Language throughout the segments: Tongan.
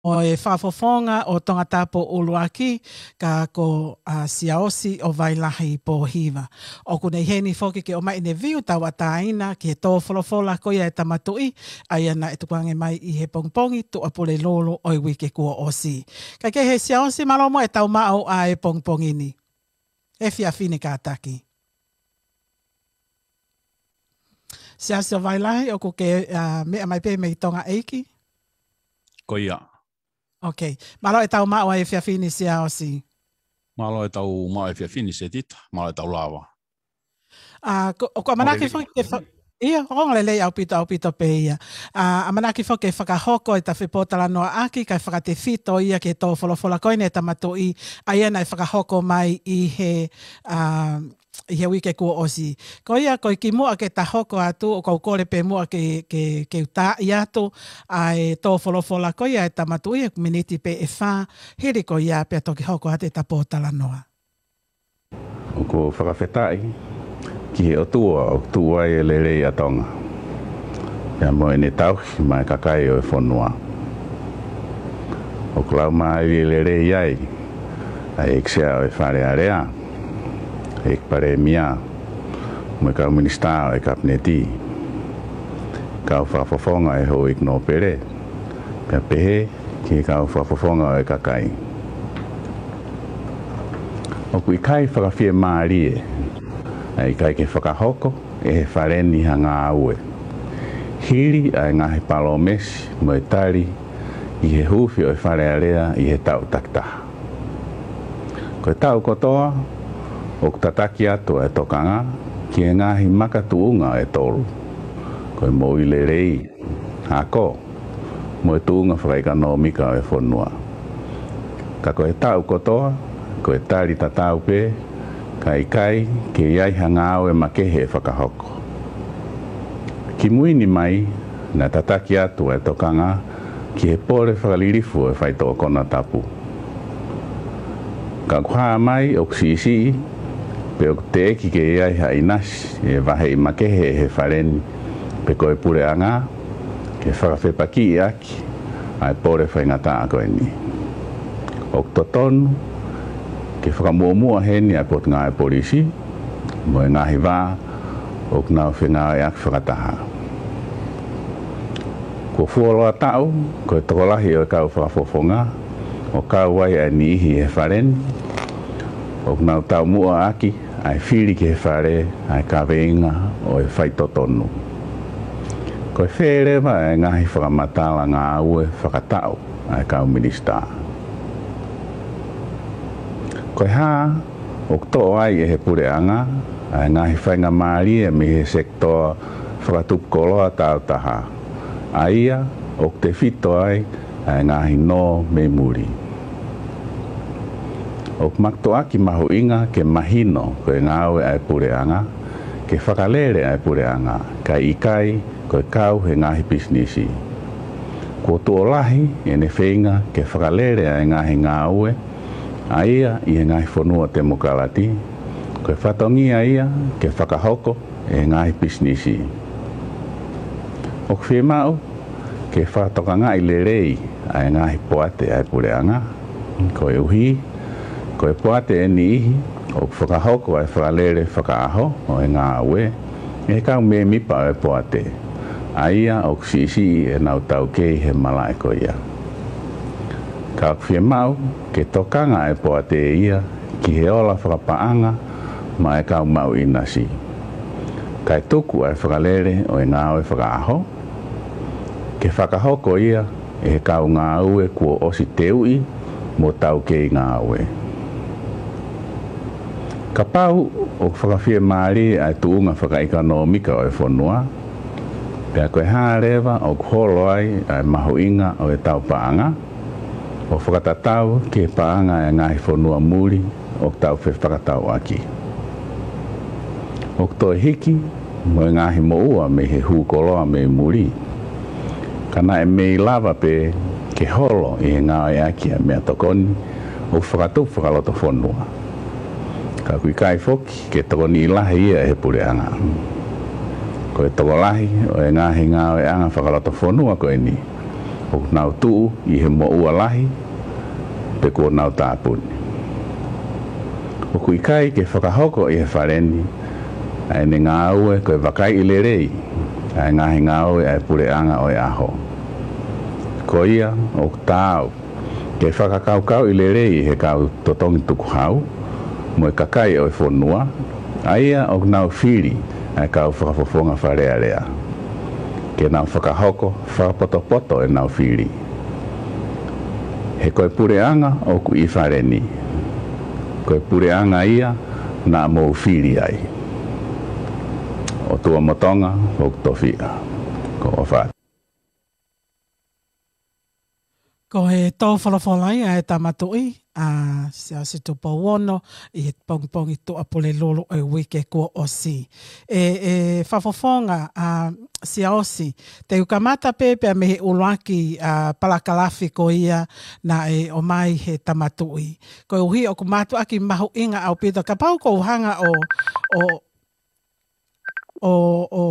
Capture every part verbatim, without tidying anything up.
ʻo e fakafofonga ʻo Tongatapu ʻUluaki, ka ko, ā, Siaosi ʻo Vailahi Pōhiva. ʻOku ne ʻi heni foki ke ʻomai ʻene view tauʻatāina ki he tō folofola ko ia ʻa e Tama Tuʻi, ʻa ia naʻe tukuange mai ʻi he pongipongi Tuʻapulelulu ʻo e uike kuo ʻosi. Kae kehe Siaosi, mālō muʻa e tau maʻu ʻa e pongipongi ni. Efiafi ni kātaki. Siaosi ʻo Vailahi, ʻoku ke, ā, meʻa mai pē mei Tonga ʻEiki? Ko ia. Ok. Mālō e tau maʻu ʻa e efiafi ni Siaosi. Mālō e tau maʻu ʻa e efiafi ni Setita. Mālō e tau lava. Ā, ko, ʻoku ʻamanaki foki ke fa-, ia, ʻoku ongo lelei ʻaupito, ʻaupito pē ia. Ā, ʻamanaki foki ke fakahoko e ta fepōtalanoaʻaki, kae fakatefito ia ki he tō folofola ko eni ʻa e Tama Tuʻi, ʻa ia naʻe fakahoko mai ʻi he, ā, ʻi he uike kuo ʻosi. Ko ia, ko e kimuʻa ke ta hoko atu, ʻoku ou kole pē muʻa ke, ke, ke u taaʻi atu ʻa e tō folofola ko ia ʻa e Tama Tuʻi, ʻe miniti pē ʻe fā, hili ko ia pea toki hoko atu e ta pōtalanoa. ʻOku ou fakafetaʻi ki he ʻOtua ʻoku tuʻu ai e lelei ʻa Tonga, pea mo ʻene tauhi maʻa e kakai ʻo e fonua. ʻOku laumālie lelei ai ʻa e ʻEiki Sea ʻo e Fale Alea, ʻEiki Palēmia, mo e kau minisitā ʻo e Kapineti, kau fakafofonga ʻo e Houʻeiki Nōpele, pea pehē ki he kau fakafofonga ʻo e kakai. ʻOku ʻikai fakafiemālie ʻa e ʻikai ke fakahoko ʻe he Fale ni ha ngāue, hili ʻa e ngaahi palōmesi mo e tali ʻi he huufi ʻo e Fale Alea ʻi he taʻu takitaha. Ko e taʻu kotoa, ʻoku tataki atu ʻa e tokanga ki he ngaahi makatuʻunga ʻe tolu. Ko e moʻui lelei, ako, mo e tuʻunga fakaʻekonōmika ʻo e fonua. Ka ko e taʻu kotoa, ko e tali tatau pē, ka ʻikai ke ʻi ai ha ngāue makehe ʻe fakahoko. Kimui ni mai, naʻe tataki atu ʻa e tokanga ki he pole fakalilifu ʻo e faitoʻo konatapu. Ka ʻoku hā mai ʻoku siʻisiʻi, pe ʻoku teʻeki ke ʻi ai ha ʻinasi ʻe vaheʻi makehe ʻe he Fale ni, pe ko e Puleʻanga, ke fakafepakiʻi ʻaki ʻa e pole faingataʻa ko eni. ʻOku totonu ke fakamuʻomuʻa heni ʻa e Potungāue Polisi mo e ngaahi vā ʻoku nau fengāueʻaki fakataha. Kuo fuoloa taʻu ko e tokolahi ʻo e kau fakafofonga ʻoku kau ai ʻa e niʻihi ʻi he Fale ni, ʻoku nau taumuʻa ʻaki ʻa e fili ki he Fale ʻa e kaveinga ʻo e faitotonu. Ko e fē leva ʻa e ngaahi fakamatala ngāue fakataʻu ʻa e kau minisitā? Ko e hā ʻoku toʻo ai ʻe he Puleʻanga ʻa e ngaahi faingamālie mei he sekitoa fakatupu koloa tāutaha, ʻa ia ʻoku tefito ai ʻa e ngaahi nō mei muli? ʻOku mātuʻaki mahuʻinga ke mahino ko e ngāue ʻa e Puleʻanga ke fakalele ʻa e Puleʻanga, kae ʻikai ko e kau he ngaahi pisinisi. Kuo tuʻo lahi ʻene feinga ke fakalele ʻa e ngaahi ngāue, ʻa ia ʻi he ngaahi fonua temokalati, ko e fatongia ia ke fakahoko ʻe he ngaahi pisinisi. ʻOku fiemaʻu ke fakatokangaʻi lelei ʻa e ngaahi poate ʻa e Puleʻanga, koeʻuhi ko e poate ʻe niʻihi ʻoku fakahoko ʻa e fakalele fakaʻaho ʻo e ngāue ʻe he kau mēmipa ʻo e poate, ʻa ia ʻoku siʻisiʻi ʻenau taukei he malaʻe ko ia. Ka ʻoku fiemaʻu ke tokanga ʻa e poate ia ki he ola fakapaʻanga maʻa e kau maʻu ʻinasi, kae tuku ʻa e fakalele ʻo e ngāue fakaʻaho ke fakahoko ia ʻe he kau ngāue kuo ʻosi teuʻi mo taukei ngāue. Kapau ʻoku fakafiemālie ʻa e tuʻunga fakaʻekonōmika ʻo e fonua, pea ko e hā leva ʻoku holo ai ʻa e mahuʻinga ʻo e tau paʻanga, ʻo fakatatau ki he paʻanga ʻa e ngaahi fonua muli ʻoku tau fefakatauʻaki? ʻOku toe hiki mo e ngaahi moʻua mei he hū koloa mei muli, ka naʻe mei lava pē ke holo ʻi he ngāueʻaki ʻa e meʻatokoni ʻoku fakatupu fakalotofonua. Ka ʻoku ʻikai foki ke tokoniʻi lahi ia ʻe he Puleʻanga. Ko e tokolahi ʻo e ngaahi ngāueʻanga fakalotofonua ko eni, ʻoku nau tuʻu ʻi he moʻua lahi, pe kuo nau tāpuni. ʻOku ʻikai ke fakahoko ʻi he fale ni ʻa ʻene ngāue ko e vakaiʻi lelei ʻa e ngaahi ngāue ʻa e puleʻanga ʻo e ʻaho. Ko ia ʻoku taau ke fakakaukauʻi lelei ʻe he kau totongi tukuhau mo e kakai ʻo e fonua, ʻa ia ʻoku nau fili ʻa e kau fakafofonga Fale Alea, ke nau fakahoko fakapotopoto ʻenau fili. He ko e puleʻanga ʻoku ʻi fale ni, ko e puleʻanga ia naʻa mou fili ai. ʻOtua mo Tonga ʻoku tofiʻa. Ko e ʻofa. Ko e tō folofola ia ʻa e Tama Tuʻi, ʻa Siaosi Tupou Ono, ʻi he pongipongi Tuʻapulelulu ʻo e uike kuo ʻosi. ʻE, ʻe fakafofonga, ʻa Siaosi, te u kamata pē pea mei he ʻuluaki, ʻa, palakalafi ko ia naʻe ʻomai he Tama Tuʻi. Koeʻuhi ʻoku mātuʻaki mahuʻinga ʻaupito, kapau ʻoku ou hanga ʻo, ʻo, ʻo, ʻo,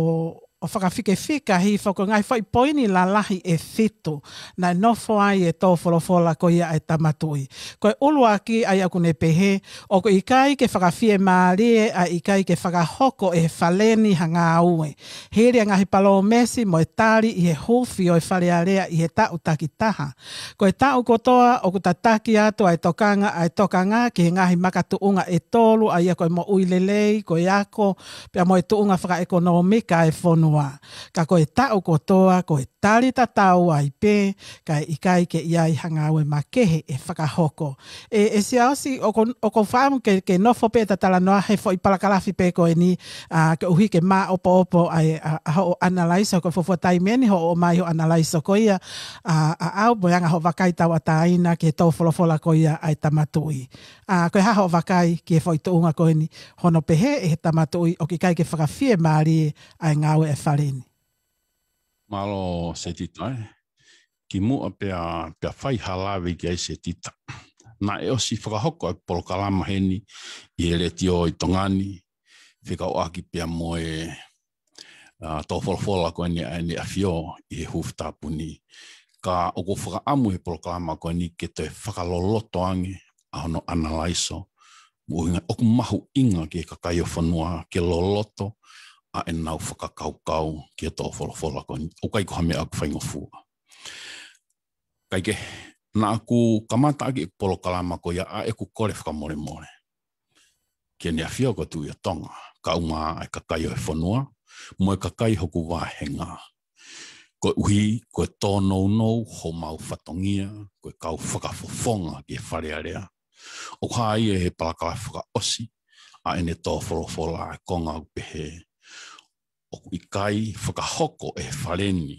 ʻo fakafikefika hifo ko e ngaahi foʻi poini lalahi ʻe fitu naʻe nofo ai e tō folofola ko ia ʻa e Tama Tuʻi. Ko e ʻuluaki ʻa ia ʻoku ne pehē, ʻoku ʻikai ke fakafiemālie ʻa e ʻikai ke fakahoko ʻe he fale ni ha ngāue, hili ʻa e ngaahi palōmesi mo e tali ʻi he huufi ʻo e Fale Alea ʻi he taʻu takitaha. Ko e taʻu kotoa ʻoku tataki atu ʻa e tokanga, ʻa e tokanga ki he ngaahi makatuʻunga ʻe tolu, ʻa ia ko e moʻui lelei, ko e ako, pea mo e tuʻunga fakaʻekonōmika ʻa e fonua. Ka ko e taʻu kotoa, ko e tali tatau ai pē, kae ʻikai ke ʻi ai ha ngāue makehe ʻe fakahoko. ʻE, ʻe Siaosi, ʻoku, ʻoku ou fakaʻamu ke, ke nofo pē ʻeta talanoa he foʻi palakalafi pē ko eni, ʻa, koeʻuhi ke māʻopoʻopo ai, ʻa, ʻa hoʻo ʻanalaiso, ko e fuofua taimi eni hoʻo ʻomai hoʻo ʻanalaiso ko ia, ʻa, ʻa ʻau mo e anga hoʻo vakai tauʻatāina ki he tō folofola ko ia ʻa e Tama Tuʻi. ʻA, ko e hā hoʻo vakai ki he foʻi tuʻunga ko eni, hono pehē ʻe he Tama Tuʻi ʻoku ʻikai ke fakafiemālie ʻa e ngāue ʻa e fale ni? Mālō Setita, ē. Kimuʻa pea, pea fai ha lave ki ai Setita. Naʻe ʻosi fakahoko ʻa e polokalama heni ʻi he letiō ʻi Tonga ni, fekauʻaki pea mo e, ʻa, tō folofola ko eni ʻa ʻEne ʻAfio ʻi he huufi tāpuni. Ka ʻoku ou fakaʻamu he polokalama ko eni ke toe fakaloloto ange ʻa hono ʻanalaiso, mo e ʻuhinga ʻoku mahuʻinga ki he kakai ʻo e fonua ke loloto ʻa ʻenau fakakaukau ki he tō folofola ko eni. ʻOku ʻikai ko ha meʻa ʻoku faingofua. Kae kehe, naʻa ku kamata ʻaki e polokalama ko ia ʻa ʻeku kole fakamolemole ki Heʻene ʻAfio ko e Tuʻi ʻo Tonga, kae ʻumaʻā ʻa e kakai ʻo e fonua, mo e kakai hoku vāhenga. Koeʻuhi, ko e tōnounou homau fatongia, ko e kau fakafofonga ki he Fale Alea. ʻOku hā ia he palakalafi fakaʻosi ʻa ʻene tō folofola, ʻa e konga ʻoku pehē, ʻoku ʻikai fakahoko ʻe he fale ni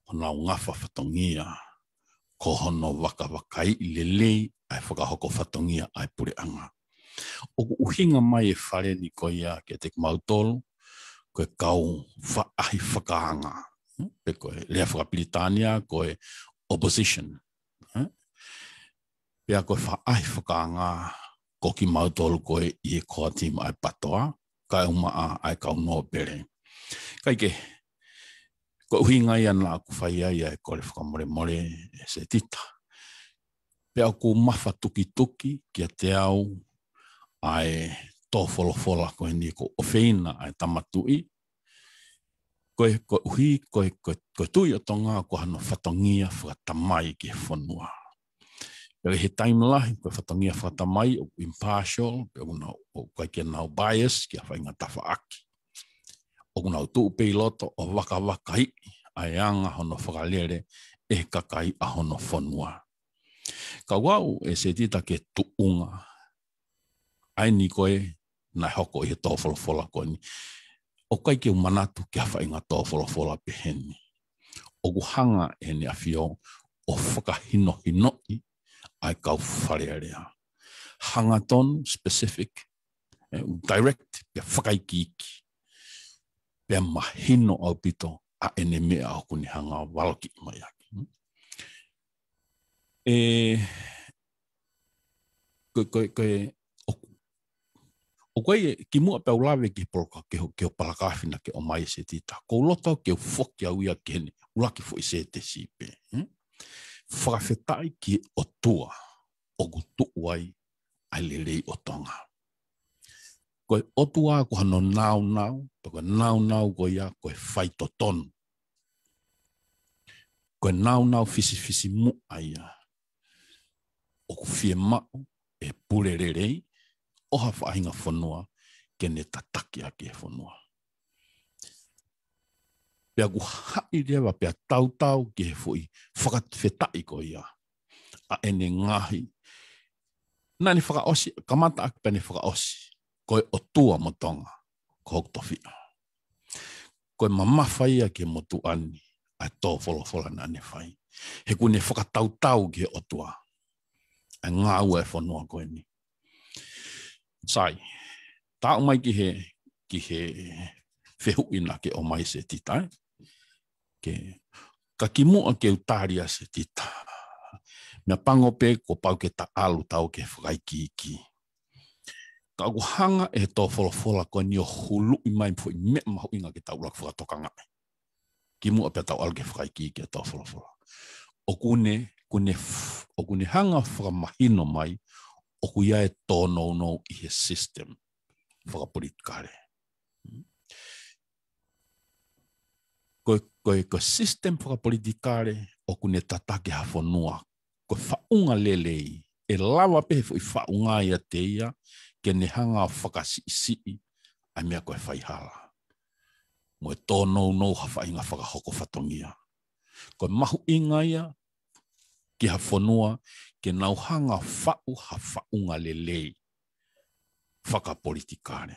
honau ngafa fatongia, ko hono vakavakaiʻi lelei ʻa e fakahoko fatongia ʻa e puleʻanga. ʻOku ʻuhinga mai e fale ni ko ia kiate kimautolu, ko e kau faʻahi fakaanga, pe ko e lea fakapilitānia ko e opposition. Pea ko e faʻahi fakaanga ko kimautolu ko ē ʻi he core team ʻa e PATOA, kae ʻumaʻā ʻa e kau nōpele. Kae kehe, ko e ʻuhinga ia naʻa ku fai ai ʻa e kole fakamolemole ʻe Setita. Pea ʻoku mafatukituki kiate au ʻa e tō folofola ko eni ko e ʻofeina ʻa e Tama Tuʻi. Ko e, koeʻuhi, ko e, ko e, ko e Tuʻi ʻo Tonga ko hano fatongia fakatamai ki he fonua. Pea ʻi he taimi lahi, ko e fatongia fakatamai ʻoku impartial, pea ʻoku nau, ʻoku ʻikai ke nau bias ki ha faʻahinga tafaʻaki. ʻOku nau tuʻu pē ʻi loto ʻo vakavakaiʻi ʻa e anga hono fakalele ʻe he kakai ʻa hono fonua. Ka ʻoku ou ʻai ʻe Setita ki he tuʻunga ʻa eni ko ē naʻe hoko ʻi he tō folofola ko eni. ʻOku ʻikai ke u manatu ki ha faʻahinga tō folofola peheni. ʻOku hanga ʻe Heʻene ʻAfio ʻo fakahinohinoʻi ʻa e kau Fale Alea. Hangatonu, specific, ʻe, direct, pea fakaikiiki. Pea mahino ʻaupito ʻa ʻene meʻa ʻoku ne hanga ʻo valokiʻi mai ʻaki. ʻE, ko, ko, ko, ʻoku, ʻoku ʻi ai, kimuʻa pea u lave ki he poloka-, ki he, ki he palakalafi naʻa ke ʻomai Setita. ʻOku ou loto ke u foki au ia ki heʻene, ʻuluaki foʻi sētesi pē. Hmm? Fakafetaʻi ki he ʻOtua ʻoku tuʻu ai ʻa e lelei ʻo Tonga. Ko e ʻOtua ko hano naunau, pe ko e naunau ko ia ko e faitotonu. Ko e naunau fisifisimuʻa ia ʻoku fiemaʻu ʻe he pule lelei ʻo ha faʻahinga fonua ke ne tataki ʻaki e fonua. Pea ʻoku haʻi leva pea tautau ki he foʻi fakafetaʻi ko ia ʻa ʻene ngaahi. Naʻa ne fakaʻosi, kamata ʻaki pea ne fakaʻosi, ko e ʻOtua mo Tonga ko hoku tofiʻa. Ko e mamafa ia ki he motuʻa ni ʻa e tō folofola naʻa ne fai. He ʻoku ne fakatautau ki he ʻOtua ʻa e ngāue ʻa e fonua ko eni. Sai, tā ʻomai ki he, ki he fehuʻi naʻa ke ʻomai Setita, ē? Ke, ka kimuʻa ke u tali ʻa Setita. Meʻapango pē kuo pau ke ta ʻalu tau ke fakaikiiki. Ka ʻoku hanga ʻe he tō folofola ko eni ʻo huluʻi mai foʻi meʻa mahuʻinga ke tau ʻuluaki fakatokangaʻi. Kimuʻa pea tau ʻalu ke fakaikiiki ʻa e tō folofola. ʻOku ne, ʻoku ne f-, ʻoku ne hanga fakamahino mai, ʻoku ʻi ai e tōnounou ʻi he system fakapolitikale. Ko, ko, ko e system fakapolitikale, ʻoku ne tataki ha fonua. Ko e faʻunga lelei, ʻe lava pē he foʻi faʻunga ia te ia, ke ne hanga ʻo fakasiʻisiʻi ʻa e meʻa ko e faihala. Mo e tōnounou ha faʻahinga fakahoko fatongia. Ko e mahuʻinga ia ki ha fonua ke nau hanga ʻo faʻu ha faʻunga lelei fakapolitikale.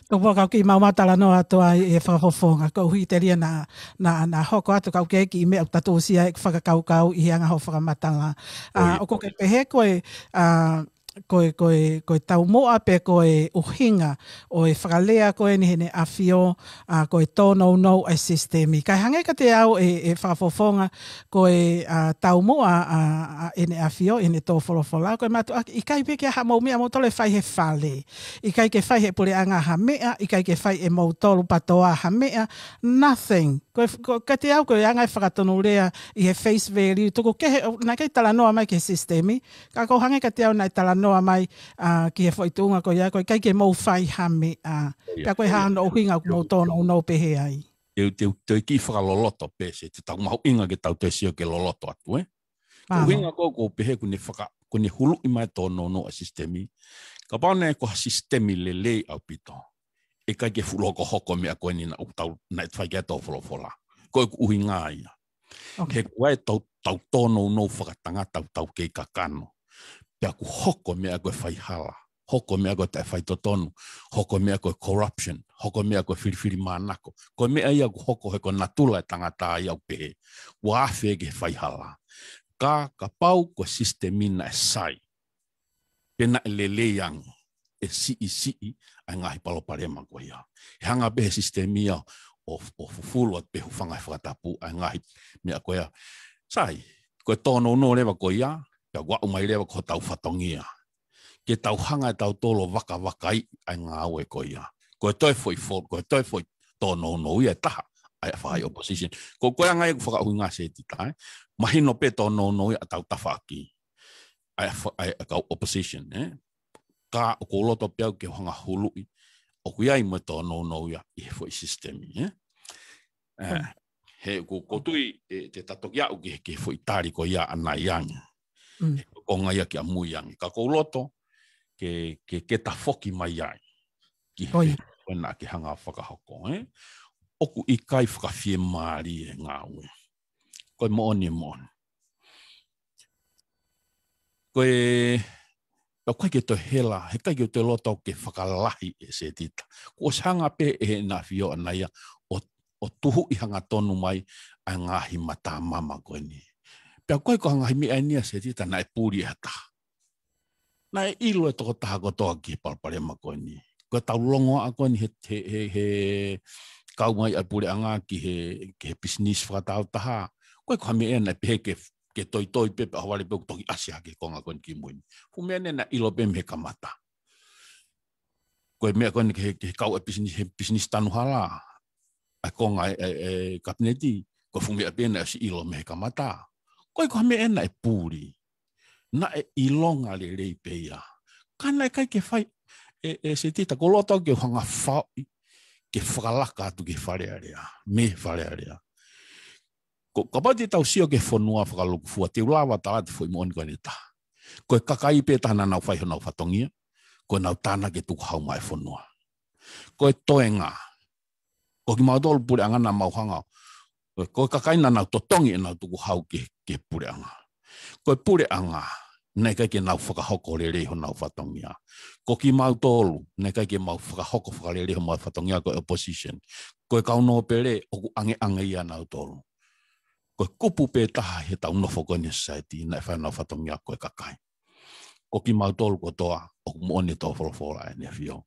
Tau pō kau ki mau matalanoa atu ai e fakafofonga. Ko uhi telia na, na, na hoko atu kau ke ki meʻa ʻoku tatūsia e fakakaukau ʻi he anga ho fakamatala. ʻA, ʻoku ke pehē ko e, ʻa, ko e, ko e, ko e taumuʻa pe ko e ʻuhinga ʻo e fakalea ko eni heʻene ʻafio, ʻa, ko e tōnounou ʻa e sisitemi. Kae hangē kiate au e, e fakafofonga ko e, ʻa, taumuʻa, ʻa, ʻa ʻene ʻafio, ʻene tō folofola, ko e mātuʻaki, ʻikai pē ke ʻi ai haʻamou meʻa moutolu ʻe fai he fale. ʻIkai ke fai he puleʻanga ha meʻa, ʻikai ke fai ʻe moutolu patoa ha meʻa, nothing. Ko e, ko, kiate au ko e anga e fakatonulea ʻi he face value, tuku kehe, naʻe ʻikai talanoa mai ki he sisitemi, ka ʻoku hangē kiate au naʻe talanoa mai, ʻa, ki he foʻi tuʻunga ko ia, ko e ʻikai ke mou fai ha meʻa. Pea ko e hā hono ʻuhinga ʻoku mou tōnounou pehē ai. Te u, te u, te u kiʻi fakaloloto pē Setita, mahuʻinga ke tau toe sio ke loloto atu, ē? Ko e ʻuhinga ko ē ʻoku ou pehē ʻoku ne faka-, ʻoku ne huluʻi mai tōnounou ʻa e sisitemi. Kapau naʻe ko ha sisitemi lelei ʻaupito, ʻe ʻikai ke fuʻu loko hoko meʻa ko eni naʻa tau, naʻe fai ki ai e tō folofola. Ko e ʻuhinga ia. He ʻoku ʻi ai e tau, tau tōnounou fakatangata ʻoku tau kei kakano. Pea ʻoku hoko meʻa ko e faihala. Hoko meʻa ko e taʻefaitotonu. Hoko meʻa ko e corruption. Hoko meʻa ko e filifilimānako. Ko e meʻa ia ʻoku hoko he ko e natula e tangata ia ʻoku pehē. ʻOku afe ki he faihala. Ka, kapau ko e sisitemi naʻe sai. Pe naʻe lelei ange, ʻe siʻisiʻi ʻa e ngaahi palopalema ko ia. He hanga pē he sisitemi ia ʻo, ʻo fufulu atu pē, hūfanga he fakatapu ʻa e ngaahi meʻa ko ia. Sai, ko e tōnounou leva ko ia, pea ʻoku aʻu mai leva ko hotau fatongia. Ke tau hanga ʻe tautolu ʻo vakavakaiʻi ʻa e ngāue ko ia. Ko e toe foʻi fo-, ko e toe foʻi tōnounou ia ʻe taha, ʻa e fai opposition. Ko, ko e anga ia ʻoku fakaʻuhinga Setita, ē? Mahino pē tōnounou ia ʻa ʻetau tafaʻaki. ʻA e fa-, ʻa e kau opposition, ē? Ka ʻoku ou loto pē au ke u hanga ʻo huluʻi, ʻoku ʻi ai mo e tōnounou ia ʻi he foʻi sisitemi, ē? Ē, he ʻoku, ʻoku ou tui, ʻe, te ta toki aʻu ki he, ki he foʻi tali ko ia ʻanai ange. He ko e konga ia ki ʻamui ange. Ka ʻoku ou loto ke, ke, ke ta foki mai ai ki he, ko ia, ko ena ke hanga ʻo fakahoko, ē? ʻOku ʻikai fakafiemālie e ngāue. Ko e moʻoni, e moʻoni. Ko e, pea ʻoku ʻikai ke toe hela, he ʻikai ke toe loto ke fakalahi ʻe Setita. Kuo ʻosi hanga pē ʻe heʻene ʻafio ʻanai ia ʻo, ʻo tuhuʻi hangatonu mai ʻa e ngaahi matamama ko eni. Pea ʻoku ʻikai ko ha ngaahi meʻa eni ia Setita naʻe puli ʻe ha taha. Naʻe ʻilo ʻe he tokotaha kotoa ki he palopalema ko eni. Ko ʻetau longoaʻa ko eni he, he, he, he kau mai ʻa e puleʻanga ki he, ki he pisinisi fakatāutaha. ʻOku ʻikai ko ha meʻa ia naʻe pehē ke, ke toitoi pē, pea ʻohovale pē ʻoku toki ʻasi hake konga ko eni ki mui ni. Fuʻu meʻa eni naʻe ʻilo pē mei he kamata. Ko e meʻa ko eni ki he, ki he kau e pisinisi, he pisinisi tanu hala. ʻA e konga e, e, e kapineti. ʻOku fuʻu meʻa pē naʻe ʻosi ʻilo mei he kamata. Ko e ko ha meʻa naʻe puli. Naʻe ʻilonga lelei pē ia. Ka naʻe ʻikai ke fai, ʻe, ʻe Setita, ko loto ke u hanga faʻi, ke fakalaka atu ki Fale Alea, mei Fale Alea. Ko, kapau te tau sio ki he fonua fakalūkufua, te u lava tala atu e foʻi moʻoni ko eni ʻe taha. Ko e kakai pē taha naʻa nau fai honau fatongia, ko ʻenau tānaki e tukuhau maʻa e fonua. Ko e toenga, ko kimautolu puleʻanga naʻa mau hanga, ko e kakai naʻa nau totongi ʻenau tukuhau ki, ki he puleʻanga. Ko e puleʻanga, naʻe ʻikai ke nau fakahoko lelei honau fatongia. Ko kimautolu, naʻe ʻikai ke mau fakahoko fakalelei homau fatongia ko e opposition. Ko e kau nōpele, ʻoku ʻangeʻange ia ʻanautolu. Ko e kupu pē taha he tau nofo ko eni he society, naʻe fai honau fatongia ko e kakai. Ko kimautolu kotoa, ʻoku moʻoni e tō folofola ʻEne ʻAfio.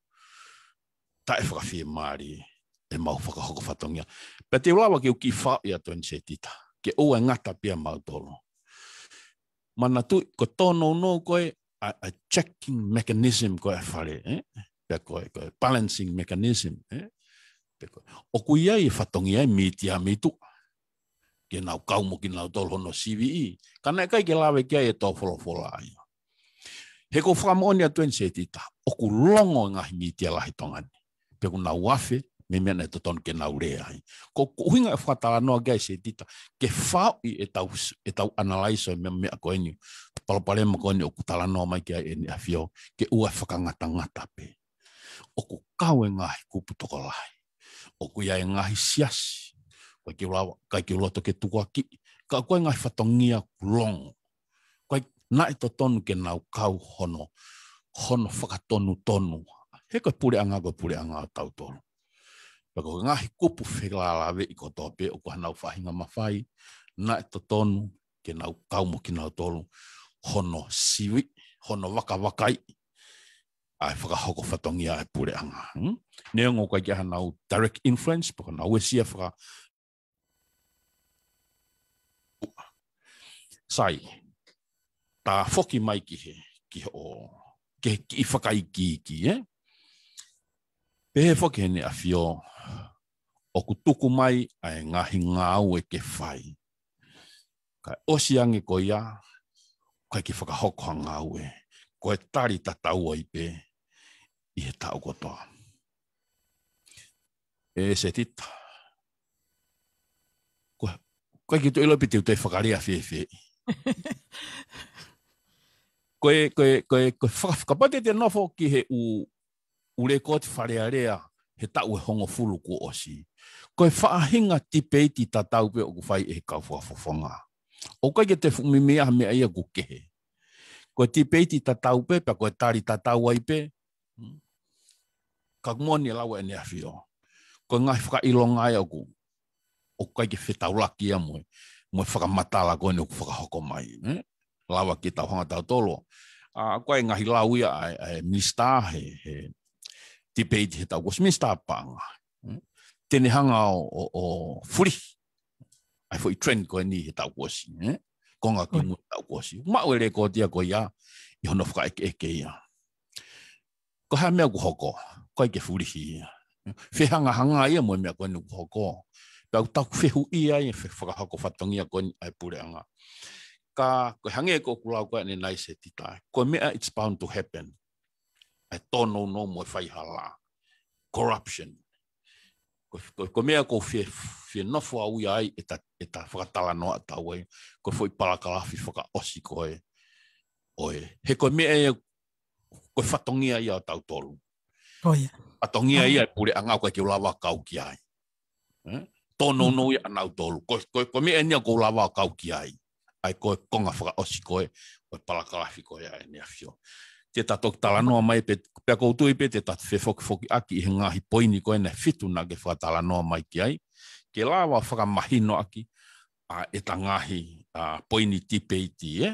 Taʻe fakafiemālie ʻemau fakahoko fatongia. Pea te u lava ke u kiʻi faʻu ia Tony Setita. Ke ʻoua ʻe ngata pē ʻiate kimautolu. Manatuʻi, ko e tōnounou ko ē, ʻa e, ʻa e checking mechanism ko ē ʻa e Fale, ē? Pea ko e, ko e balancing mechanism, ē? Pea ko e, ʻoku ʻi ai e fatongia e mītia mei tuʻa. Ke nau kau mo kinautolu hono siviʻi. Ka naʻe ʻikai ke lave ki ai e tō folofola ia. He ʻoku ou fakamoʻoni atu eni Setita, ʻoku longo e ngaahi mītia lahi Tonga ni. Pea ʻoku nau afe, mei he meʻa naʻe totonu ke nau lea ai. Ko, ko e ʻuhinga e fakatalanoa ki ai Setita, ke faʻu ʻetau, ʻetau analyze ʻo e meʻa, meʻa ko eni, palopalema ko eni ʻoku talanoa mai ki ai ʻEne ʻAfio, ke ʻoua ʻe fakangatangata pē. ʻOku kau e ngaahi kupu tokolahi. ʻOku ʻi ai e ngaahi siasi. ʻOku ʻikai ke u lava, ʻikai ke u loto ke tukuakiʻi. Ka ʻoku ʻi ai e ngaahi fatongia ʻoku longo. ʻOku ʻikai, naʻe totonu ke nau kau hono, hono fakatonutonu. He ko e puleʻanga, ko e puleʻanga ʻo tautolu. Pea ko e ngaahi kupu felālāveʻi kotoa pē ʻoku ʻi ai hanau faʻahinga mafai, naʻe totonu ke nau kau mo kinautolu hono siviʻi, hono vakavakaiʻi ʻa e fakahoko fatongia ʻa e puleʻanga. Hmm? Neongo ʻoku ʻikai ke ʻi ai hanau direct influence, pea ko ʻenau uesia faka-, sai, ta foki mai ki he, ki he ʻo, ki he kiʻi fakaikiiki, ē? Pehē foki ʻEne ʻAfio, ʻoku tuku mai ʻa e ngaahi ngāue ke fai. Ka ʻosi ange ko ia, ʻikai ke fakahoko ha ngāue, ko e tali tatau ai pē ʻi he taʻu kotoa. ʻE Setita. Ko, ʻikai ke u toe ʻilo pe te u toe fakalea fēfē. Ko e, ko e, ko e, ko e faka-, kapau te te nofo ki he ʻū, ʻū lekooti Fale Alea he taʻu ʻe hongofulu kuo ʻosi. Ko e faʻahinga tipeiti tatau pē ʻoku fai ʻe he kau fakafofonga. ʻOku ʻikai ke te fuʻu meimei ʻi ai ha meʻa ia ʻoku kehe. Ko e tipeiti tatau pē, pea ko e tali tatau ai pē. Ka ʻoku moʻoni e lau ʻa ʻEne ʻAfio. Ko e ngaahi fakaʻilonga ia ʻoku, ʻoku ʻikai ke fetaulaki ia mo e, mo e fakamatala ko eni ʻoku fakahoko mai, ē? Lava ke tau hanga tautolu. ʻA, ko e ngaahi lau ia ʻa e, ʻa e minisitā he, he tipeiti he taʻu kuo ʻosi, Minisitā Paʻanga. Ē? Te ne hanga ʻo, ʻo, ʻo fulihi ʻa e foʻi trend ko eni he taʻu kuo ʻosi, ē? Konga ki mui he taʻu kuo ʻosi. Maʻu e lekooti ia ko ia ʻi hono fakaʻekeʻeke ia. Ko e hā e meʻa ʻoku hoko, ʻikai ke fulihi ia. Fehangahanga ia mo e meʻa ko eni ʻoku hoko. Pea ʻoku tau fehuʻia ai e fe-, fakahoko fatongia ko eni ʻa e puleʻanga. Ka, ko e hangē ko ʻeku lau ko eni ʻanenai Setita. Ko e meʻa it's bound to happen. ʻA e tōnounou mo e faihala. Corruption. Ko, ko, ko e meʻa ʻoku ou fie, fie nofo au ia ai ʻeta, ʻeta fakatalanoa ʻatautolu ai. Ko e foʻi palakalafi fakaʻosi ko ē. ʻOi. He ko e meʻa ia, ko e fatongia ia ʻo tautolu. ʻOi. Fatongia ia e puleʻanga ʻoku ʻikai ke u lava kau ki ai. Ē? Tōnounou ia ʻanautolu. Ko, ko, ko e meʻa eni ia ʻoku ou lava kau ki ai. ʻA ia ko e konga fakaʻosi ko ē, ko e palakalafi ko ē ʻa ʻEne ʻAfio. Te ta toki talanoa mai pē, pea ʻoku ou tui pē te ta fefokifokiʻaki ʻi he ngaahi poini ko ē ʻe fitu naʻa ke fakatalanoa mai ki ai. Ke lava fakamahinoʻaki ʻa ʻeta ngaahi, ʻa, poini tipeiti, ē?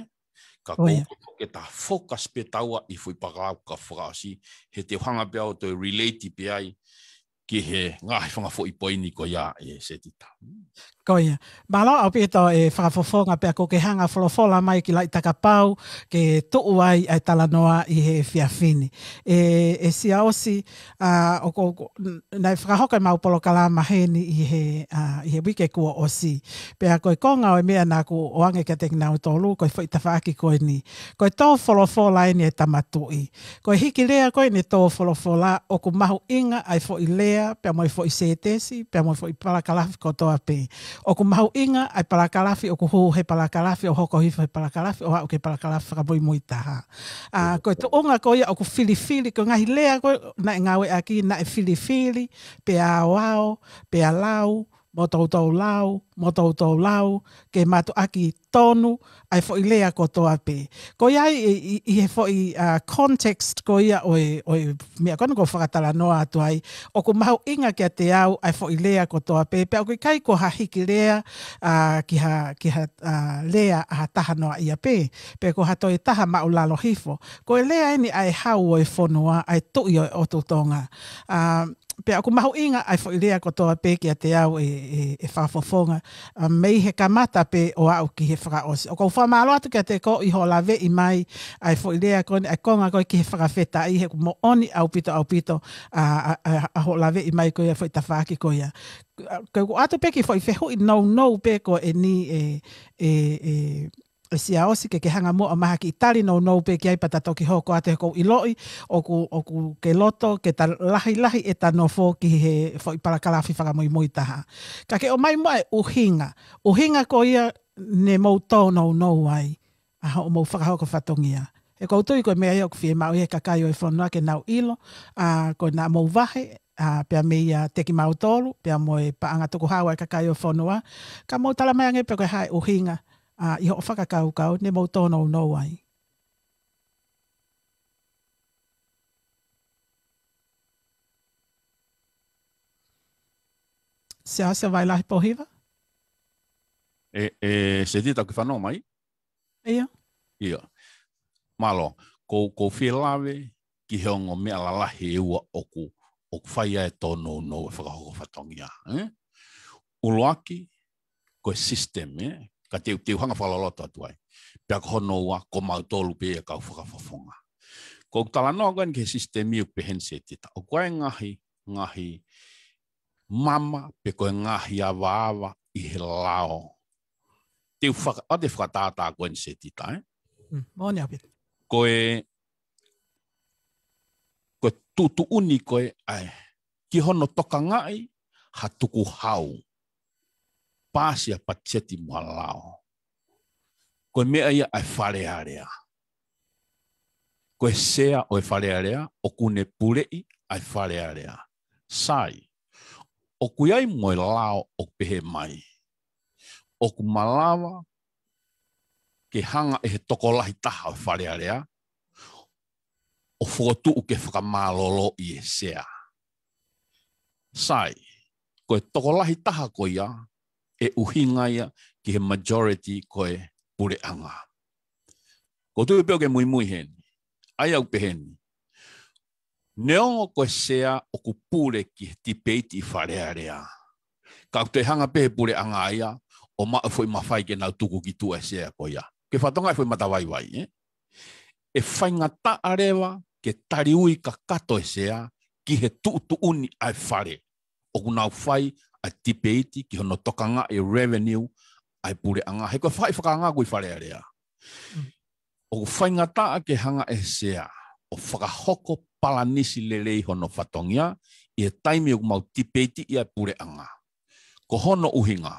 Ka ʻoku ou ke ta focus pē taua ʻi he foʻi palakalafi fakaʻosi, he te u hanga pē au ʻo toe relate pē ai ki he ngaahi fanga foʻi poini ko ia ʻe Setita. Ko ia. Mālō ʻaupito e fakafofonga pea ko e hanga folofola mai ki laʻi takapau ke tuʻu ai ʻa e talanoa ʻi he efiafi ni. ʻE, ʻe Siaosi, ʻa, ʻoku, ʻoku, n-, naʻe fakahoko ʻemau polokalama heni ʻi he, ʻa, ʻi he uike kuo ʻosi. Pea ko e konga ʻo e meʻa naʻa ku ʻoange kiate kinautolu, ko e foʻi tafaʻaki ko eni. Ko e tō folofola eni ʻa e Tama Tuʻi. Ko e hiki lea ko eni tō folofola, ʻoku mahuʻinga ʻa e foʻi lea, pea mo e foʻi sētesi, pea mo e foʻi palakalafi kotoa pē. ʻOku mahuʻinga ʻa e palakalafi, ʻoku hū he palakalafi, ʻo hoko hifo he palakalafi, ʻo aʻu ki he palakalafi fakamuimui taha. ʻA, ko e tuʻunga ko ia ʻoku filifili, ko e ngaahi lea ko ē naʻe ngāueʻaki, naʻe filifili, pea aoao, pea lau, mo toutou lau, mo toutou lau, ke mātuʻaki tonu ʻa e foʻi lea kotoa pē. Ko ia ai, ʻi, ʻi, ʻi he foʻi, ʻa, context ko ia ʻo e, ʻo e meʻa ko ena ʻoku ou fakatalanoa atu ai, ʻoku mahuʻinga kiate au ʻa e foʻi lea kotoa pē, pea ʻoku ʻikai ko ha hiki lea, ʻa, ki ha, ki ha, ʻa, lea ʻa ha taha noa ia pē, pe ko ha toe taha māʻulalo hifo. Ko e lea eni ʻa e Hau ʻo e fonua, ʻa e Tuʻi ʻo e ʻOtu Tonga. ʻA, pea ʻoku mahuʻinga ʻa e foʻi lea kotoa pē kiate au ʻe, ʻe, ʻe fakafofonga, ʻa, mei he kamata pē ʻo aʻu ki he fakaʻosi. ʻOku ou fakamālō atu kiate koe ʻi hoʻo laveʻi mai ʻa e foʻi lea ko eni, ʻa e konga ko ē ki he fakafetaʻi, he ʻoku moʻoni ʻaupito, ʻaupito, ʻa, ʻa, ʻa, ʻa hoʻo laveʻi mai ko ia foʻi tafaʻaki ko ia. ʻA, ko ʻeku ʻoatu pē kiʻi foʻi fehuʻi nounou pē ko eni ʻe, ʻe, ʻe, ʻe Siaosi ke ke hanga muʻa ʻo mahaki tali nounou pē ki ai pea ta toki hoko atu he ʻoku ou ʻiloʻi, ʻoku, ʻoku ke loto, ke ta lahilahi ʻeta nofo ki he foʻi palakalafi fakamuimui taha. Ka ke ʻomai muʻa e ʻuhinga. ʻUhinga ko ia ne mou tō nounou ai, ʻa hoʻomou fakahoko fatongia. He ʻoku ou tui ko e meʻa ia ʻoku fiemaʻu ʻe he kakai ʻo e fonua ke nau ʻilo, ʻa, ko ʻena mou vahe, ʻa, pea mei ʻiate kimautolu, pea mo e paʻanga tukuhau ʻa e kakai ʻo e fonua, ka mou tala mai ange pē ko e hā e ʻuhinga, ʻa, ʻi hoʻo fakakaukau, ne mou tō nounou ai. Siaosi Vailahi Pōhiva? ʻE, ʻe, Setita, ʻoku ke fanongo mai? ʻIo. ʻIo. Mālō, ʻoku ou, ʻoku ou fie lave ki he ongo meʻa lalahi ʻe ua ʻoku, ʻoku fai ai e tō nounou e fakahoko fatongia, ē? ʻUluaki, ko e system, ē? Ka te u, te u hanga fakaloloto atu ai. Pea ko hono ua, ko mautolu pē ia kau fakafofonga. ʻOku ou talanoa ko eni ki he system ʻoku pehē ni Setita. ʻOku ʻi ai e ngaahi, ngaahi mama pe ko e ngaahi avaava ʻi he lao. Te u faka-, ʻoua te u fakatātā ko eni Setita, ē? Mm, moʻoni ʻaupito. Ko e, ko e tuʻutuʻuni ko ē ʻa e, ki hono tokangaʻi ha tukuhau, pāsi ʻa e patiseti mo e lao. Ko e meʻa ia ʻa e Fale Alea. Ko e sea ʻo e Fale Alea, ʻoku ne puleʻi ʻa e Fale Alea. Sai, ʻoku ʻi ai mo e lao ʻoku pehē mai ʻoku malava ke hanga ʻe he tokolahi taha ʻo e Fale Alea ʻo fokotuʻu ke fakamālōlōʻi e sea. Sai, ko e tokolahi taha ko ia, ʻe ʻuhinga ia ki he majority ko e puleʻanga. ʻOku ou tui pē ʻoku ke muimui heni. ʻA ia ʻoku pehē ni. Neongo ko e sea ʻoku pule ki he tipeiti ʻi Fale Alea, ka ʻoku toe hanga pē he puleʻanga ia ʻo maʻu e foʻi mafai ke nau tuku ki tuʻa e sea ko ia. Ke fakatokangaʻi e foʻi matavaivai, ē? ʻE faingataʻa leva ke taliui kakato e sea ki he tuʻutuʻuni ʻa e fale ʻoku nau fai ʻa e tipeiti ki hono tokangaʻi e revenue ʻa e puleʻanga. He ko e faʻahi fakaanga ʻoku ʻi Fale Alea. Mm. ʻOku faingataʻa ke hanga ʻe he sea ʻo fakahoko palanisi lelei hono fatongia ʻi he taimi ʻoku mau tipeiti ai e puleʻanga. Ko hono ʻuhinga,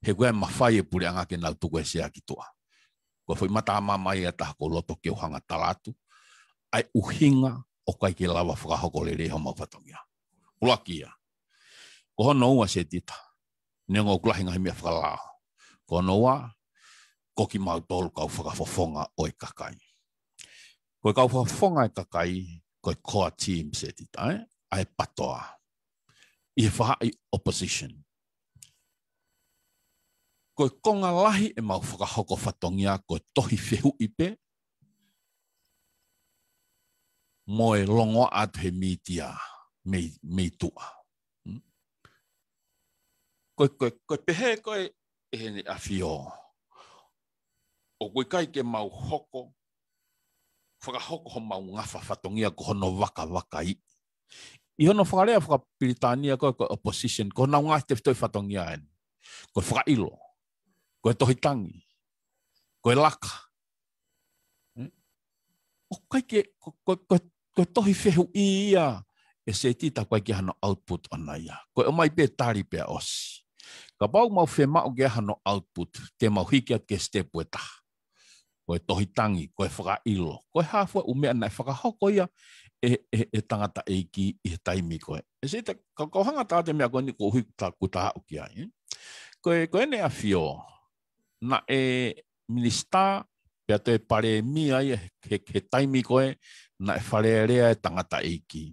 he ʻoku ʻi ai e mafai e puleʻanga ke nau tuku e sea ki tuʻa. Ko e foʻi matamama ia ʻe taha ʻoku ou loto ke u hanga tala atu ʻa e ʻuhinga ʻoku ʻikai ke lava fakahoko lelei homau fatongia. ʻUluaki ia. Ko hono ua Setita, neongo ʻoku lahi e ngaahi meʻa fakalao. Ko hono ua, ko kimautolu kau fakafofonga ʻo e kakai. Ko e kau fakafofonga ʻo e kakai, ko e core team Setita, ē? ʻA e PATOA. ʻI he faʻahi opposition. Ko e konga lahi ʻemau fakahoko fatongia ko e tohi fehuʻi pē mo e longoaʻa atu he mītia mei, mei tuʻa. Hmm? ko e, ko e, ko e pehē ko ē ʻe Heʻene ʻAfio, ʻoku ʻikai ke mau hoko, fakahoko homau ngafa fatongia ko hono vakavakaiʻi. ʻI hono fakalea fakapilitānia ko ē ko e opposition, ko honau ngaahi tefitoʻi fatongia eni. Ko e fakaʻilo, ko e tohi tangi, ko e laka. ʻOku ʻikai ke, ko, ko, ko, ko e tohi fehuʻi ia ʻe Setita, ʻoku ʻikai ke hano output ʻona ia. Ko e ʻomai pē tali pea ʻosi. Kapau ʻoku mau fiemaʻu ke hano output, te mau hiki atu ki he step ʻe taha. Ko e tohi tangi, ko e fakaʻilo, ko e hā fua e ʻū meʻa naʻe fakahoko ia ʻe, ʻe, ʻe tangataʻeiki ʻi he taimi ko ē. ʻE Setita, ka, ka u hanga ʻo tā atu e meʻa ko eni koeʻuhi kuo ta, kuo ta aʻu ki ai, ē? Ko e, ko ʻEne ʻAfio, naʻe minisitā, pea toe palēmia ia he, he, he taimi ko ē naʻe Fale Alea e tangataʻeiki.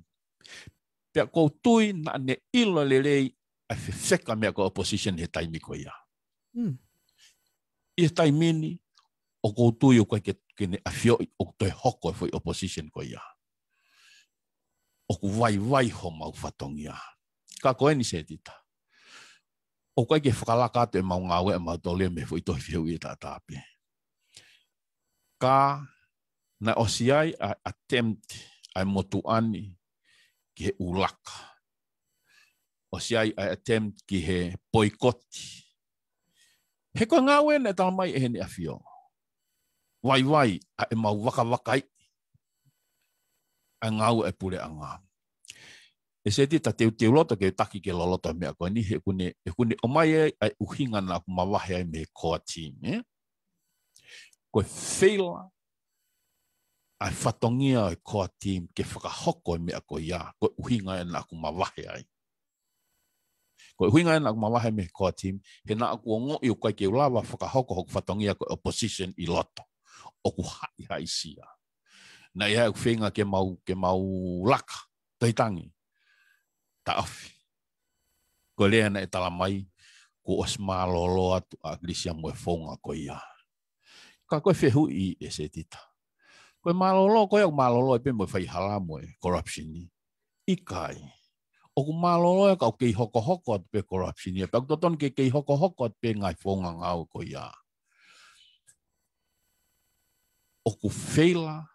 Pea ʻoku ou tui naʻa ne ʻilo lelei ʻa e fefeka meʻa ko e opposition he taimi ko ia. Hmm. ʻI he taimi ni, ʻoku ou tui ʻoku ʻikai ke, ke ne ʻafioʻi ʻoku toe hoko e foʻi opposition ko ia. ʻOku vaivai homau fatongia. Ka ko eni Setita, ʻoku ʻikai ke fakalaka atu ʻemau ngāue ʻamautolu ia mei he foʻi tohi fehuʻi ʻe taʻataʻa pē. Ka naʻe ʻosi ʻi ai ʻa e attempt ʻa e motuʻa ni ki he ʻū laka. ʻOsi ʻi ai ʻa e attempt ki he poikoti. He ko e ngāue naʻe tala mai ʻe Heʻene ʻAfio, vaivai ʻa ʻemau vakavakaiʻi ʻa e ngāue ʻa e puleʻanga. ʻE Setita, te u, te u loto ke u taki ke loloto e meʻa ko eni, he ʻoku ne, ʻoku ne ʻomai ai ʻa e ʻuhinga naʻa ku mavahe ai mei he core team, ē? Ko e feila ʻa e fatongia ʻo e core team ke fakahoko e meʻa ko ia, ko e ʻuhinga ia naʻa ku mavahe ai. Ko e ʻuhinga ia naʻa ku mavahe mei he core team, he naʻa ku ongoʻi ʻoku ʻikai ke u lava fakahoko hoku fatongia ko e opposition ʻi loto. ʻOku haʻihaʻisia. Naʻe ʻi ai ʻeku feinga ke mau, ke mau laka, tohi tangi, taʻofi. Ko e lea naʻe tala mai, kuo ʻosi mālōlō atu ʻa ʻAkilisi ia mo e founga ko ia. Ka ko e fehuʻi ʻe Setita, ko e mālōlō ko ia ʻoku mālōlō ai pē mo e faihala mo e corruption ni? ʻIkai. ʻOku mālōlō ia ka ʻoku kei hokohoko atu pē corruption ia, pea ʻoku totonu ke kei hokohoko atu pē ngaahi founga ngāue ko ia. ʻOku feila,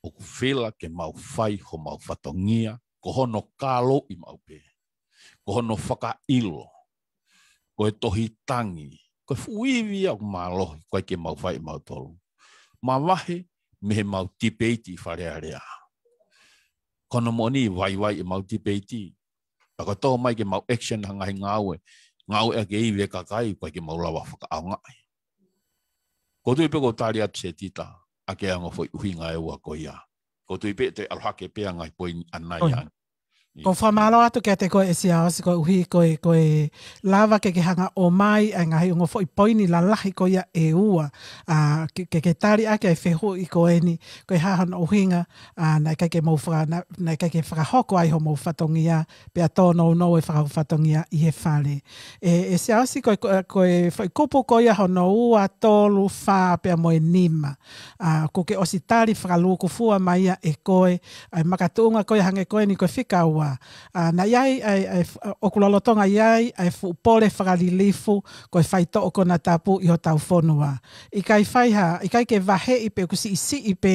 ʻoku feila ke mau fai homau fatongia, ko hono kālouʻi maʻu pē, ko hono fakaʻilo, ko e tohi tangi, ko e fuʻu ivi ia ʻoku mālohi, ʻoku ʻikai ke mau fai ʻemautolu. Mavahe mei heʻemau tipeiti ʻi Fale Alea. Ko hono moʻoni vaivai ʻemau tipeiti. Pea ko e tō mai ke mau action ha ngaahi ngāue, ngāue ʻaki e ivi e kakai, ʻoku ʻikai ke mau lava fakaʻaongaʻi. Ko u tui pē ʻoku ou tali atu Setita, ʻa e ongo foʻi ʻuhinga ʻe ua ko ia. Ko u tui pē ʻe toe ʻalu hake pē ʻa e ngaahi poini ʻanai. ʻOi. Ange. Ko u fakamālō atu kiate koe ʻe Siaosi koeʻuhi ko e, ko e lava ke ke hanga ʻo ʻomai ʻa e ngaahi ongo foʻi poini lalahi ko ia ʻe ua. ʻA, ke, ke, ke tali ʻaki ʻa e fehuʻi ko eni, ko e hā hono ʻuhinga, ʻa, naʻe ʻikai ke mou faka-, na-, naʻe ʻikai ke fakahoko ai homou fatongia, pea tōnounou e fakahoko fatongia ʻi he Fale. ʻE, ʻe Siaosi ko e, ko e, ko e foʻi kupu ko ia hono ua, tolu, fā, pea mo e nima. ʻA, kuo ke ʻosi tali fakalūkufua mai ia ʻe koe, ʻa e makatuʻunga ko ia hangē ko eni ko e fika ua. ʻA, naʻe ʻi ai, ʻa e, ʻa e f-, ʻoku lolotonga ʻi ai, ʻa e fuʻu pole fakalilifu, ko e faitoʻo konatapu ʻi hotau fonua. ʻIkai fai ha, ʻikai ke vaheʻi pē ʻoku siʻisiʻi pē,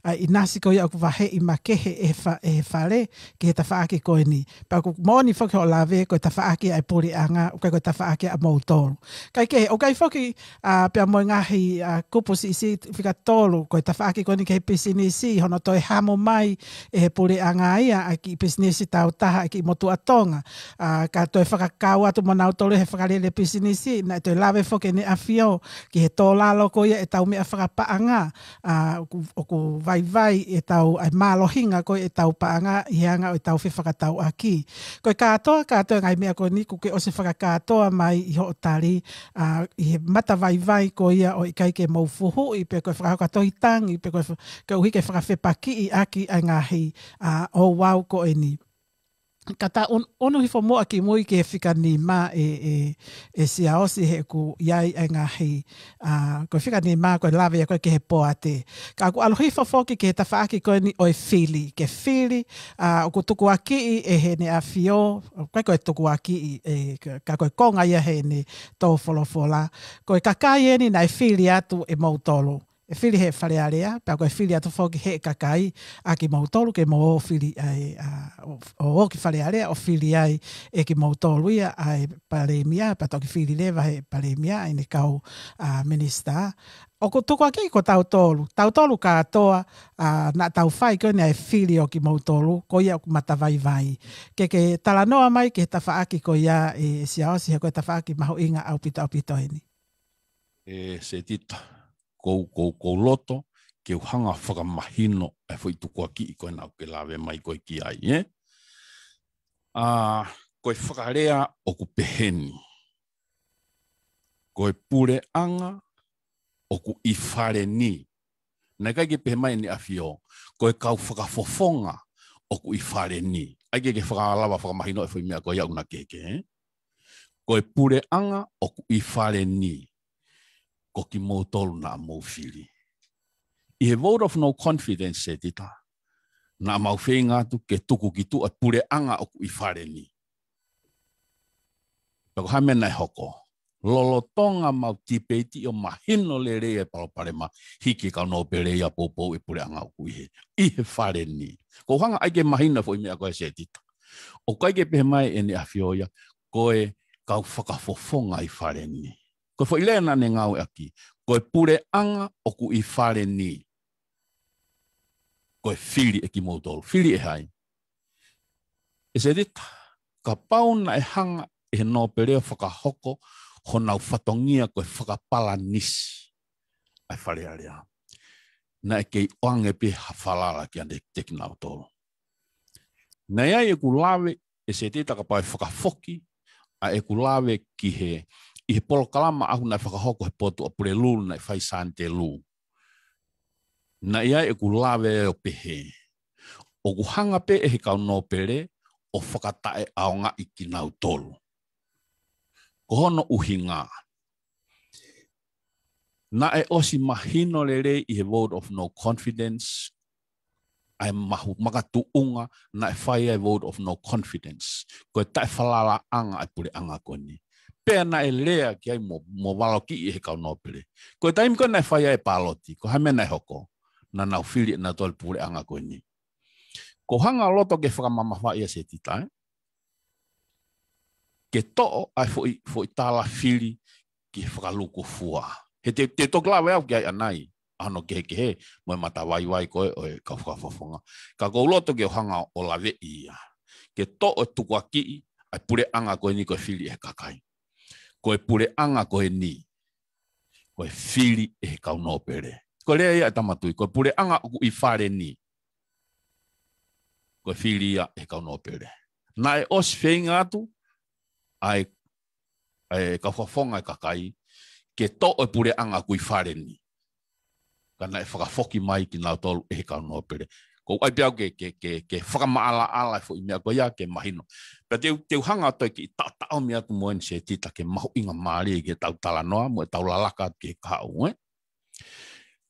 ʻa e ʻinasi ko ia ʻoku vaheʻi makehe ʻe he fa-, ʻe he Fale, ki he tafaʻaki ko eni. Pea ʻoku moʻoni foki hoʻo lave, ko e tafaʻaki ʻa e puleʻanga, ʻoku ʻikai ko e tafaʻaki ʻamoutolu. Kae kehe, ʻoku ʻi ai foki, ʻa, pea mo e ngaahi, ʻa, kupu siʻisiʻi fika tolu, ko e tafaʻaki ko eni ki he pisinisi, hono toe hamu mai ʻe he puleʻanga ia, ʻa e kiʻi pisinisi tau taha, ʻa e kiʻi motuʻa Tonga. ʻA, ka toe fakakau atu mo nautolu he fakalele pisinisi, naʻe toe lave foki ʻEne ʻAfio, ki he tō lalo ko ia ʻetau meʻa fakapaʻanga, ʻa, ʻoku, ʻoku vaivai ʻetau, ʻa e mālohinga ko ia ʻetau paʻanga ʻi he anga ʻo ʻetau fefakatauʻaki. Ko e kātoa, kātoa e ngaahi meʻa ko eni kuo ke ʻosi fakakātoa mai ʻi hoʻo tali, ʻa, ʻi he matavaivai ko ia ʻo e ʻikai ke mou fuhuʻi, pe ko e fakahoko tohi tangi, pe ko e fa-, koeʻuhi ke fakafepakiʻi ʻaki ʻa e ngaahi, ʻa, ouau ko eni. ka ta un-, unu hifo muʻa ki mui ki he fika nima ē, ē, ē Siaosi, he ʻoku ʻi ai ʻa e ngaahi, ā, ko e fika nima ko e lave ia ko ē ki he poate. Ka ʻoku ʻalu hifo foki ki he tafaʻaki ko eni ʻo e fili, ke fili, ā, ʻoku tukuakiʻi ʻe Heʻene ʻAfio, ʻikai ko e tukuakiʻi, ē, ka, ka ko e konga ia heʻene tō folofola. Ko e kakai eni naʻe fili atu ʻe moutolu. ʻE fili he Fale Alea, pea ko e fili atu foki he kakai ʻa kimoutolu ke mou ō fili ai, ā, ʻo, ʻo ō ki Fale Alea, ʻo fili ai ʻe kimoutolu ia ʻa e Palēmia, pea toki fili leva he Palēmia ʻa ʻene kau, ā, minisitā. ʻOku tukuakiʻi ko tautolu, tautolu kātoa, ā, naʻa tau fai ko eni ʻa e fili ʻo kimoutolu, ko ia ʻoku matavaivai. Ke ke talanoa mai ki he tafaʻaki ko ia ē Siaosi, he ko e tafaʻaki mahuʻinga ʻaupito ʻaupito eni. ʻE Setita, kou, kou, kou loto ke u hanga fakamahino e foʻi tukuakiʻi ko ē naʻa ke lave mai ko ē ki ai, ē? Ā, ko e fakalea ʻoku peheni. Ko e puleʻanga ʻoku ʻi Fale ni. Naʻe ʻikai ke pehē mai ʻEne ʻAfio, ko e kau fakafofonga ʻoku ʻi Fale ni. ʻAi ke ke fakalava fakamahino e foʻi meʻa ko ia ʻoku na kehekehe, ē? Ko e puleʻanga ʻoku ʻi Fale ni, ko kimoutolu naʻa mou fili. ʻI he vote of no confidence, Setita, naʻa mau feinga atu ke tuku ki tuʻa e puleʻanga ʻoku ʻi Fale ni. Pea ko e hā e meʻa naʻe hoko? Lolotonga mau tipeiti ʻo mahino lelei e palopalema, hiki e kau nōpele ia poupou e puleʻanga ʻoku ʻi he, ʻi he Fale ni. Kou hanga ʻai ke mahino e foʻi meʻa ko ē, Setita. ʻOku ʻikai ke pehē mai ʻEne ʻAfio ia, ko e kau fakafofonga ʻi Fale ni. Ko e foʻi lea naʻa ne ngāueʻaki, ko e puleʻanga ʻoku ʻi Fale ni. Ko e fili ʻe kimoutolu. Fili ʻe hai? ʻE Setita, kapau naʻe hanga ʻe he nōpele ʻo fakahoko honau fatongia ko e fakapalanisi ʻa e Fale Alea, naʻe kei ʻoange pē ha falala kiate kinautolu. Naʻe ʻi ai ʻeku lave, ʻe Setita, kapau ʻe fakafoki ʻa ʻeku lave ki he, ʻi he polokalama ʻaʻaku naʻe fakahoko he potu ʻa Pulelulu naʻe fai Sānitelū. Naʻe ʻi ai ʻeku lave ʻo pehē, ʻoku hanga pē ʻe he kau nōpele ʻo fakataʻeʻaongaʻi kinautolu. Ko hono ʻuhinga, naʻe ʻosi mahino lelei ʻi he vote of no confidence ʻa e mahu makatuʻunga naʻe fai ai e vote of no confidence. Ko e taʻefalalaʻanga ʻa e puleʻanga ko eni. Pea naʻe lea ki ai mo, mo valokiʻi ʻe he kau nōpele. Ko e taimi ko ē naʻe fai ai e pāloti, ko e hā e meʻa naʻe hoko? Naʻa nau fili ʻe nautolu e puleʻanga ko eni. Kou hanga ʻo loto ke fakamamafaʻi ia, Setita, ē? Ke toʻo ʻa e foʻi, foʻi tala fili ki he fakalūkufua. He te, te toki lave au ki ai ʻanai, ʻa hono kehekehe mo e matavaivai ko ē ʻo e kau fakafofonga. Ka kou loto ke u hanga ʻo laveʻi ia. Ke toʻo e tukuakiʻi ʻa e puleʻanga ko eni ko e fili ʻe he kakai. Ko e puleʻanga ko eni, ko e fili ʻe he kau nōpele. Ko e lea ia ʻa e Tama Tuʻi, ko e puleʻanga ʻoku ʻi Fale ni, ko e fili ia ʻe he kau nōpele. Naʻe ʻosi feinga atu ʻa e, ʻa e kau fakafofonga ʻa e kakai ke toʻo e puleʻanga ʻoku ʻi Fale ni. Ka naʻe fakafoki mai kinautolu ʻe he kau nōpele. Kou ʻai pē au ke, ke, ke, ke fakamaʻalaʻala e foʻi meʻa ko ia ke mahino. Pea te u, te u hanga ʻo toe kiʻi taʻotaʻomi atu mo eni, Setita, ke mahuʻinga mālie ke tau talanoa mo e tau lalaka atu ki he kahaʻu, ē?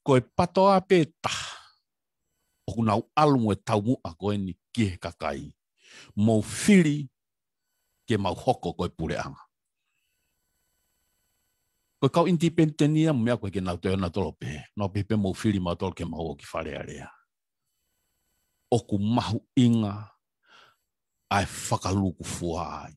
Ko e PATOA pē taha ʻoku nau ʻalu mo e taumuʻa ko eni ki he kakai. Mou fili ke mau hoko ko e puleʻanga. Ko e kau independent ia, meʻa ko ē ke nau toe ō nautolu ʻo pehē, nau pehē pē mou fili mautolu ke mau ō ki Fale Alea. ʻOku mahuʻinga ʻa e fakalūkufua ai.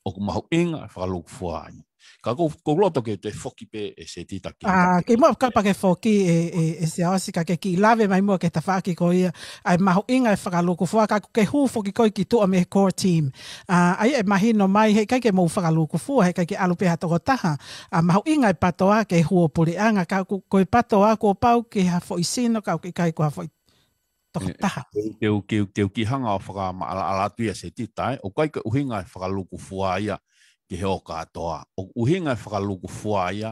ʻOku mahuʻinga ʻa e fakalūkufua ai. Ka kou, kou loto ke te foki pē, ʻe Setita, ki he ʻA, tape. Kei muʻa kapau ke foki ʻe, ʻe, ʻe Siaosi, ka ke kiʻi lave mai muʻa ki he tafaʻaki ko ia ʻa e mahuʻinga e fakalūkufua, ka ʻoku ke hū foki koe ki tuʻa mei he core team. ʻA, ʻa ia ʻe mahino mai, heʻikai ke mou fakalūkufua, heʻikai ke ʻalu pē ha tokotaha. ʻA, mahuʻinga e PATOA ke hū ʻo puleʻanga, ka ʻoku, ko e PATOA kuo pau ke ha foʻi sino, ka ʻoku ʻikai ko ha foʻi tokotaha. Ē, te u, te u, te u, te u kiʻi hanga ʻo fakamaʻalaʻala atu ia, Setita, ē. ʻOku ʻikai ke ʻuhinga e fakalūkufua ia ki he ʻo kātoa. ʻOku ʻuhinga e fakalūkufua ia,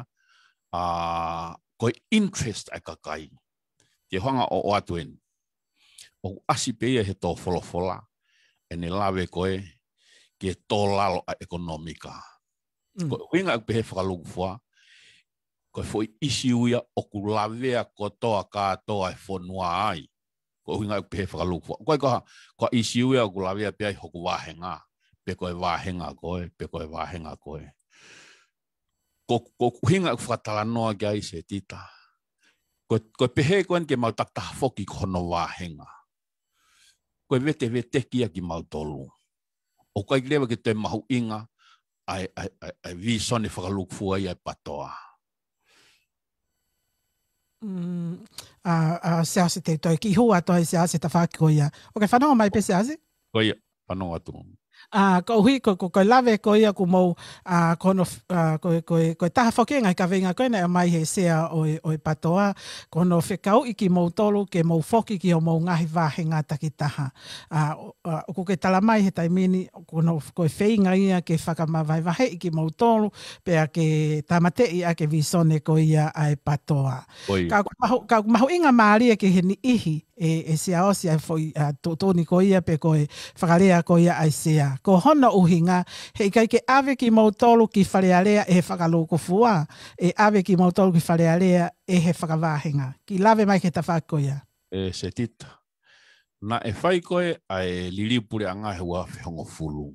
ʻa, ko e interest ʻa e kakai. Te u hanga ʻo, ʻoatu eni. ʻoku ʻasi pē ia he tō folofola, ʻene lave ko ē ki he tō lalo ʻa e ʻekonōmika. Mm. Ko e ʻuhinga ʻoku pehē fakalūkufua, ko e foʻi ʻisiū ia ʻoku lavea kotoa kātoa e fonua ai. Ko e ʻuhinga ʻoku pehē fakalūkufua. Ko e ko ha, ko e ʻisiū ia ʻoku lavea pē ai hoku vāhenga, pe ko e vāhenga ko ē, pe ko e vāhenga ko ē. Ko, ko e ʻuhinga ʻoku fakatalanoa ki ai Setita. Ko, ko e pehē ko eni ke mau takitaha foki ki hono vāhenga. Ko e veteveteki ia kimautolu. ʻOku ʻikai leva ke toe mahuʻinga ʻa e, ʻa e, ʻa e, ʻa e vīsone fakalūkufua ia ʻa e PATOA. Mm, ʻa, ʻa, Siaosi, te u toe kiʻi hū atu ai, Siaosi, he tafaʻaki ko ia. ʻOku ke fanongo mai pē, Siaosi? Ko ia, fanongo atu. ʻA, koeʻuhi, ko, ko, ko e lave ko ia kuo mou, ʻa, ko hono f-, ʻa, ko, ko, ko e taha foki e ngaahi kaveinga ko ē naʻe ʻomai he Sea ʻo e, ʻo e PATOA, ko hono fekauʻi kimoutolu ke mou foki ki hoʻomou ngaahi vāhenga takitaha. ʻA, ʻo, ʻa, ʻoku ke talamai he taimi ni, ko hono f-, ko e feinga ia ke fakamavahevaheʻi kimoutolu, pea ke tāmateʻi ʻaki e vīsone ko ia ʻa e PATOA. Ko ia. Ka ʻoku mahu-, ka ʻoku mahuʻinga mālie ki he niʻihi, ʻe, ʻe Siaosi, ʻa e foʻi, ʻa, tuʻutuʻuni ko ia pe ko e fakalea ko ia ʻa e Sea. Ko hono ʻuhinga, heʻikai ke ʻave kimoutolu ki Fale Alea ʻe he fakalūkufua, ʻe ʻave kimoutolu ki Fale Alea ʻe he fakavāhenga. Kiʻi lave mai ki he tafaʻaki ko ia. ʻE Setita, naʻe fai ko ē ʻa e liliu puleʻanga he ua afe hongofulu.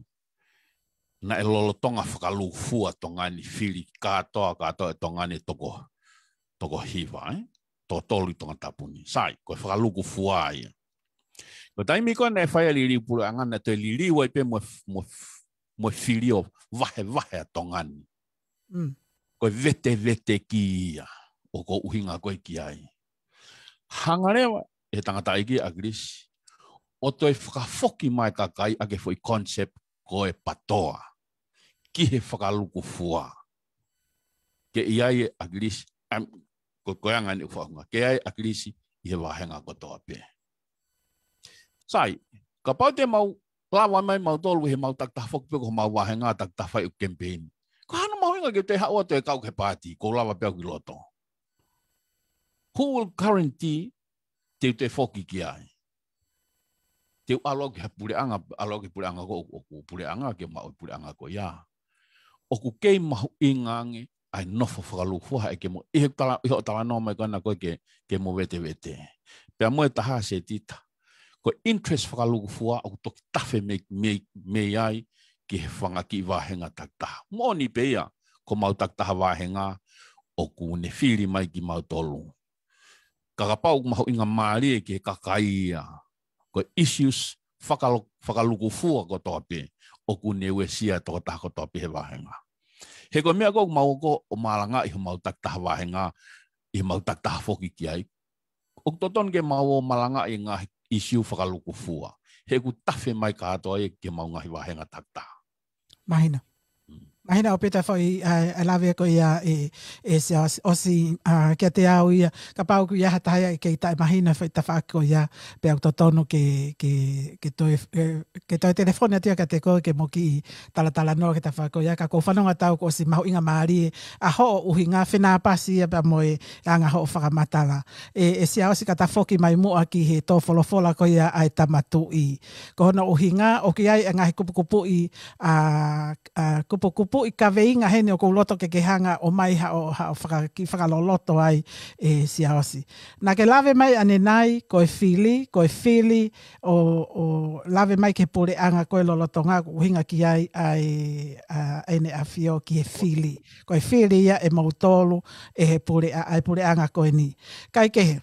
Naʻe lolotonga fakalūkufua Tonga ni, fili kātoa, kātoa e Tonga ni toko, toko hiva, ē? Toko tolu ʻi Tongatapu ni. Sai, ko e fakalūkufua ia. Ko e taimi ko ē naʻe fai ai e liliu puleʻanga, naʻe toe liliu ai pē mo e f-, mo e f-, mo e fili ʻo vahevahe ʻa Tonga ni. Mm. Ko e veteveteki ia ʻoku ou ʻuhinga ko ē ki ai. Hanga leva ʻe he tangataʻeiki ʻAkilisi ʻo toe fakafoki mai e kakai ʻaki e foʻi concept ko e PATOA ki he fakalūkufua. Ke ʻi ai e ʻAkilisi, am, ko, ko e anga eni ʻoku fakaʻuhinga, ke ʻi ai e ʻAkilisi ʻi he vāhenga kotoa pē. Sai, kapau te mau lava mai mautolu ʻi heʻemau takitaha foki pē ki homau vāhenga takitaha fai ʻeku kemipeini. Ko e hā hono mahuʻinga ke u toe haʻu atu ʻo kau ki he pāti, ʻoku ou lava pē au ki loto. Who will guarantee te u toe foki ki ai? Te u ʻalu au ki ha puleʻanga, ʻalu au ki he puleʻanga ko ē, ʻoku ou puleʻanga, ke maʻu e puleʻanga ko ia. ʻOku kei mahuʻinga ange ʻa e nofo fakalūkufua, ʻa e ke mo, ʻi he tala-, ʻi hoʻo talanoa mai ko ena ko ē ke, ke mo vetevete. Pea mo e taha, Setita, ko e interest fakalūkufua ʻoku toki tafe mei, mei, mei ai ki he fanga kiʻi vāhenga takitaha. Moʻoni pē ia, ko homau takitaha vāhenga ʻoku ne fili mai kimautolu. Ka kapau ʻoku mahuʻinga mālie ki he kakai ia, ko e issues fakalo-, fakalūkufua kotoa pē ʻoku ne uesia e tokotaha kotoa pē he vāhenga. He ko e meʻa ko ē ʻoku mau ō ko ē ʻo malangaʻi homau takitaha vāhenga, ʻi heʻemau takitaha foki ki ai, ʻoku totonu ke mau ō ʻo malangaʻi e ngaahi issue fakalūkufua. He ʻoku tafe mai kātoa ia ki heʻemau ngaahi vāhenga takitaha. Mahino. Mm. Mahino ʻaupito e foʻi, ʻa, ʻa e lave ko ia ʻe, ʻe Siaosi, ʻosi, ʻa, kiate au ia, kapau ʻoku ʻi ai ha taha ia ʻe kei taʻemahino e foʻi tafaʻaki ko ia, pea ʻoku totonu ke, ke, ke toe, ke, ke toe telefoni atu ia kiate koe ke mo kiʻi talatalanoa ki he tafaʻaki ko ia, ka ʻoku ou fanongo atu au kuo ʻosi mahuʻinga mālie ʻa hoʻo ʻuhinga, fenāpasi ia pea mo e anga hoʻo fakamatala. ʻE, ʻe Siaosi, ka ta foki mai muʻa ki he tō folofola ko ia ʻa e Tama Tuʻi. Ko hono ʻuhinga, ʻoku ʻi ai e ngaahi kupukupuʻi, ʻa, ʻa, kupukupuʻi kaveinga heni ʻoku ou loto ke ke hanga ʻo ʻomai haʻo, haʻo faka-, kiʻi fakaloloto ai, ʻe Siaosi. Naʻa ke lave mai ʻanenai, ko e fili, ko e fili, ʻo, ʻo lave mai ki he puleʻanga ko ē lolotonga, ʻoku ʻuhinga ki ai ʻa e, ʻa, ʻEne ʻAfio ki he fili. Ko e fili ia ʻe moutolu, ʻe he puleʻa-, ʻa e puleʻanga ko eni. Kae kehe,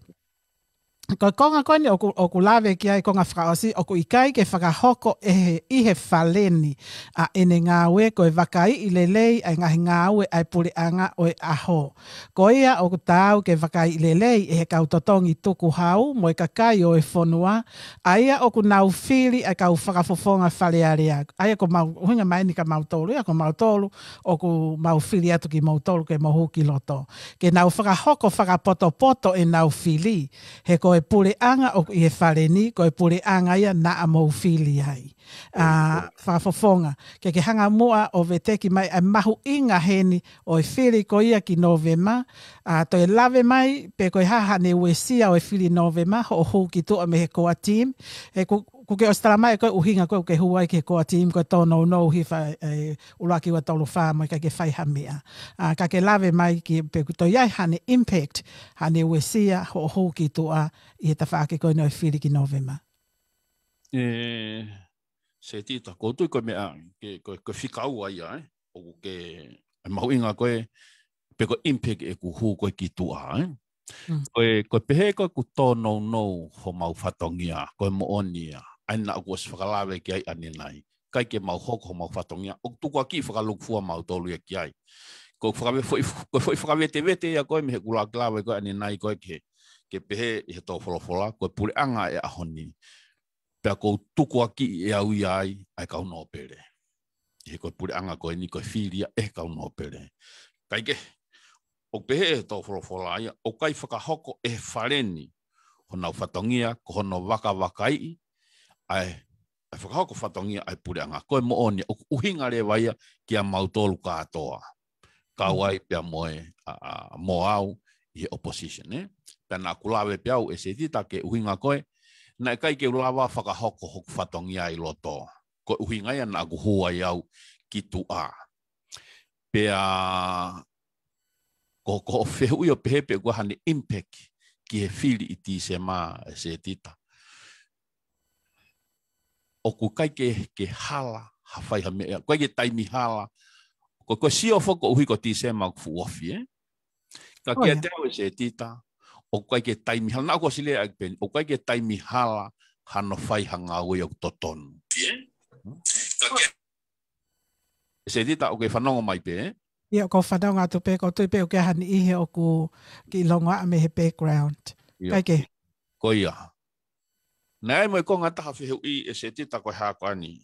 ko e konga ko eni ʻoku, ʻoku lave ki ai, konga fakaʻosi, ʻoku ʻikai ke fakahoko ʻe he, ʻi he Fale ni ʻa ʻene ngāue, ko e vakaiʻi lelei ʻa e ngaahi ngāue ʻa e puleʻanga ʻo e ʻaho. Ko ia ʻoku taau ke vakaiʻi lelei ʻe he kau totongi tukuhau mo e kakai ʻo e fonua, ʻa ia ʻoku nau fili ʻa e kau fakafofonga Fale Alea. ʻA ia ko mau, ʻuhinga mai eni kia mautolu, ia ko mautolu, ʻoku mau fili atu kimoutolu ke mou hū ki loto. Ke nau fakahoko fakapotopoto ʻenau fili. He ko ko e puleʻanga ʻoku ʻi he fale ni, ko e puleʻanga ia naʻa mou fili ai. ʻA, fakafofonga, ke ke hanga muʻa ʻo veteki mai ʻa e mahuʻinga heni ʻo e fili ko ia ki Nōvema, ʻa, toe lave mai pe ko e hā haʻane uesia ʻo e fili Nōvema, hoʻo hū ki tuʻa mei he core team. He ʻoku, ʻoku ke ʻosi tala mai ko e ʻuhinga ko ē ʻoku ke hū ai ki he core team, ko e tōnounou hifo e ʻuluaki ua tolu fā mo e ʻikai ke fai ha meʻa. ʻA, ka ke lave mai ki pe ʻoku toe ʻi ai haʻane impact, haʻane uesia, hoʻo hū ki tuʻa ʻi he tafaʻaki ko eni ʻo e fili ki Nōvema. ʻE, Setita, ʻoku ou tui ko e meʻa, ke, ko, ko e fika ua ia, ē? ʻOku ke, ʻe mahuʻinga ko ē, pe ko e impact ʻeku hū ko ē ki tuʻa, ē? Mm. Ko e, ko e pehē ko ē ʻoku tōnounou homau fatongia, ko e moʻoni ia. ʻA ia naʻa ku ʻosi fakalave ki ai ʻanenai. ʻIkai ke mau hoko homau fatongia, ʻoku tukuakiʻi fakalūkufua mautolu ia ki ai. Ko e fakave-, foʻi, ko e foʻi fakavetevete ia ko ē mei heʻeku lave ko ē ʻanenai ko ē ke, ke pehē ʻi he tō folofola, ko e puleʻanga ʻo e ʻaho ni. Pea ʻoku ou tukuakiʻi ʻe au ia ai, ʻa e kau nōpele. He ko e puleʻanga ko eni ko e fili ia ʻe he kau nōpele. Kae kehe, ʻoku pehē ʻe he tō folofola ia, ʻoku ʻikai fakahoko ʻe he fale ni honau fatongia, ko hono vakavakaiʻi, ʻa e, ʻa e fakahoko fatongia ʻa e puleʻanga. Ko e moʻoni, ʻoku ʻuhinga leva ia kia mautolu kātoa. Kau ai pea mo e, ʻa, ʻa, mo au ʻi he opposition, ē? Pea naʻa ku lave pē au ʻe Setita ki he ʻuhinga ko ē, naʻe ʻikai ke u lava fakahoko hoku fatongia ʻi loto. Ko e ʻuhinga ia naʻa ku hū ai au ki tuʻa. Pea ko, ko hoʻo fehuʻi ʻo pehē pe ʻoku ʻi ai haʻane impact ki he fili ʻi Tīsema ʻe Setita. ʻOku ʻikai ke, ke hala, ha fai ha meʻa, ʻikai ke taimi hala. Ko, ko e sio foki koeʻuhi ko Tīsema ʻoku fuʻu ofi, ē? Ka kiate au ʻe Setita, ʻoku ʻikai ke taimi hala, naʻa ku ʻosi lea ai pē eni, ʻoku ʻikai ke taimi hala, hano fai ha ngāue ʻoku totonu. Ka kia ʻE Setita, ʻoku ke fanongo mai pē, ē? ʻIo, ʻoku ou fanongo atu pē, ʻoku ou tui pē ʻoku ʻi ai ha niʻihi ʻoku kiʻi longoaʻa mei he background. ʻIo. ʻIkai ke? Ko ia. Naʻe ʻi ai mo e konga ʻe taha fehuʻi ʻe Setita ko e hā ko eni.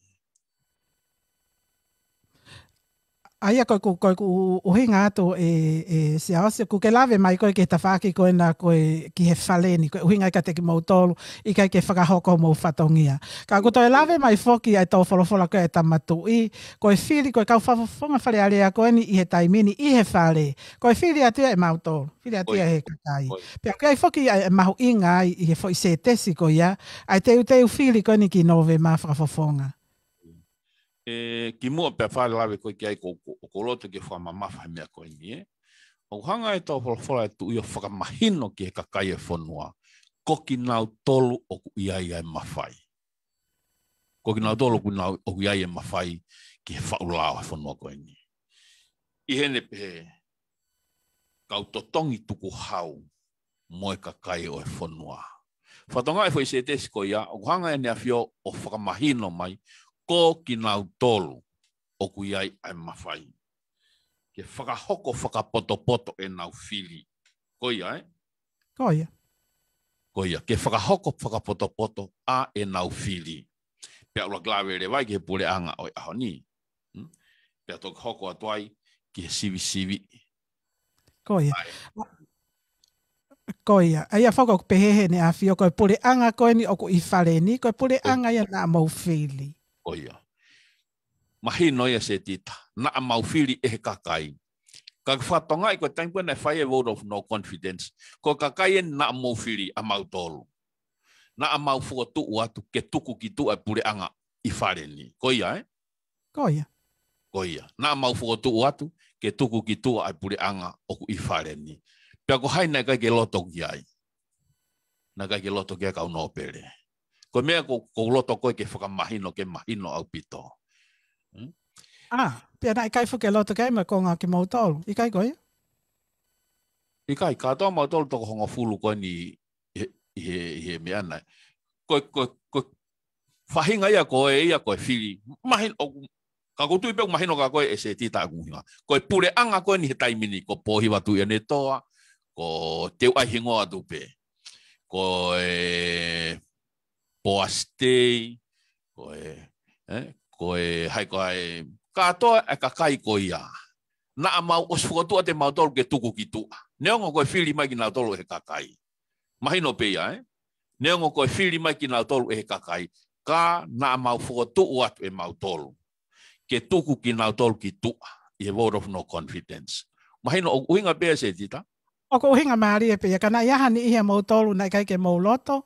ʻA ia ko ʻeku, ko ʻeku ʻuhinga atu ʻe, ʻe Siaosi, ʻoku ke lave mai ko ē ki he tafaʻaki ko ena ko e ki he fale ni, ko e ʻuhinga ia kiate kimoutolu, ʻikai ke fakahoko homou fatongia. Ka ʻoku toe lave mai foki ʻa e tō folofola ko ē ʻa e Tama Tuʻi, ko e fili ko ē kau fakafofonga Fale Alea ko eni ʻi he taimi ni ʻi he fale. Ko e fili atu ia ʻe mautolu, fili atu ia ʻe he kakai. Pea ʻoku ʻi ai foki ʻa e mahuʻinga ai ʻi he foʻi sētesi ko ia, ʻa e teuteu fili ko eni ki Nōvema fakafofonga. ʻE, kimuʻa pea fai lave ko ē ki ai ko, ko, ʻoku ou loto ke fakamamafa he meʻa ko eni, ē. ʻOku hanga ʻe he tō folofola ʻa e Tuʻi ʻo fakamahino ki he kakai ʻo e fonua. Ko kinautolu ʻoku ʻi ai ʻa e mafai. Ko kinautolu ʻoku nau, ʻoku ʻi ai ʻa e mafai ki he faʻu lao ʻo e fonua ko eni. ʻI heʻene pehē, kau totongi tukuhau mo e kakai ʻo e fonua. Fatongia ʻa e foʻi sētesi ko ia, ʻoku hanga ʻe he ʻAfio ʻo fakamahino mai, ko kinautolu ʻoku ʻi ai ʻa e mafai ke fakahoko fakapotopoto ʻenau fili. Ko ia, ē? Ko ia. Ko ia, ke fakahoko fakapotopoto ʻa ʻenau fili. Pea ʻuluaki lave leva ia ki he puleʻanga ʻo e ʻaho ni. Hmm? Pea toki hoko atu ai ki he sivisiviʻi. Ko ia. ʻA ia. Ko ia. ʻA ia foki ʻoku pehē ʻe he ʻAfio ko e puleʻanga ko eni ʻoku ʻi fale ni, ko e puleʻanga ia naʻa mou fili. Ko ia. Mahino ia Setita, naʻa mau fili ʻe he kakai. Ka ke fakatokangaʻi ko e taimi ko ē naʻe fai e vote of no confidence, ko e kakai eni naʻa mou fili ʻa mautolu. Naʻa mau fokotuʻu atu ke tuku ki tuʻa e puleʻanga ʻi fale ni. Ko ia, ē? Ko ia. Ko ia. Naʻa mau fokotuʻu atu ke tuku ki tuʻa e puleʻanga ʻoku ʻi fale ni. Pea ko hai naʻe ʻikai ke loto ki ai? Naʻe ʻikai ke loto ki ai e kau nōpele. Ko e meʻa ko, ʻoku ou loto ko ē ke fakamahino, ke mahino ʻaupito. Hmm? ʻA, pea naʻe ʻikai foki ke loto ki ai mo e konga kimoutolu. ʻIkai ko ia? ʻIkai, kātoa mautolu toko hongofulu ko eni ʻi he, ʻi he, ʻi he meʻa na. Ko, ko, ko, faʻahinga ia ko ē ia ko e fili. Mahino, ʻoku, ka ʻoku ou tui pē ʻoku mahino kia koe ʻe Setita ʻeku ʻuhinga. Ko e puleʻanga ko eni he taimi ni, ko Pōhiva Tuʻiʻonetoa, ko Teuʻaihingoa Tupe. Ko e Poasi Tei, ko e, ē, ko e, hai ko e, kātoa e kakai ko ia. Naʻa mau ʻosi fokotuʻu atu ʻe mautolu ke tuku ki tuʻa. Neongo ko e fili mai kinautolu ʻe he kakai. Mahino pē ia, ē? Neongo ko e fili mai kinautolu ʻe he kakai, ka naʻa mau fokotuʻu atu ʻe mautolu ke tuku kinautolu ki tuʻa ʻi he vote of no confidence. Mahino ʻoku ʻuhinga pē ia, Setita? ʻOku ʻuhinga mālie pē ia, ka naʻe ʻi ai ha niʻihi ʻia moutolu naʻe ʻikai ke mou loto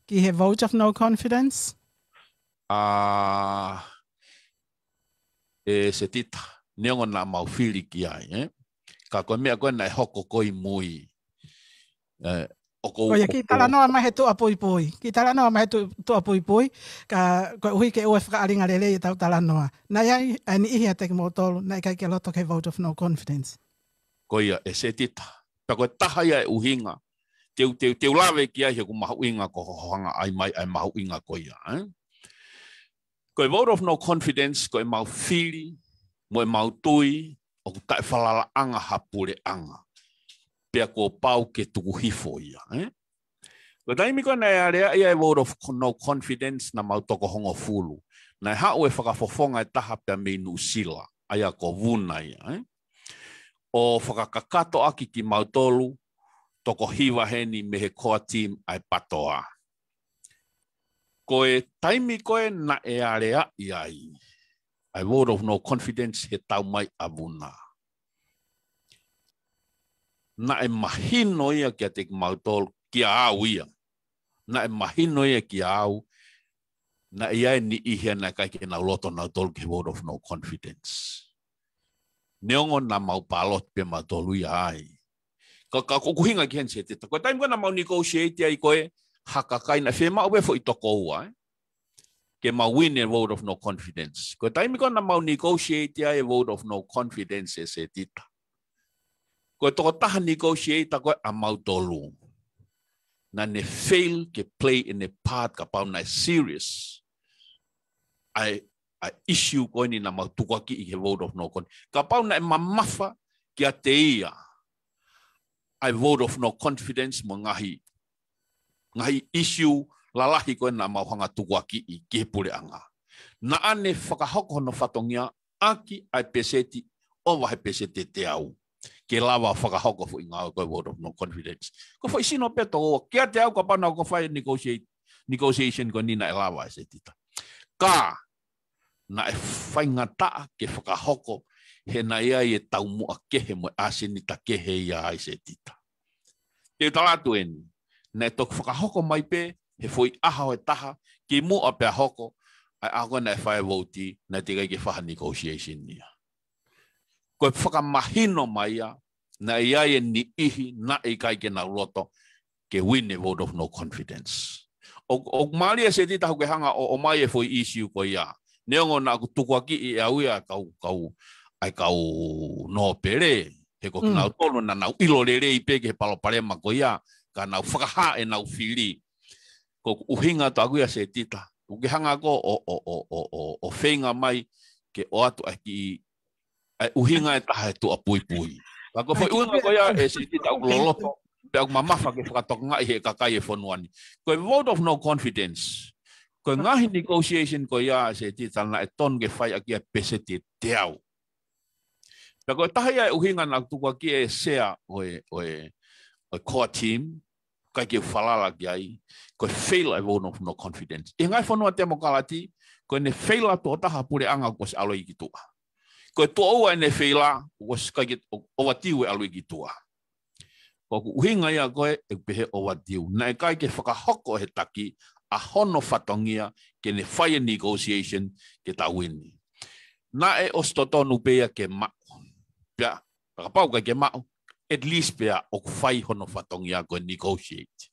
ki he vote of no confidence? ʻA ē, Setita, neongo naʻa mau fili ki ai, ē? Ka ko e meʻa ko ē naʻe hoko ko ē ʻi mui. Ē, ʻoku ou, ʻOku ʻikai ke ʻoku ou talanoa mai he tuʻa puipui. ʻIkai ke talanoa mai he tu-, tuʻa puipui, ka koeʻuhi ke ʻoua ʻe fakaʻalinga lelei ʻetau talanoa. Naʻe ʻi ai ʻa e niʻihi ʻiate kimoutolu naʻe ʻikai ke loto ki he vote of no confidence? Ko ia, ē Setita. Pea ko e taha ia e ʻuhinga te u, te u, te u lave ki ai he ʻoku mahuʻinga ko hoʻo hanga ʻai mai ʻa e mahuʻinga ko ia, ē? Ko e vote of no confidence, ko ʻemau fili mo ʻemau tui ʻoku taʻefalalaʻanga ha puleʻanga, pea kuo pau ke tuku hifo ia, ē? Ko e taimi ko ē naʻe aleaʻi ai e vote of no confidence, naʻa mau toko hongofulu. Naʻe haʻu e fakafofonga ʻe taha pea mei Nuʻusila, ʻa ia ko Vuna ia, ē? ʻO fakakakato ʻaki kimautolu toko hiva heni mei he core team ʻa e PATOA. Ko e taimi ko ē naʻe aleaʻi ai ʻa e vote of no confidence he taumaiʻa ʻa Vuna, naʻe mahino ia kiate kimautolu, kia au ia. Naʻe mahino ia kia au, naʻe ʻi ai e niʻihi ia naʻe ʻikai ke nau loto nautolu ki he vote of no confidence. Neongo naʻa mau ballot pē mautolu ia ai. Ka, ka ʻoku ʻuhinga ki heni, Setita. Ko e taimi ko ē naʻa mau negotiate ai ko ē ha kakai, naʻe fiemaʻu pē foʻi toko ua, ē, ke mau win e vote of no confidence. Ko e taimi ko ē naʻa mau negotiate ai e vote of no confidence, ē Setita, ko e tokotaha negotiator ko ē ʻa mautolu, naʻa ne fail ke play ʻene part kapau naʻe serious ʻa e, ʻa e issue ko eni naʻa mau tukuakiʻi he vote of no con-, kapau naʻe mamafa kiate ia ʻa e vote of no confidence mo e ngaahi, ngaahi issue lalahi ko ē naʻa mau hanga tukuakiʻi ki he puleʻanga, naʻa ne fakahoko hono fatongia ʻaki ʻa e peseti ʻova he peseti ʻe teau ke lava fakahoko foʻi ngāue ko e vote of no confidence. Ko e foʻi sino pē toko ua kiate au kapau naʻa ku fai e negotiate, negotiation ko eni naʻe lava, ē Setita. Ka naʻe faingataʻa ke fakahoko he naʻe ʻi ai e taumuʻa kehe mo e ʻasenita kehe ia ai, Setita. Te u tala atu eni, naʻe toki fakahoko mai pē he foʻi ʻaho ʻe taha kimuʻa pea hoko ʻa e ʻaho ko ē naʻe fai e vouti, naʻe teʻeki ai ke fai ha negotiation ia. Ko e fakamahino mai ia, naʻe ʻi ai e niʻihi naʻe ʻikai ke nau loto ke win e vote of no confidence. ʻO, ʻoku mālie, Setita, hoʻo hanga ʻo, ʻomai e foʻi issue ko ia. Neongo naʻa ku tukuakiʻi ʻe au ia kau, kau, ʻa e kau nōpele, he ko kinautolu naʻa nau ʻilo lelei pē ki he palopalema ko ia, ka nau fakahā ʻenau fili. Ko ʻeku ʻuhinga atu ʻaʻaku ia, Setita, ʻoku ke hanga ko ē ʻo, ʻo, ʻo feinga mai ke ʻoatu ʻa e kiʻi, ʻa e ʻuhinga ʻe taha he tuʻa puipui. Ka ko e foʻi ʻuhinga ko ia, ē Setita, ʻoku loloto pea ʻoku mamafa ke fakatokangaʻi he kakai e fonua ni. Ko e vote of no confidence, ko e ngaahi negotiation ko ia, ē Setita, naʻe tonu ke fai ʻaki ʻa e peseti ʻe teau. Pea ko e taha ia e ʻuhinga naʻa ku tukuakiʻi e sea ʻo e, ʻo e, ʻo e core team, ʻikai ke u falala ki ai, ko e fail ʻa e vote of no confidence. ʻI he ngaahi fonua temokalati, ko ʻene fail atu ʻo taha puleʻanga kuo ʻosi ʻalu ia ki tuʻa. Ko e tuʻo ua ʻene fail, kuo ʻosi ʻikai ke ʻo-, ʻovatiu e ʻalu ia ki tuʻa. Ko ʻeku ʻuhinga ia ko ē ʻeku pehē ʻovatiu. Naʻe ʻikai ke fakahoko he taki ʻa hono fatongia ke ne fai e negotiation ke tau win. Naʻe ʻosi totonu pē ia ke maʻu. Pea, kapau ʻikai ke maʻu, at least pea ʻoku fai hono fatongia ko e negotiate.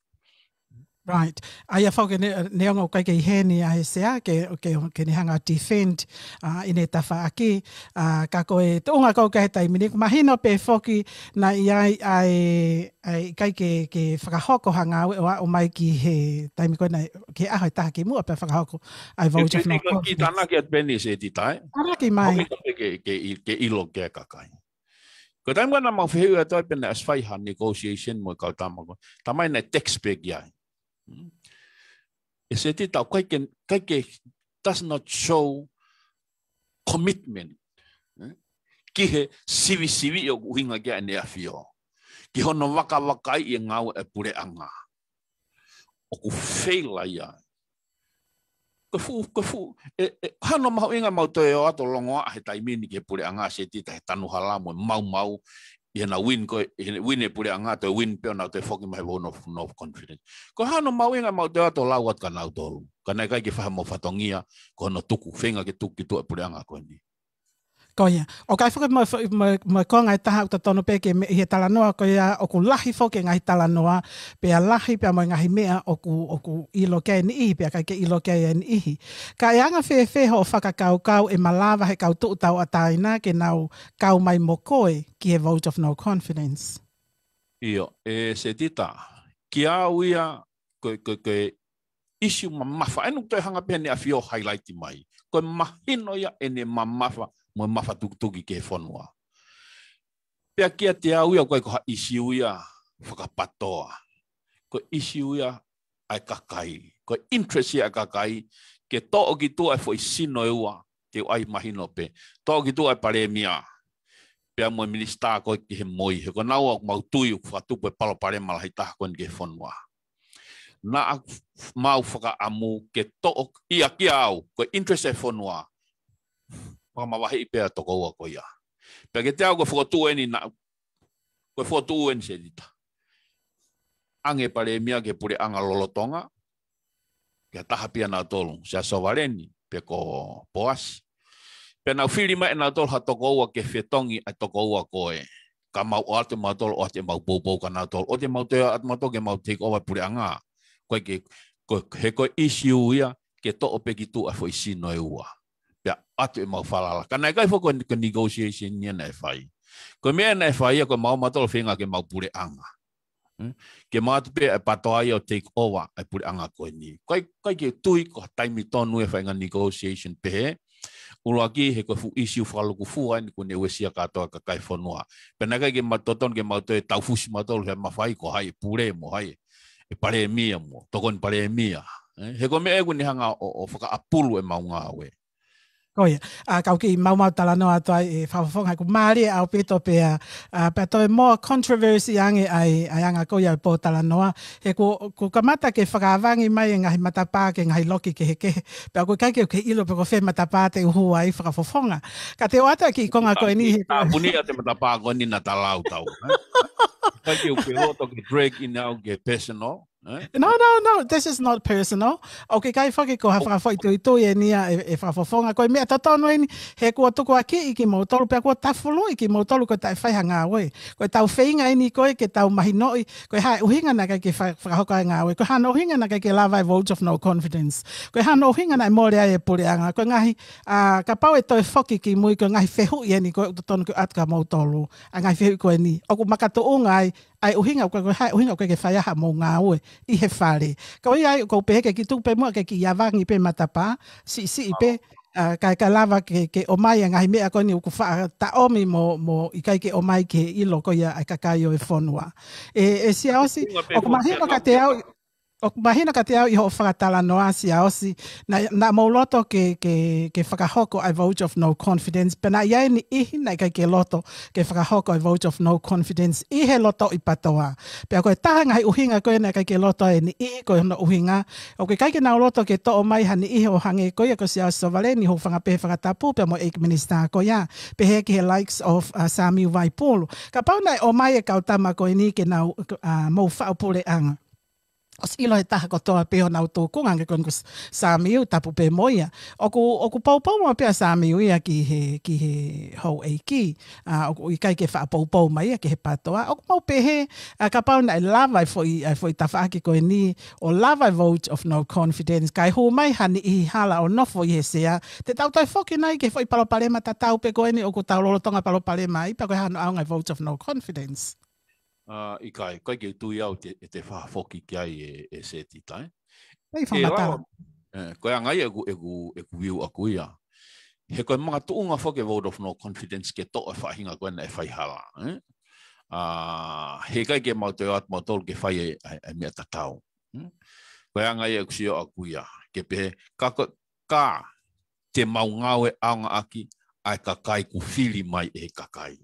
Right. ʻA ia foki ne, neongo ʻoku ʻikai ke ʻi heni ʻa e sea ke, ke, ke ne hanga defend, ʻa, ʻene tafaʻaki, ʻa, ka ko e tuʻunga ko ē ki he taimi ni, ʻoku mahino pē foki naʻe ʻi ai ʻa e, ʻa e ʻikai ke, ke fakahoko ha ngāue ʻo aʻu mai ki he taimi ko ē naʻe, ki he ʻaho ʻe taha kimuʻa pea fakahoko ʻa e vote of no confidence. Ke, ke, ke tānaki atu pē eni, Setita, ē? Tānaki mai. Hoki ka pē ke, ke, ke ʻilo ki he kakai. Ko e taimi ko ē naʻa mau fehuʻi atu ai pe naʻe ʻosi fai ha negotiation mo e kau tama ko ē, talamai naʻe text pē ki ai. Hmm. ʻE Setita, ʻoku ʻikai ke, ʻikai ke, does not show commitment, eh, ki he sivisiviʻi ʻoku ʻuhinga ki ai ʻEne ʻAfio, ki hono vakavakaiʻi e ngāue ʻa e puleʻanga. ʻoku feila ia. Ko e fuʻu, ko e fuʻu, ʻe, ʻe, hano mahuʻinga mau toe ō atu ʻo longoaʻa he taimi ni ki he puleʻanga Setita he tanu hala mo e maumau, ʻi heʻena win ko ē, ʻi he win e puleʻanga, toe win pē ʻo nau toe foki mai he vote of no confidence. Ko e hano mahuʻinga mau toe ō atu ʻo lau atu kia nautolu. Ka naʻe ʻikai ke fai ha mau fatongia, ko hono tuku, feinga ke tuku ki tuʻa e puleʻanga ko eni. Ko ia. ʻOku ʻi ai foki mo, mo, mo e konga ʻe taha ʻoku totonu pē ke meʻa ʻi he talanoa ko ia ʻoku lahi foki e ngaahi talanoa, pea lahi pea mo e ngaahi meʻa ʻoku, ʻoku ʻilo ki ai e niʻihi, pea ʻikai ke ʻilo ki ai e niʻihi. Ka ʻe anga fēfē hoʻo fakakaukau ʻe malava he kau tuʻu tauʻatāina ke nau kau mai mo koe ki he vote of no confidence? ʻIo, ʻe Setita, kiate au ia, ko, ko, ko e issue mamafa, ʻa eni ʻoku toe hanga pē ʻEne ʻAfio ʻo highlight mai. Ko e mahino ia ʻene mamafa, mo e mafatukituki ki he fonua. Pea kiate au ia ʻoku ʻikai ko ha issue ia fakapatoa. Ko e issue ia ʻa e kakai. Ko e interest ia ʻa e kakai, ke toʻo ki tuʻa e foʻi sino ʻe ua, ke ʻai mahino pē. Toʻo ki tuʻa e palēmia. Pea mo e minisitā ko ē ki he MOI. He ko naua ʻoku mau tui ʻoku fakatupu e palopalema lahi taha ko eni ki he fonua. Naʻa mau fakaʻamu ke toʻo ia kiate au, ko e interest e fonua. Fakamavaheʻi pē ʻa e tokoua ko ia. Pea kiate au ko e fokotuʻu eni naʻa, ko e fokotuʻu eni Setita. ʻAnge palēmia ki he puleʻanga lolotonga, pea taha pē ʻa nautolu, Siaosi Sovaleni, pe ko Poasi. Pea nau fili mai ʻe nautolu ha tokoua ke fetongi ʻa e tokoua ko ē. Ka mau ʻoatu ʻe mautolu, ʻoatu ʻemau poupou kia nautolu. ʻOatu ʻe mautolu, ʻoatu ʻe mautolu ke mau take over e puleʻanga. Ko e ke, ko, he ko e issue ia, ke toʻo pē ki tuʻa e foʻi sino ʻe ua. Pea ʻoatu ʻemau falala. Ka naʻe ʻikai foki ko e negotiation ia naʻe fai. Ko e meʻa naʻe fai ia, ko ʻemau ō mautolu feinga ke mau puleʻanga. Hmm? Ke mau ʻoatu pē ʻa e PATOA ia ʻo take over ʻa e puleʻanga ko eni. ʻIkai, ʻikai ke tui ko ha taimi tonu e faʻahinga negotiation pehē. ʻUluaki he ko e fuʻu issue fakalūkufua eni kuo ne uesia kātoa e kakai e fonua. Pea naʻe ʻikai ke ma totonu ke mau toe taufusi mautolu he mafai ko hai e pule mo hai e palēmia mo tokoni palēmia. Eh, he ko e meʻa ʻoku ne hanga ʻo, ʻo fakaʻapulu ʻemau ngāue. Ko ia, ʻa, kau kiʻi maumau talanoa atu ai ʻe Fakafofonga, he ʻoku mālie ʻaupito pea, ʻa, pea toe more controversy ange ʻa e, ʻa e anga ko ia e pōtalanoa. He kuo, kuo kamata ke fakaavangi mai e ngaahi matapā ki he ngaahi loki kehekehe. Pea ʻoku ʻikai ke u kei ʻilo pe ko fē matapā te u hū ai Fakafofonga. Ka te u ʻoatu e kiʻi konga ko eni he Tāpuni ʻa e matapā ko eni naʻa ta lau tau, eh? ʻIkai ke u ke loto ke drag in au ke personal. Eh? No, no, no, this is not personal. ʻOku ʻikai foki ko ha fakafoʻituitui eni ia ʻe, ʻe Fakafofonga. Ko e meʻa totonu eni, he kuo tukuakiʻi kimoutolu, pea kuo tafuluʻi kimoutolu ko e taʻe fai ha ngāue. Ko e tau feinga eni ko ē ke tau mahinoʻi, ko e hā e ʻuhinga naʻe ʻikai ke fa-, fakahoko ai e ngāue. Ko e hano ʻuhinga naʻe ʻikai ke lava e vote of no confidence. Ko e hano ʻuhinga naʻe mole ai e puleʻanga. Ko e ngaahi, ʻa, kapau ʻe toe foki ki mui, ko e ngaahi fehuʻi eni ko ē ʻoku totonu ke ʻoatu kia moutolu. ʻA e ngaahi fehuʻi ko eni. ʻOku makatuʻunga ai, ʻa e ʻuhinga, ko e, ko e hā e ʻuhinga ʻoku ʻikai ke fai ai haʻamou ngāue ʻi he fale. Ka ʻoku ʻi ai, ʻoku ou pehē ke kiʻi tuku pē muʻa ke kiʻi avangi pē matapā, siʻisiʻi pē, ʻa, kae, kae lava ke, ke ʻomai e ngaahi meʻa ko eni ʻoku faʻa taʻomi mo, mo ʻikai ke ʻomai ke ʻilo ko ia ʻa e kakai ʻo e fonua. ʻE, ʻe Siaosi, ʻoku mahino kiate au, ʻoku mahino kiate au ʻi hoʻo fakatalanoa Siaosi, naʻa, naʻa mou loto ke, ke, ke fakahoko ʻa e vote of no confidence, pea naʻe ʻi ai e niʻihi naʻe ʻikai ke loto ke fakahoko e vote of no confidence ʻi he lotoʻi PATOA. Pea ko e taha e ngaahi ʻuhinga ko ē naʻe ʻikai ke loto ai e niʻihi ko hono ʻuhinga, ʻoku ʻikai ke nau loto ke toʻo mai ha niʻihi ʻo hangē ko ia ko Siaosi Sovaleni, hūfanga pē he fakatapu, pea mo e ʻEiki Minisitā ko ia, pehē ki he likes of, uh, Samiu Vaipulu. Kapau naʻe ʻomai e kau tama ko eni ke nau, uh, mou faʻu puleʻanga. ʻOsi ʻilo he taha kotoa pē honau tūkunga, hangē ko eni ko Samiu, tapu pē mo ia. ʻOku, ʻoku poupou maʻu pē ʻa Samiu ia ki he, ki he houʻeiki. ʻA, ʻoku ʻikai ke faʻa poupou mai ia ki he PATOA. ʻOku mau pehē, ʻa, kapau naʻe lava e foʻi, ʻa e foʻi tafaʻaki ko eni, ʻo lava e vote of no confidence, kae hū mai ha niʻihi hala ʻo nofo ʻi he sea, te tau toe foki nai ki he foʻi palopalema tatau pē ko eni ʻoku tau lolotonga palopalema ai, pea ko e hā hano ʻaonga e vote of no confidence. ʻA, ʻikai, ʻikai ke u tui au te, ʻe te faʻa foki ki ai ʻe, ʻe Setita, eh? Hei, ʻe fakamatala. Lava, eh, ko e anga ia ʻeku, ʻeku, ʻeku view ʻaku ia. He ko e makatuʻunga foki e vote of no confidence ke toʻo e faʻahinga ko ē naʻe fai hala, eh? ʻA, he ʻikai ke mau toe ō atu mautolu ke fai e, e, e meʻa tatau. Hmm? Ko e anga ia ʻeku sio ʻaku ia. Ke pehē, ka ko, ka te mau ngāue ʻaonga ʻaki ʻa e kakai kuo fili mai ʻe he kakai.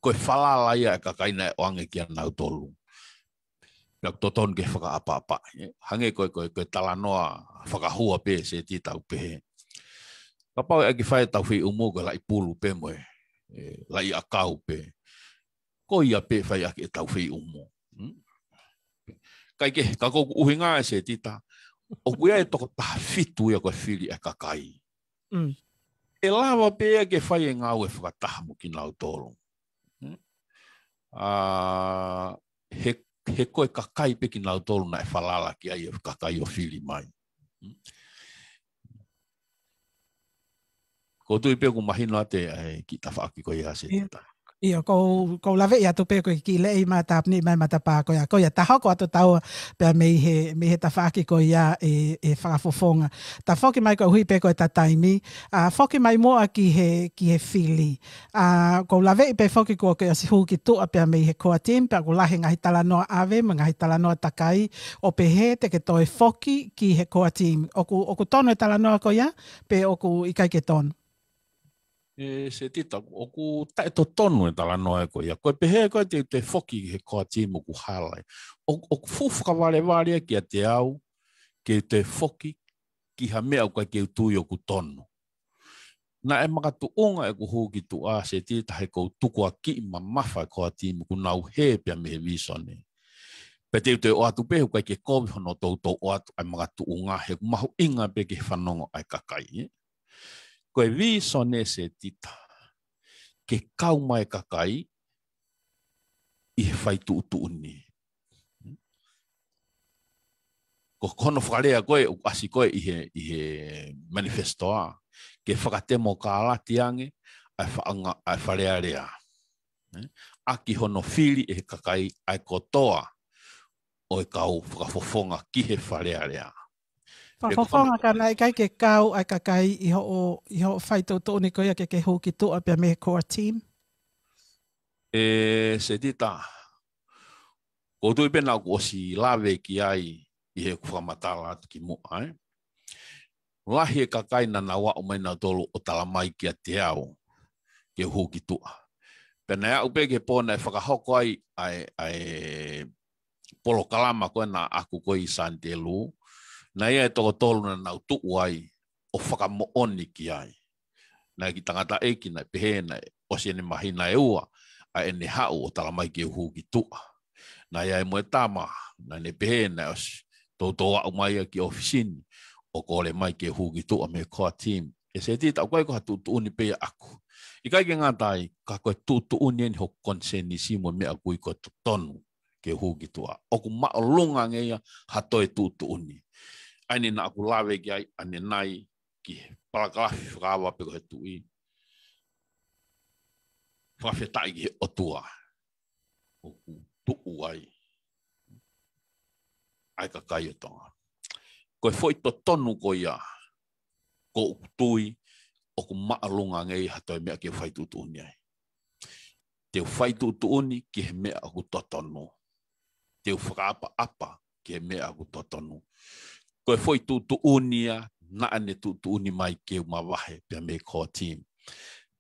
Ko e falala ia ʻa e kakai naʻe ʻoange kia nautolu. pea ʻoku totonu ke fakaʻapaʻapaʻi, ē. Hangē ko e, ko e, ko e talanoa fakahua pē Setita ʻoku pehē, kapau ʻe ʻai ke fai ʻetau feʻiʻumu ko e laʻi pulu pē mo e, ē, laʻi ʻakau pē, ko ia pē fai ʻaki ʻetau feʻiʻumu. Hmm? Kae kehe, ka ko ʻeku ʻuhinga ē Setita, ʻoku ʻi ai e toko taha fitu ia ko e fili ʻa e kakai. Mm. ʻE lava pē ia ke fai e ngāue fakataha mo kinautolu. Hmm? ʻA, he, he ko e kakai pē kinautolu naʻe falala ki ai e kakai ʻo fili mai. Hmm? Ko u tui pē ʻoku mahino atu ʻa e kiʻi tafaʻaki ko ia Setita. ʻIo, ko u, ko u laveʻi atu pē ko e kiʻi lea mai ʻa e tāpuni mai matapā ko ia. Ko ia, ta hoko atu taua pea mei he, mei he tafaʻaki ko ia ē, ē Fakafofonga. Ta foki mai koeʻuhi pē ko ʻeta taimi, ʻa, foki mai muʻa ki he, ki he fili. ʻA, ko u laveʻi pē foki kuo ke ʻosi hū ki tuʻa pea mei he core team, pea ʻoku lahi e ngaahi talanoa ʻave, mo e ngaahi talanoa takai, ʻo pehē te ke toe foki ki he core team. ʻOku, ʻoku tonu e talanoa ko ia, pe ʻoku ʻikai ke tonu? Ē, Setita, ʻoku taʻetotonu e talanoa ē ko ia. Ko e pehē ko ē te u toe foki ki he core team ʻoku hala ia. ʻO, ʻoku fuʻu fakavalevale ia kiate au, ke u toe foki ki ha meʻa ʻoku ʻikai ke u tui ʻoku tonu. Naʻe makatuʻunga ʻeku hū ki tuʻa Setita he ʻoku ou tukuakiʻi mamafa e core team ʻoku nau hē pea mei he vīsone. Pea te u toe ʻoatu pē he ʻoku ʻikai ke kovi hono toutou ʻoatu ʻa e makatuʻunga he ʻoku mahuʻinga pē ke fanongo ʻa e kakai, ē. Ko e vīsone Setita, ke kau mai e kakai ʻi he fai tuʻutuʻuni. Ko hono fakalea ko ē, ʻoku ʻasi ko ē ʻi he, ʻi he manifesto ʻa, ke fakatemokālati ange ʻa e faʻanga, ʻa e Fale Alea. Ē? ʻAki hono fili ʻe he kakai ʻa e kotoa ʻo e kau fakafofonga ki he Fale Alea. Fakafofonga ka naʻe ʻikai ke kau ʻa e kakai ʻi hoʻo, ʻi hoʻo fai tuʻutuʻuni ko ia ke ke hū ki tuʻa pea mei he core team? Ē, Setita, ko u tui pē naʻa ku ʻosi lave ki ai ʻi heʻeku fakamatala atu ki muʻa, ē. Lahi e kakai naʻa nau aʻu mai nautolu ʻo tala mai kiate au ke u hū ki tuʻa. Pea naʻe aʻu pē ki he pō naʻe fakahoko ai ʻa e, ʻa e polokalama ko ē naʻa ku ʻi ai ʻi Sani Telū, naʻe ʻi ai e toko tolu naʻa nau tuʻu ai ʻo fakamoʻoni ki ai. Naʻe kiʻi tangataʻeiki naʻe pehē naʻe ʻosi ʻene māhina ʻe ua ʻa ʻene haʻu ʻo tala mai ke u hū ki tuʻa. Naʻe ʻi ai mo e tama naʻa ne pehē naʻe ʻosi toutou aʻu mai ia ki ʻōfisi ni ʻo kole mai ke u hū ki tuʻa mei he core team. Ē Setita, ʻoku ʻikai ko ha tuʻutuʻuni pē ia ʻaʻaku. ʻIkai ke ngata ai, ka ko e tuʻutuʻuni eni hoku konisēnisi mo e meʻa ʻoku ui ko e totonu ke u hū ki tuʻa. ʻOku māʻolunga ange ia ha toe tuʻutuʻuni. ʻA eni naʻa ku lave ki ai ʻanenai ki he palakalafi fakaava pē ko e Tuʻi. Fakafetaʻi ki he ʻOtua ʻoku tuʻu ai ʻa e kakai ʻo Tonga. Ko e foʻi totonu ko ia, ko ʻeku tui ʻoku māʻolunga ange ia ha toe meʻa ke u fai tuʻutuʻuni ai. Te u fai tuʻutuʻuni ki he meʻa ʻoku totonu. Te u fakaʻapaʻapa ki he meʻa ʻoku totonu. Ko e foʻi tuʻutuʻuni ia naʻa ne tuʻutuʻuni mai ke u mavahe pea mei he core team.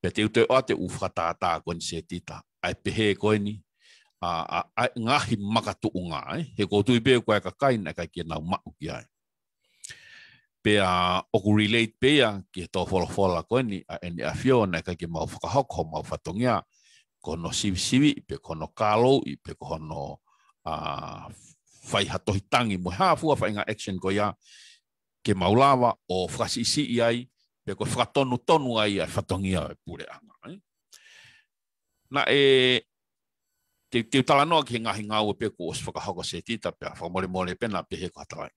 Pea te u toe ʻoatu ʻeku fakatātā ko eni Setita, ʻa e pehē ko eni, ʻa, ʻa, ʻa e ngaahi makatuʻunga, ē. He ko u tui pē ko e kakai naʻe ʻikai ke nau maʻu ki ai. Pea ʻoku relate pē ia ki he tō folofola ko eni ʻa ʻEne ʻAfio naʻe ʻikai ke mau fakahoko homau fatongia, ko hono sivisiviʻi, pe ko hono kālouʻi, pe ko hono, ʻa, fai ha tohi tangi mo e hā fua faʻahinga action ko ia ke mau lava ʻo fakasiʻisiʻi ai, pe ko e fakatonutonu ai ʻa e fatongia ʻo e puleʻanga, ē. Naʻe, te, te u talanoa ki he ngaahi ngāue pē kuo ʻosi fakahoko Setita pea fakamolemole pē naʻa pehē ko ha talaʻi.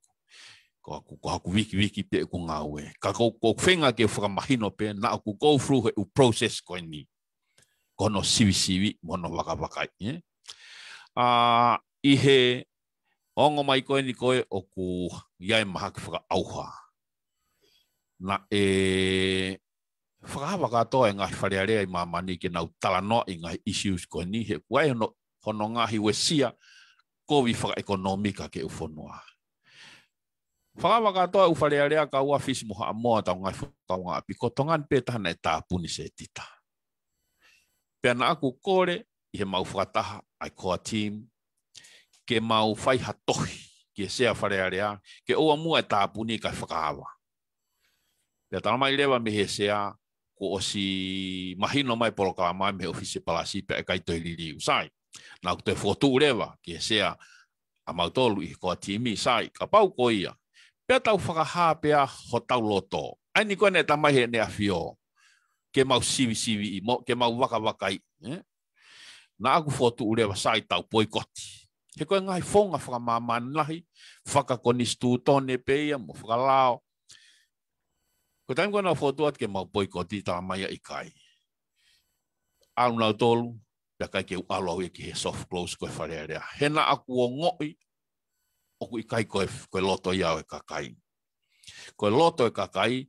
Ko haku, ko haku vikiviki pē ʻeku ngāue. Ka ko, ko u feinga ke fakamahino pē naʻa ku go through heʻeku process ko eni. Ko hono sivisiviʻi mo hono vakavakaʻi, ē. ʻA, ʻi he ongo mai ko eni ko ē ʻoku ʻi ai e mahaki fakaʻauha. Naʻe fakaava kātoa e ngaahi Fale Alea ʻi māmani ke nau talanoaʻi e ngaahi issues ko eni he ʻoku ʻi ai hono, hono ngaahi uesia kovi fakaʻekonōmika ki heʻeku fonua. Fakaava kātoa e ʻū Fale Alea, kau ai Fisi mo Haʻamoa, ʻetau ngaahi fakaʻaongaʻi ʻapi, ko Tonga ni pē taha naʻe tāpuni Setita. Pea naʻa ku kole ʻi heʻemau fakataha ʻa e core team ke mau fai ha tohi ki he Sea Fale Alea, ke ʻoua muʻa ʻe tāpuni kae fakaava. Pea talamai leva mei he Sea, kuo ʻosi mahino mai polokalama mei he ʻofisi palasi pea ʻikai toe liliu. Sai, naʻa ku toe fokotuʻu leva ki he Sea ʻamautolu ʻi he core team, sai, kapau ko ia, pea tau fakahā pea hotau loto. ʻA eni ko ē naʻe talamai heʻene ʻAfio ke mau sivisiviʻi mo ke mau vakavakaiʻi, ē? Naʻa ku fokotuʻu leva, sai, tau poikoti. He ko e ngaahi founga fakamāmani lahi, fakakonisitūtone pē ia mo fakalao. Ko e taimi ko ē naʻa ku fokotuʻu atu ke mau poikoti, talamai ia ʻikai. ʻAlu nautolu, pea ʻikai ke u ʻalu au ia ki he soft close ko e Fale Alea. He naʻa ku ongoʻi ʻoku ʻikai ko e, ko e loto ia ʻo e kakai. Ko e loto ʻo e kakai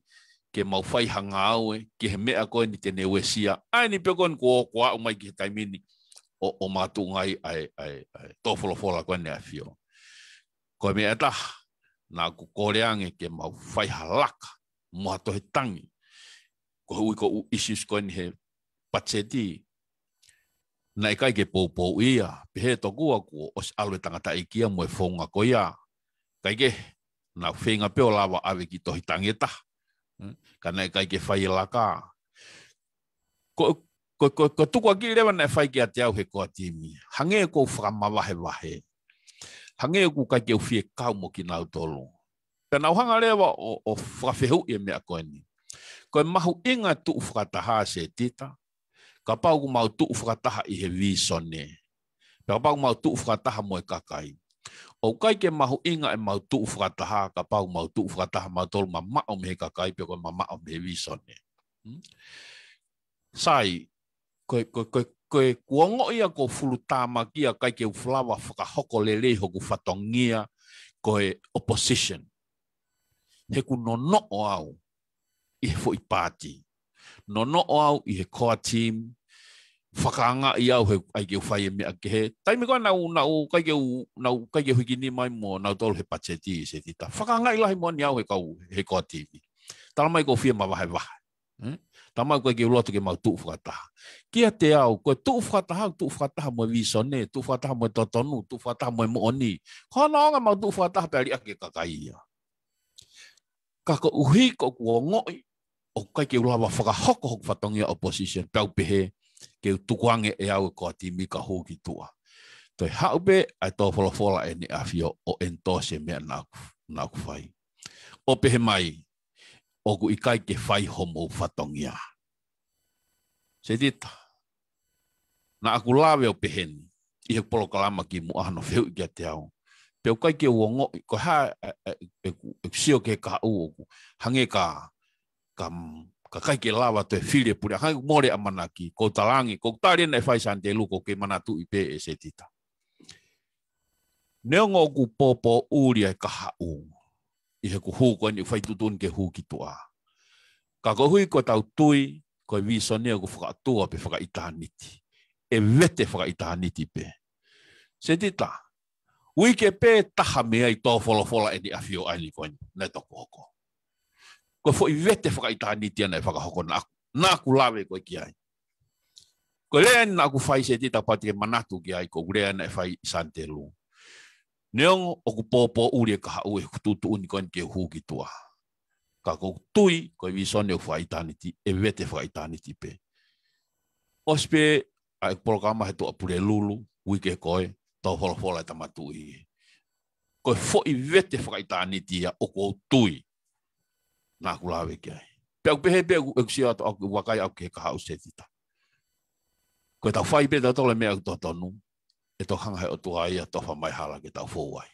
ke mau fai ha ngāue ki he meʻa ko eni te ne uesia. ʻA eni pē ko eni kuo, kuo aʻu mai ki he taimi ni ʻo, ʻo makatuʻunga ai ʻa e, ʻa e, ʻa e tō folofola ko eni ʻa e ʻAfio. Ko e meʻa ʻe taha, naʻa ku kole ange ke mau fai ha laka mo ha tohi tangi koeʻuhi ko e ʻū issues ko eni he patiseti. Naʻe ʻikai ke poupouʻi ia, pehē tokua kuo ʻosi ʻalu e tangataʻeiki ia mo e founga ko ia. Kae kehe, naʻa ku feinga pē ʻo lava ʻave ki tohi tangi ʻe taha. Hmm? Ka naʻe ʻikai ke fai e laka. Ko, ko, ko, ko e tukuakiʻi leva naʻe fai kiate au he core team. Hangē ʻoku ou fakamavahevahe. Hangē ʻoku ʻikai ke u fie kau mo kinautolu. Pea naʻa ku hanga leva ʻo, ʻo fakafehuʻi e meʻa ko eni. Ko e mahuʻinga e tuʻu fakataha, Setita, kapau ʻoku mau tuʻu fakataha ʻi he vīsone. Pea kapau ʻoku mau tuʻu fakataha mo e kakai. ʻOku ʻikai ke mahuʻinga ʻemau tuʻu fakataha, kapau ʻoku mau tuʻu fakataha mautolu mamaʻo mei he kakai, pe ko e mamaʻo mei he vīsone. Hmm? Sai, ko e, ko e, ko e, ko e kuo ongoʻi ia kuo u fulutāmaki ia, ʻikai ke u lava fakahoko lelei hoku fatongia ko e opposition. He ʻoku nonoʻo au ʻi he foʻi paati. Nonoʻo au ʻi he core team, fakaangaʻi au he ʻikai ke u fai e meʻa kehe. Taimi ko ē naʻa ku, naʻa ku ʻikai ke u, naʻa ku ʻikai ke u hiki nima ai mo nautolu he patiseti, Setita. Fakaangaʻi lahi moʻoni au he kau, he core team. Talamai ʻoku ou fie mavahevahe. Hmm? Talamai ʻoku ʻikai ke u loto ke mau tuʻu fakataha. Kiate au, ko e tuʻu fakataha, tuʻu fakataha mo e vīsone, tuʻu fakataha mo e totonu, tuʻu fakataha mo e moʻoni. Ko hono ʻuhinga mau tuʻu fakataha pea liʻaki e kakai ia. Ka koeʻuhi ko ʻeku ongoʻi ʻoku ʻikai ke u lava fakahoko hoku fatongia opposition, pea u pehē ke u tukuange ʻe au e core team ka hū ki tuʻa. Toe haʻu pē ʻa e tō folofola ʻEne ʻAfio ʻo endorse e meʻa naʻa ku, naʻa ku fai. ʻO pehē mai, ʻoku ʻikai ke fai homou fatongia. Setita, naʻa ku lave ʻo pehē ni ʻi he polokalama kimuʻa, hono fehuʻi kiate au. Pea ʻoku ʻikai ke u ongoʻi, ko e hā, e, e, e, ʻeku, ʻeku sio ki he kahaʻu ʻoku hangē ka, ka, ka ʻikai ke lava toe fili e puleʻanga, hangē ʻoku mole ʻamanaki, ʻoku ou talaange, ʻoku ou tali ʻena e fai Sante Lū, ʻoku ou kei manatuʻi pē, ʻe Setita. Neongo ʻoku pōpōʻuli ʻa e kahaʻu ʻi heʻeku hū ko eni, ʻoku fai tuʻutuʻuni ke hū ki tuʻa. Ka koeʻuhi ko ʻetau tui, ko e vīsone ʻoku fakaʻotua pe fakaʻitāniti. ʻE vete fakaʻitāniti pē. Setita, uike pē taha mei ai, tō folofola ʻEne ʻAfio ʻa eni ko eni, naʻe toki hoko. Ko e foʻi vete fakaʻitāniti ia naʻe fakahoko, naʻa, naʻa ku lave ko ē ki ai. Ko e lea eni naʻa ku fai, Setita, kapau te ke manatu ki ai, ko e lea naʻe fai ʻi Sante Lū. Neongo ʻoku pōpōʻuli e kahaʻu ʻi heʻeku tuʻutuʻuni ko eni ke u hū ki tuʻa. Ka ʻoku ou tui, ko e vīsone ʻoku fakaʻitāniti, ʻe vete fakaʻitāniti pē. ʻOsi pē ʻa e polokalama he Tuʻapulelulu, uike ko ē, tō folofola e Tama Tuʻi. Ko e foʻi vete fakaʻitāniti ia ʻoku ou tui naʻa ku lave ki ai. Pea ʻoku pehē pē ʻeku, ʻeku sio atu ʻoku vakai au ki he kahaʻu, Setita. Ko ʻetau fai pē tautolu e meʻa ʻoku totonu, ʻe toki hanga he ʻOtua ia ʻo tofa mai hala ke tau fou ai.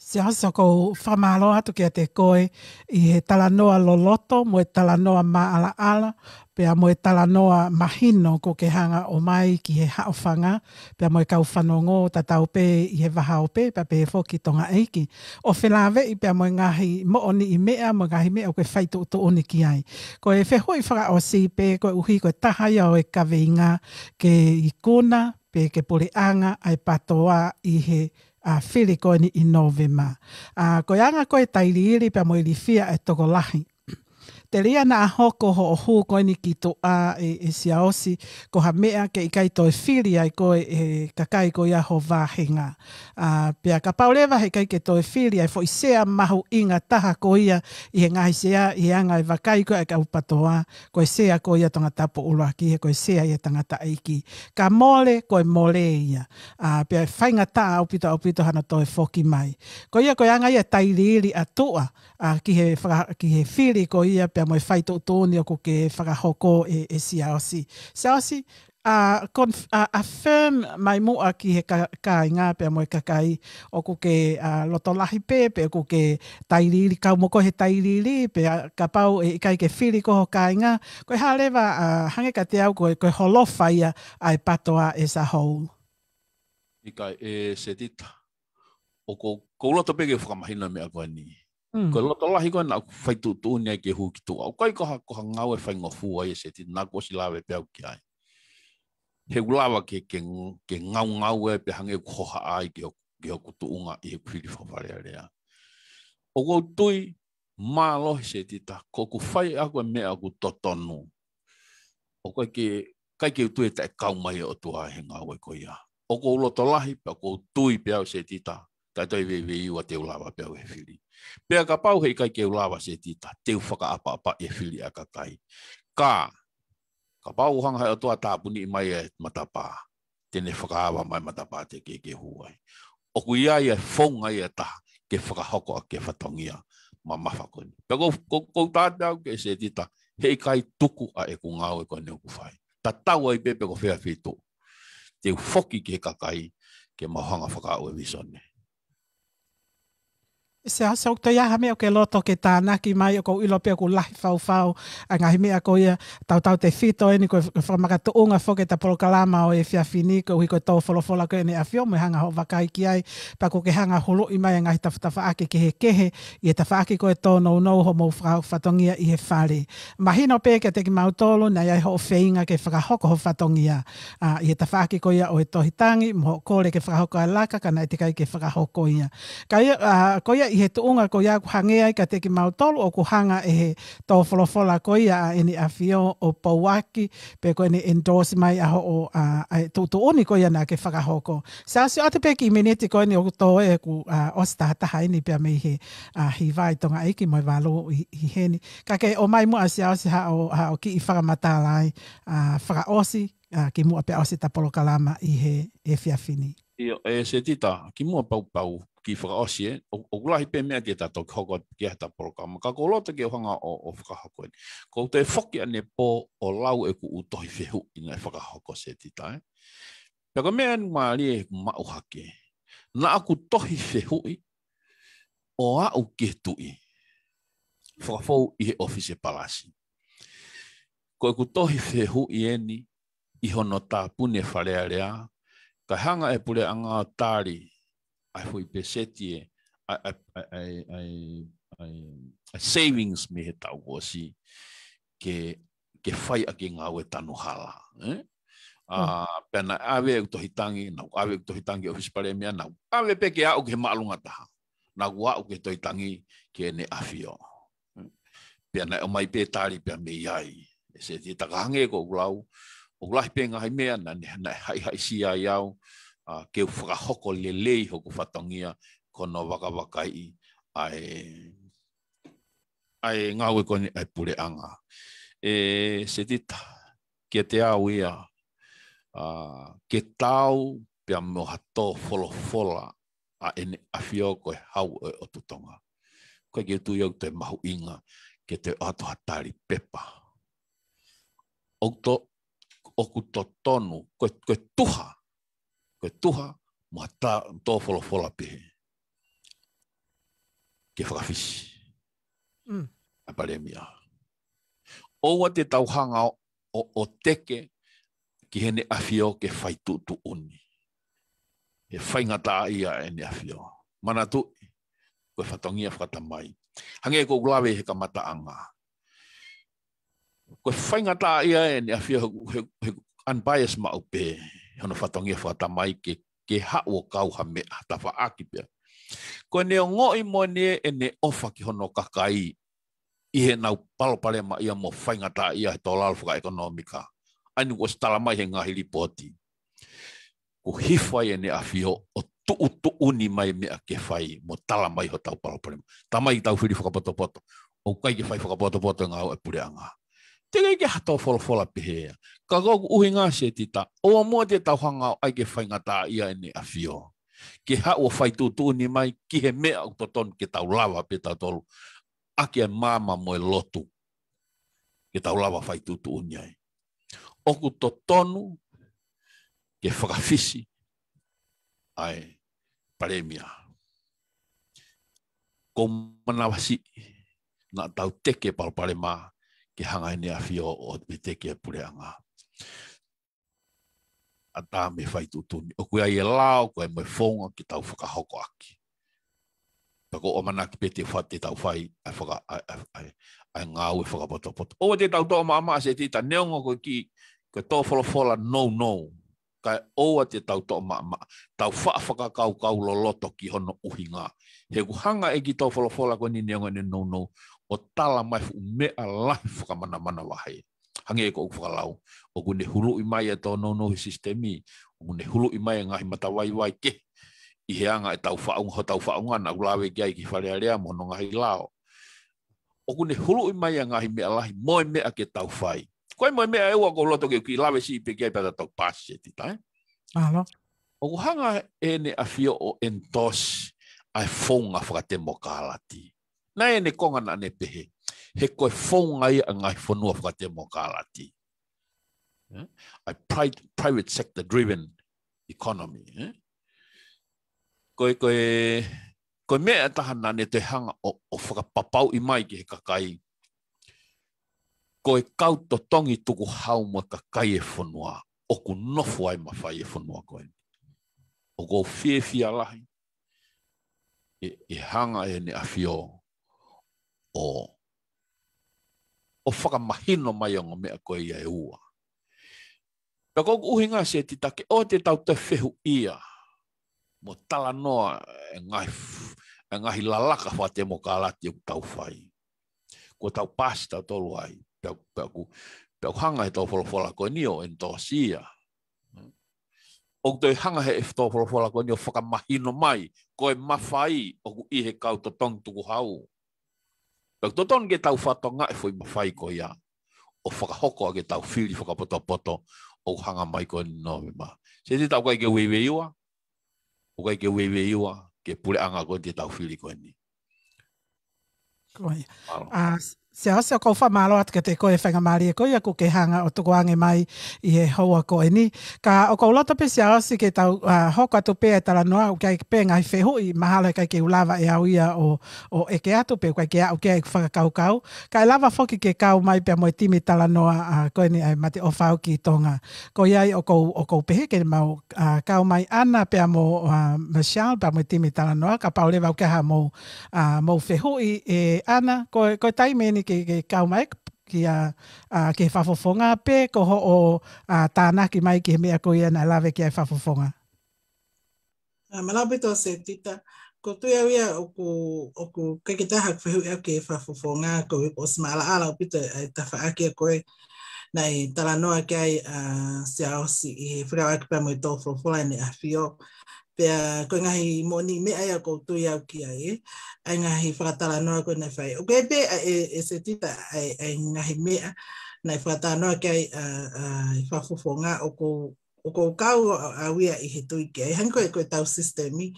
Siaosi, ʻoku ou fakamālō atu kiate koe ʻi he talanoa loloto, mo e talanoa maʻalaʻala, pea mo e talanoa mahino kuo ke hanga ʻo ʻomai ki he haʻofanga, pea mo e kau fanongo tatau pē ʻi he vahaope, pea pehē foki Tonga ʻeiki. ʻO felāveʻi pea mo e ngaahi moʻoniʻi meʻa, mo e ngaahi meʻa ʻoku ke fai tuʻutuʻuni ki ai. Ko e fehuʻi fakaʻosi pē, koeʻuhi ko e taha ia ʻo e kaveinga ke ikuna, pe ke puleʻanga ʻa e PTOA ʻi he, ʻa, fili ko eni ʻi Nōvema. ʻA, ko e anga ko ē e tailiili pea mo e ilifia ʻa e tokolahi. Telia naʻa hoko hoʻo hū ko eni ki tuʻa ʻe, ʻe Siaosi, ko ha meʻa ke ʻikai toe fili ai koe ʻe he kakai ko ia ho vāhenga. ʻA, pea kapau leva heʻikai ke toe fili ai foʻi sea mahuʻinga taha ko ia ʻi he ngaahi sea, ʻi he anga e vakai ko ia ʻa e kau PATOA, ko e sea ko ia Tongatapu ʻUluaki, he ko e sea ia tangataʻeiki. Ka mole, ko e mole ia. ʻA, pea faingataʻa ʻaupito, ʻaupito hano toe foki mai. Ko ia ko e anga ia tailiili ʻa tuʻa, ʻa, ki he faka-, ki he fili ko ia pea mo e fai tuʻutuʻuni ʻoku ke fakahoko ʻe, ʻe Siaosi. Siaosi, ʻa, conf-, ʻa, affirm mai muʻa ki he ka-, kāinga pea mo e kakai ʻoku ke, ʻa, loto lahi pē, pe ʻoku ke tailiili, kau mo koe he tailiili, pea kapau ʻe ʻikai ke fili koe ho kāinga, ko e hā leva, ʻa, hangē kiate au ko e, ko e holofa ia ʻa e PATOA as a whole. ʻIkai, ʻe Setita. ʻOku ou, ʻoku ou loto pē ke fakamahino e meʻa ko eni. Mm. Ko e loto lahi ko ē naʻa ku fai tuʻutuʻuni ai ke hū ki tuʻa. ʻOku ʻikai ko ha, ko ha ngāue faingofua ia Setita, naʻa ku ʻosi lave pē au ki ai. He ʻoku lava ke, ke, ke ngaungaue pē hangē ʻoku hohaʻa ai ki hoku, ki hoku tuʻunga ʻi heʻeku fili fakafalealea. ʻOku ou tui mālohi Setita, ko ʻeku fai ʻaʻaku e meʻa ʻoku totonu. ʻOku ʻikai ke, ʻikai ke u tui ʻe taʻe kau mai e ʻOtua he ngāue ko ia. ʻOku ou loto lahi, pea ʻoku ou tui pē au Setita, taʻe toe veiveiua te u lava pē au he fili. Pea kapau heʻikai ke u lava Setita, te u fakaʻapaʻapa e fili ʻa e kakai. Ka, kapau ʻe hanga he ʻOtua ʻo tāpuniʻi mai e matapā, te ne fakaava mai e matapā te ke, ke hū ai. ʻOku ʻi ai e founga ia ʻe taha ke fakahoko ʻaki e fatongia mamafa ko eni. Pea ʻoku, ʻoku, ʻoku ou tala atu kia Setita, heʻikai tuku ʻa ʻeku ngāue ko eni ʻoku fai. Tatau ai pē pe ko fē feituʻu. Te u foki ki he kakai ke mau hanga ʻo fakaaʻu e visone. Siaosi, ʻoku toe ʻi ai ha meʻa ʻoku ke loto ke tānaki mai? ʻOku ou ʻilo pē ʻoku lahi faufau ʻa e ngaahi meʻa ko ia, tautautefito eni ko e fakamakatuʻunga foki ʻeta polokalama ʻo e efiafi ni, koeʻuhi ko e tō folofola ko eni ʻa e ʻAfio, mo e hanga hoʻo vakai ki ai, pea ʻoku ke hanga ʻo huluʻi mai e ngaahi tafatafaʻaki kehekehe ʻi he tafaʻaki ko e tōnounou hoʻomou faka-, fatongia ʻi he fale. Mahino pē kiate kimautolu naʻe ʻi ai hoʻo feinga ke fakahoko ho fatongia, ʻa, ʻi he tafaʻaki ko ia ʻo e tohi tangi, mo hoʻo kole ke fakahoko ʻa e laka, ka naʻe teʻeki ai ke fakahoko ia. Ka ia, ʻa, ko ia ʻi he tuʻunga ko ia ʻoku hangē ai kiate kimautolu ʻoku hanga ʻe he tō folofola ko ia ʻa ʻEne ʻAfio ʻo pouaki, pe ko ʻene endorse mai ʻa hoʻo, ʻa, ʻa e tuʻutuʻuni ko ia naʻa ke fakahoko. Siaosi, ʻoatu pē kiʻi miniti ko eni ʻoku tō ē ʻoku, ʻa, ʻosi tahataha eni pea mei he, ʻa, hiva ʻi Tonga ʻEiki mo e valu ʻi, ʻi heni. Ka ke ʻomai muʻa Siaosi haʻo, haʻo kiʻi fakamatala ai, ʻa, fakaʻosi, ʻa, kimuʻa pea ʻosi ʻeta polokalama ʻi he efiafi ni. ʻIo, ʻe Setita, kimuʻa pea u, pea u kiʻi fakaʻosi ē, ʻo, ʻoku lahi pē meʻa te ta toki hoko ki ai heʻeta polokalama. Ka ʻoku ou loto ke u hanga ʻo, ʻo fakahoko eni. ʻOku ou toe foki ʻanepō ʻo lau ʻeku ʻū tohi fehuʻi naʻe fakahoko Setita, ē. Pea ko e meʻa eni mālie ʻeku maʻu hake. Naʻa ku tohi fehuʻi ʻo aʻu ki he Tuʻi. Fakafou ʻi he ʻōfisi palasi. Ko ʻeku tohi fehuʻi eni ʻi hono tāpuni e Fale Alea, kae hanga ʻe he puleʻanga ʻo tali ʻa e foʻi peseti ē, ʻa e, ʻa e, ʻa e, ʻa e, ʻa e, ʻa e savings mei he taʻu kuo ʻosi ke, ke fai ʻaki e ngāue tanu hala, ē? ʻA, Mm. pea naʻe ʻave ʻeku tohi tangi, naʻa ku ʻave ʻeku tohi tangi ki he ʻōfisi palēmia, naʻa ku ʻave pē ke aʻu ki he māʻolunga taha. Naʻa ku aʻu ki he tohi tangi ki heʻene ʻafio. Pea naʻe ʻomai pē tali pea mei ai. ʻE Setita, ka hangē ko ʻeku lau, ʻoku lahi pē ngaahi meʻa naʻa ne, naʻe haʻihaʻisia ai au, ʻa, ke u fakahoko lelei hoku fatongia, ko hono vakavakaiʻi ʻa e, ʻa e ngāue ko eni ʻa e puleʻanga. ʻE Setita, kiate au ia, ʻa, ke tau pea mo ha tō folofola ʻa ʻEne ʻAfio ko e Hau ʻo e ʻOtu Tonga. ʻOku ʻikai ke u tui au ʻoku toe mahuʻinga ke toe ʻoatu ha tali pepa. ʻOku to-, ʻoku totonu, ko e, ko e tuha, ko e tuha mo ha ta-, tō folofola pehē ke fakafisi Mm. ʻa e palēmia. ʻOua te tau hanga ʻo, ʻo, ʻo teke ki heʻene ʻAfio ke fai tuʻutuʻuni. He faingataʻaʻia ʻEne ʻAfio. Manatuʻi, ko e fatongia fakatamai. Hangē ko ʻeku lave he kamataʻanga. Ko e faingataʻaʻia ʻEne ʻAfio he, he, he unbiased maʻu pē, hono fatongia fakatamai ke, ke haʻu ʻo kau ha meʻa, tafaʻaki pē. Ko ʻene ongoʻi moʻoni ʻene ʻofa ki hono kakai, ʻi heʻenau palopalemaʻia mo faingataʻaʻia he tōlalo fakaʻekonōmika. ʻA eni kuo ʻosi tala mai he ngaahi lipooti. Kuo hifo ai ʻEne ʻAfio ʻo tuʻutuʻuni mai meʻa ke fai mo tala mai hotau palopalema. Tala mai ke tau fili fakapotopoto. ʻOku ʻikai ke fai fakapotopoto e ngāue ʻa e puleʻanga. Teʻeki ke ha tō folofola pehē ia. Ka ko ʻeku ʻuhinga Setita, ʻoua muʻa te tau hanga ʻo ʻai ke faingataʻaʻia ʻEne ʻAfio. Ke haʻu ʻo fai tuʻutuʻuni mai ki he meʻa ʻoku totonu ke tau lava pē tautolu ʻaki e maama mo e lotu. Ke tau lava fai tuʻutuʻuni ai. ʻOku totonu ke fakafisi ʻa e palēmia. Ko e manavasiʻi naʻa tau teke palopalema ke hanga ʻEne ʻAfio ʻo veteki e puleʻanga. ʻAtā mei he fai tuʻutuʻuni. ʻOku ʻi ai e lao, ʻoku ʻi ai mo e founga ke tau fakahoko ʻaki. Pea ko e ʻamanaki pē te fai te tau fai, ʻa e faka-, ʻa e, ʻa e, ʻa e, ʻa e ngāue fakapotopoto. ʻOua te tau toʻo maʻamaʻa Setita neongo ko e kiʻi, ko e tō folofola nounou. Kae ʻoua te tau toʻo maʻamaʻa. Tau faʻa fakakaukau loloto ki hono ʻuhinga. He ʻoku hanga ʻe he kiʻi tō folofola ko eni neongo ʻene nounou ʻo tala mai fuʻu meʻa lahi fakamanamanavahe. Hangē ko ʻeku fakalau, ʻoku ne huluʻi mai e tō nounou he sisitemi, ʻoku ne huluʻi mai e ngaahi matavaivai kehe ʻi he anga ʻetau faʻunga, hotau faʻunga naʻa ku lave ki ai ki Fale Alea mo hono ngaahi lao. ʻOku ne huluʻi mai e ngaahi meʻa lahi mo e meʻa ke tau fai. Ko e mo e meʻa ʻe ua ʻoku ou loto ke u kiʻi lave siʻi pē ki ai pea ta toki paasi Setita, ē? Mālō. ʻOku hanga ʻEne ʻAfio ʻo endorse ʻa e founga fakatemokālati. Naʻe ʻi ai ʻene konga naʻa ne pehē, he ko e founga ia ʻa e ngaahi fonua fakatemokālati. Ē? ʻA e pri-, private sector driven economy, ē? Ko e, ko e, ko e meʻa ʻe taha naʻa ne toe hanga ʻo, ʻo fakapapauʻi mai ki he kakai. Ko e kau totongi tukuhau mo e kakai e fonua, ʻoku nofo ai mafai e fonua ko eni. ʻOku ou fiefia lahi, ʻe, ʻe hanga ʻEne ʻAfio ʻo, ʻo fakamahino mai ongo meʻa ko ia ʻe ua. Pea ko ʻeku ʻuhinga Setita ke ʻoua te tau toe fehuʻia mo talanoa e ngaahi f-, e ngaahi lalaka fakatemokālati ʻoku tau fai. Kuo tau paasi tautolu ai, pea, pea ʻoku, pea ʻoku hanga he tō folofola ko eni ʻo endorse ia. ʻOku toe hanga he tō folofola ko eni ʻo fakamahino mai, ko e mafai ʻoku ʻi he kau totongi tukuhau. Pea ʻoku totonu ke tau fakatokangaʻi e foʻi mafai ko ia, ʻo fakahoko ʻaki ʻetau fili fakapotopoto, ʻoku hanga mai ko eni Nōvema. Setita, ʻoku ʻikai ke u veiveiua, ʻoku ʻikai ke u veiveiua ki he puleʻanga ko eni te tau fili ko eni. Ko ia. Mālō. ʻA, Siaosi, ʻoku ou fakamālō atu kiate koe he faingamālie ko ia kuo ke hanga ʻo tukuange mai ʻi he houa ko eni. Ka ʻoku ou loto pē Siaosi ke tau, ʻa, hoko atu pē e talanoa, ʻoku ʻi ai pē ngaahi fehuʻi mahalo ʻe ʻikai ke u lava ʻe au ia ʻo, ʻo ʻeke atu pe ʻoku ʻikai ke aʻu ki ai ʻeku fakakaukau. Kae lava foki ke kau mai pea mo e timi talanoa, ʻa, ko eni ʻa e Mate ʻOfa ʻo Tonga. Ko ia ai ʻoku ou, ʻoku ou pehē ke mau, ʻa, kau mai ʻAna pea mo, ʻa, Michelle pea mo e timi talanoa, kapau leva ʻoku ʻi ai haʻamou, ʻa, mou fehuʻi ʻe ʻAna, ko, ko e taimi eni ke, ke kau mai ki he, ʻa, ki he fakafofonga pe ko hoʻo, ʻa, tānaki mai ki he meʻa ko ia naʻe lave ki ai e fakafofonga. ʻA, mālō ʻaupito Setita, ʻoku ou tui au ia ʻoku, ʻoku ʻikai ke toe ʻi ai haʻaku fehuʻi ʻaʻaku ki he fakafofonga, ko e ʻosi maʻalaʻala ʻaupito ʻa e tafaʻaki ko ē naʻe talanoa ki ai ʻa Siaosi ʻi he fekauʻaki pea mo e tō folofola ʻEne ʻAfio. Pea ko e ngaahi moʻoniʻi meʻa ia ʻoku ou tui au ki ai, ē, ʻa e ngaahi fakatalanoa ko ē naʻe fai. ʻOku ʻi ai pē ʻa e, ʻe Setita ʻa e, ʻa e ngaahi meʻa naʻe fakatalanoa ki ai ʻa, ʻa e fakafofonga ʻoku ʻoku ou kau au ia ʻi he tui ki ai, hangē ko e, ko ʻetau sisitemi.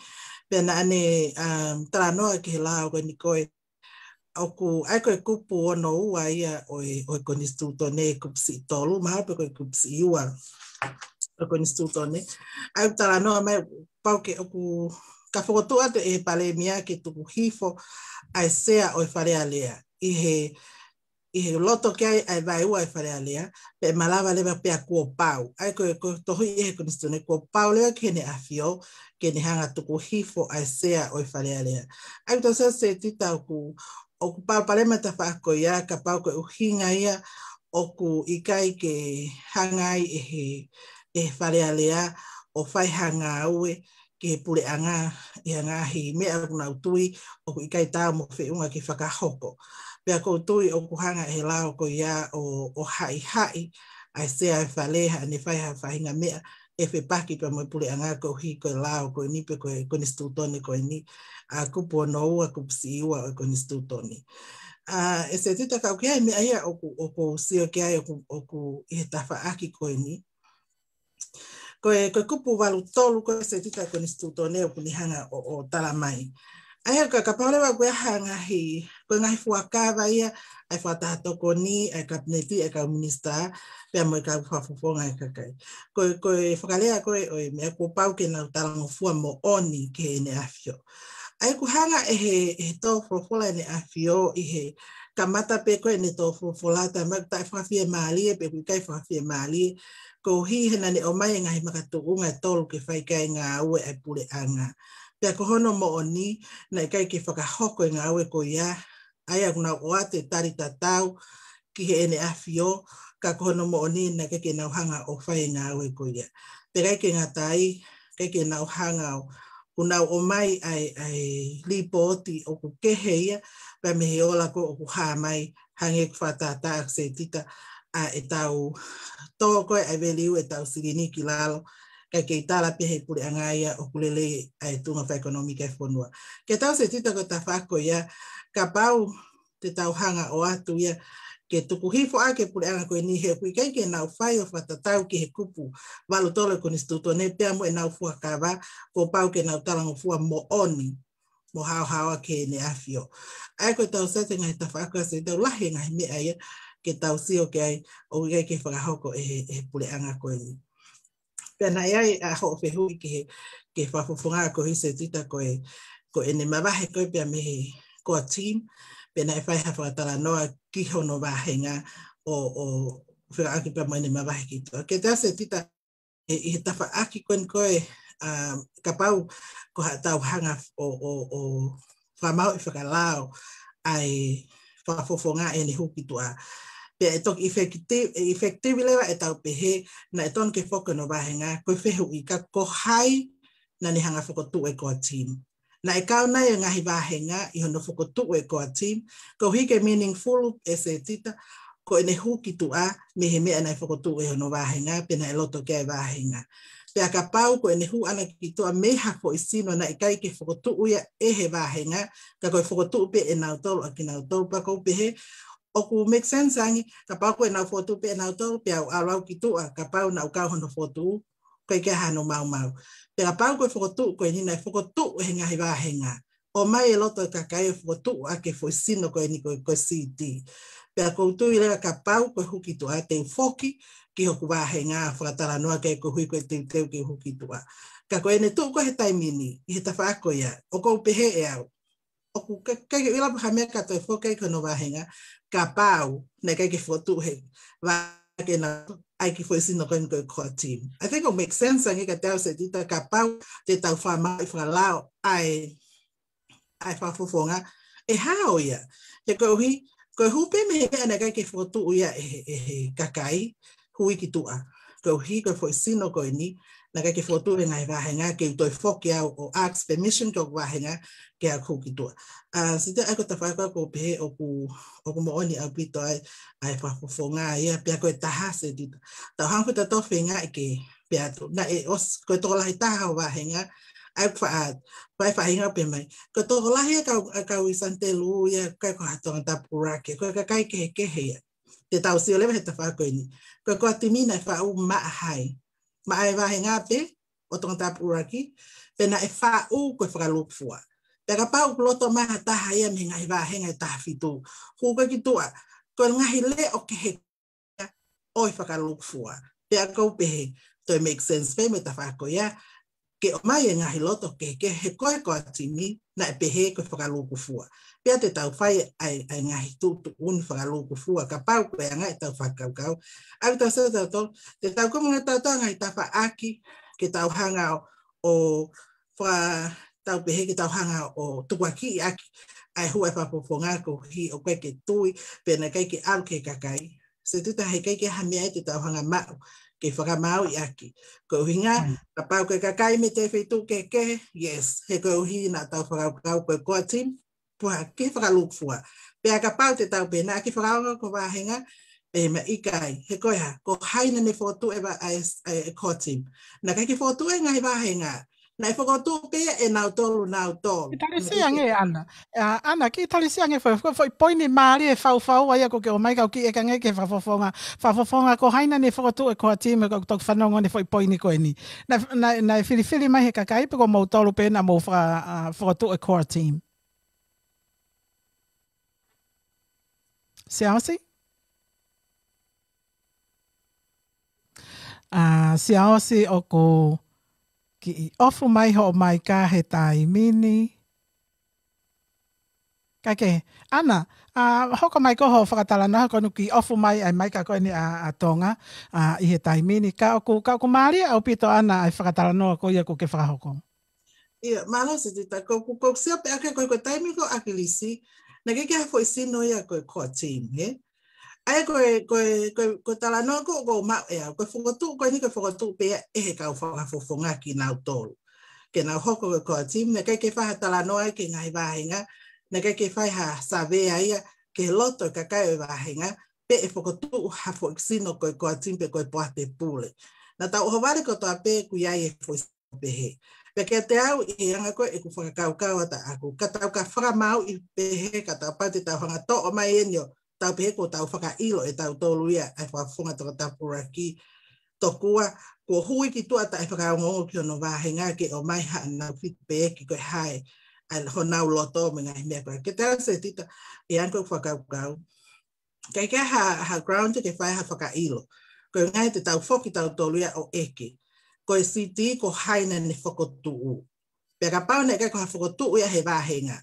Pea naʻa ne, um, talanoa ki he lao ko eni ko e, ʻoku ʻi ai ko e kupu ono ua ia ʻo e, ʻo e konisitūtone, kupu siʻi tolu, mahalo pe ko e kupu siʻi ua ʻo e konisitūtone. ʻA ia ʻoku talanoa mai, pau ke ʻoku ka fokotuʻu atu ʻe he palēmia ke tuku hifo ʻa e sea ʻo e Fale Alea ʻi he ʻi he loto ki ai ʻa e vaeua ʻa e Fale Alea, pea malava leva pea kuo pau. ʻA ia ko e, ko e tohi ʻi he konisitūtone kuo pau leva ki heʻene ʻAfio, ke ne hanga tuku hifo ʻa e sea ʻo e Fale Alea. ʻA ia ʻoku tau sio Setita ʻoku, ʻoku palopalema tafaʻaki ko ia, kapau ko e ʻuhinga ia, ʻoku ʻikai ke hanga ai ʻe he, ʻe he Fale Alea, ʻo fai ha ngāue, ki he puleʻanga, ʻi ha ngaahi meʻa ʻoku nau tui, ʻoku ʻikai taau mo e feʻunga ke fakahoko. Pea ʻoku ou tui ʻoku hanga ʻe he lao ko ia ʻo, ʻo haʻihaʻi ʻa e sea ʻo e fale, haʻane fai ha faʻahinga meʻa ʻe fepaki pea mo e puleʻanga koeʻuhi ko e lao ko eni pe ko e konisitūtone ko eni, ʻa e kupu ono ua, kupu siʻi ua ʻo e konisitūtone. ʻA, ʻe Setita, ka ʻoku ʻi ai e meʻa ia ʻoku, ʻoku ou sio ki ai ʻoku, ʻoku ʻi he tafaʻaki ko eni. Ko e, ko e kupu valu tolu ko ē, Setita, ʻo e konisitūtone ʻoku ne hanga ʻo, ʻo tala mai. ʻA ia ka, kapau leva ʻoku ʻi ai ha ngaahi, ko e ngaahi fuakava ia ʻa e fakataha tokoni ʻa e kapineti, ʻa e kau minisitā, pea mo e kau fakafofonga ʻa e kakai. Ko e, ko e fakalea ko ē ʻo e meʻa kuo pau ke nau talangofua moʻoni ki heʻene ʻAfio. ʻA ia ʻoku hanga ʻe he, ʻe he tō folofola ʻEne ʻAfio ʻi he kamata pē ko ē ʻene tō folofola, taimi ʻoku taʻefakafiemālie pe ʻoku ʻikai fakafiemālie, koeʻuhi he naʻa ne ʻomai e ngaahi makatuʻunga ʻe tolu ke fai ki ai e ngāue ʻa e puleʻanga. Pea ko hono moʻoni, naʻe ʻikai ke fakahoko e ngāue ko ia, ʻa ia ʻoku nau ʻoatu e tali tatau ki heʻene ʻAfio, ka ko hono moʻoni naʻe ʻikai ke nau hanga ʻo fai e ngāue ko ia. Pea ʻikai ke ngata ai, ʻikai ke nau hanga ʻo, ʻoku nau ʻomai ʻa e, ʻa e lipooti ʻoku kehe ia, pea mei he ola ko ē ʻoku hā mai, hangē ko e fakatātā, Setita, ʻa ʻetau tō ko ē ʻa e veliu ʻetau silini ki lalo, kae kei tala pē ʻe he puleʻanga ia ʻoku lelei ʻa e tuʻunga fakaʻekonōmika ʻa e fonua. Ke tau, Setita, ko e tafaʻaki ko ia, kapau te tau hanga ʻo ʻoatu ia ke tuku hifo ʻaki e puleʻanga ko eni he ʻoku ʻikai ke nau fai ʻo fakatatau ki he kupu valu tolu ʻo e konisitūtone pea mo ʻenau fuakava kuo pau ke nau talangofua moʻoni mo haohaoa ki heʻene ʻAfio. ʻA ia ko e tau sete ngaahi tafaʻaki, Setita, ʻoku lahi e ngaahi meʻa ia ke tau sio ki ai ʻoku ʻikai ke fakahoko ʻe he, ʻe he puleʻanga ko eni. Pea naʻe ʻi ai ʻa hoʻo fehuʻi ki he, ki he fakafofonga koeʻuhi, Setita, ko e, ko ʻene mavahe ko ē pea mei he core team, pea naʻe fai ha fakatalanoa ki hono vāhenga ʻo, ʻo fekauʻaki pea mo ʻene mavahe ki tuʻa. Ke tau, Setita, ʻi he tafaʻaki ko eni ko ē, ʻa, kapau ko haʻatau hanga ʻo, ʻo, ʻo fakamāuʻi fakalao ʻa e fakafofonga ʻi heʻene hū ki tuʻa. Pea ʻe toki effective, ʻe effective leva ʻetau pehē naʻe tonu ke foki hono vāhenga, ko e fehuʻi ka ko hai naʻa ne hanga ʻo fokotuʻu e core team. Naʻe kau nai e ngaahi vāhenga ʻi hono fokotuʻu e core team, koeʻuhi ke meaningful, ʻe Setita, ko ʻene hū ki tuʻa mei he meʻa naʻe fokotuʻu ʻe hono vāhenga, pe naʻe loto ki ai e vāhenga. Pea kapau ko ʻene hū ʻana ki tuʻa mei ha foʻi sino naʻe ʻikai ke fokotuʻu ia ʻe he vāhenga, ka ko e fokotuʻu pē ʻe nautolu ʻa kinautolu, pea ʻoku ou pehē ʻoku make sense ange, kapau ko ʻenau fokotuʻu pē ʻe nautolu, pea u ʻalu au ki tuʻa, kapau naʻa ku kau hono fokotuʻu, ʻoku ʻikai ke ʻi ai hano maumau. Pea kapau ko e fokotuʻu ko eni naʻe fokotuʻu ʻe he ngaahi vāhenga, ʻomai e loto ʻo e kakai ʻo fokotuʻu ʻaki e foʻi sino ko eni ko e, ko e C D. Pea ʻoku ou tui leva kapau ko e hū ki tuʻa, te u foki ki hoku vāhenga ʻo fakatalanoa ki ai koeʻuhi ko e teuteu ke u hū ki tuʻa. Ka ko ʻene tuʻu ko ē he taimi ni, ʻi he tafaʻaki ko ia, ʻoku ou pehē ʻe au, ʻoku ʻikai, ʻikai ke ʻilo pe ko e hā e meʻa ka toe foki ai ki hono vāhenga, kapau naʻe ʻikai ke fokotuʻu ʻe he vāhenga ke nau ʻai e kiʻi foʻi sino ko eni ko e core team. I think it makes sense ange kiate au, Setita, kapau te tau fakamāuʻi fakalao ʻa e, ʻa e fakafofonga, ʻe hao ia. He koeʻuhi, ko e hū pē mei he meʻa naʻe ʻikai ke fokotuʻu ia ʻe he, ʻe he kakai, hū ki tuʻa. Koeʻuhi ko e foʻi sino ko eni naʻe ʻikai ke fokotuʻu ʻe he ngaahi vāhenga, ke u toe foki au ʻo ask permission ki hoku vāhenga ke u hū ki tuʻa. ʻA, Setita, ʻa ia ko e tafaʻaki ʻoku ou pehē ʻoku, ʻoku moʻoni ʻaupito ai ʻa e fakafofonga ia. Pea ko e taha, Setita, tau hanga ʻo feinga ke pehē atu, naʻe ʻosi, ko e tokolahi taha hoʻo vāhenga, ʻa ia ʻoku faʻa, faʻa, faʻahinga pē mai, ko e tokolahi ʻa e kau, ʻa e kau ʻi Santa Lu ia, ʻikai ko ha Tongatapu ʻuluaki, ko e kakai kehekehe ia. Te tau sio leva he tafaʻaki ko eni, ko e core team naʻe faʻu maʻa hai? Maʻa e vāhenga pē ʻo Tongatapu ʻuluaki, pe naʻe faʻu ko e fakalūkufua? Pea kapau ʻoku loto mai ha taha ia mei he ngaahi vāhenga ʻe taha fitu, hū ko ē ki tuʻa, ko e ngaahi leʻo kehe ʻo e fakalūkufua. Pea ʻoku ou pehē toe make sense pē mei he tafaʻaki ko ia ke ʻomai e ngaahi loto kehekehe, he ko e core team naʻe pehē ko e fakalūkufua. Pea te tau fai ʻa e, ʻa e ngaahi tuʻutuʻuni fakalūkufua kapau ko e anga ʻetau fakakaukau. ʻA ia tau sio tautolu, te tau kumi ngaahi tautolu ngaahi tafaʻaki ke tau hanga ʻo, ʻo fa-, tau pehē ke tau hanga ʻo tukuakiʻi ʻaki ʻa e hū ʻa e fakafofonga koeʻuhi ʻoku ʻikai ke tui, pe naʻe ʻikai ke ʻalu ki he kakai. Setita, he ʻikai ke ʻi ai ha meʻa ia te tau hanga ʻo maʻu ke fakamāuʻi ʻaki. Ko e ʻuhinga, kapau ko e kakai mei he feituʻu kehekehe, yes, he koeʻuhi naʻa tau fakakaukau ko e core team, fua, ke fakalūkufua. Pea kapau te tau pehē naʻa ke fakaongo ko e vāhenga, ē, ma ʻikai, he ko e hā, ko hai naʻa ne fokotuʻu e va-, ʻa e, ʻa e core team. Naʻe ʻikai ke fokotuʻu e ngaahi vāhenga. Naʻe fokotuʻu pē ʻe nautolu, nautolu. Kiʻi talisia ange, ʻAna. ʻA, ʻAna, kiʻi talisia ange foʻi, foʻi, foʻi poini mālie e faufau ʻa ia ʻoku ke ʻomai, kau kiʻi ʻeke ange ki he fakafofonga. Fakafofonga, ko hai naʻa ne fokotuʻu e core team, ʻoku toki fanongo ʻene foʻi poini ko eni. Naʻe, naʻe, naʻe filifili mai he kakai pe ko moutolu pē naʻa mou faka-, ʻa, fokotuʻu e core team. Siaosi? ʻA, Siaosi ʻoku kiʻi ofu mai hoʻo maika he taimi ni. Kae kehe, ʻAna, ʻa, hoko mai ko hoʻo fakatalanoa, ko ʻene kiʻi ofu mai ʻa e maika ko eni ʻa, ʻa Tonga, ʻa, ʻi he taimi ni. Ka ʻoku, ka ʻoku mālie ʻaupito ʻAna ʻa e fakatalanoa ko ia ʻoku ke fakahoko. ʻIo, mālō Setita, ko, ko, ko Siaosi pē ʻa ē ko, ko e taimi ko ē ʻa ʻAkilisi, naʻe ʻikai ke ʻi ai ha foʻi sino ia ko e core team, hē? ʻA ia ko e, ko e, ko e, ko e talanoa ko, ko e maʻu ʻe au, ko e fokotuʻu ko eni ko e fokotuʻu pē ia ʻe he kau fakafofonga kinautolu. Ke nau hoko ko e core team, naʻe ʻikai ke fai ha talanoa ia ki he ngaahi vāhenga, naʻe ʻikai ke fai ha savea ia ki he loto e kakai ʻo e vāhenga, pe ʻe fokotuʻu ha foʻi sino ko e core team pe ko e poate pule. Naʻa tau ʻohovale kotoa pē ʻoku ʻi ai e foʻi pehē. Pea kiate au ʻi he anga ko ē ʻeku fakakaukau ʻataʻaku, ka tau ka fakamāuʻi pehē, ka tau pau te tau hanga toʻo mai eni ʻo tau pehē kuo tau fakaʻilo ʻe tautolu ia ʻa e fakafofonga tokotapulaki, tokua kuo hū ki tuʻa taʻe fakaongoongo ki hono vāhenga ke ʻomai haʻanau feedback ko e hā e, ʻa honau loto mo e ngaahi meʻa ko ē. Kiate au Setita, ʻi he anga ko ē ʻeku fakakaukau, ʻikai ke ʻi ai ha, ha ground ke fai ha fakaʻilo. Ko e ʻuhinga ia te tau foki tautolu ia ʻo ʻeke. Ko e siti ko hai naʻa ne fokotuʻu. Pea kapau naʻe ʻikai ko ha fokotuʻu ia he vāhenga,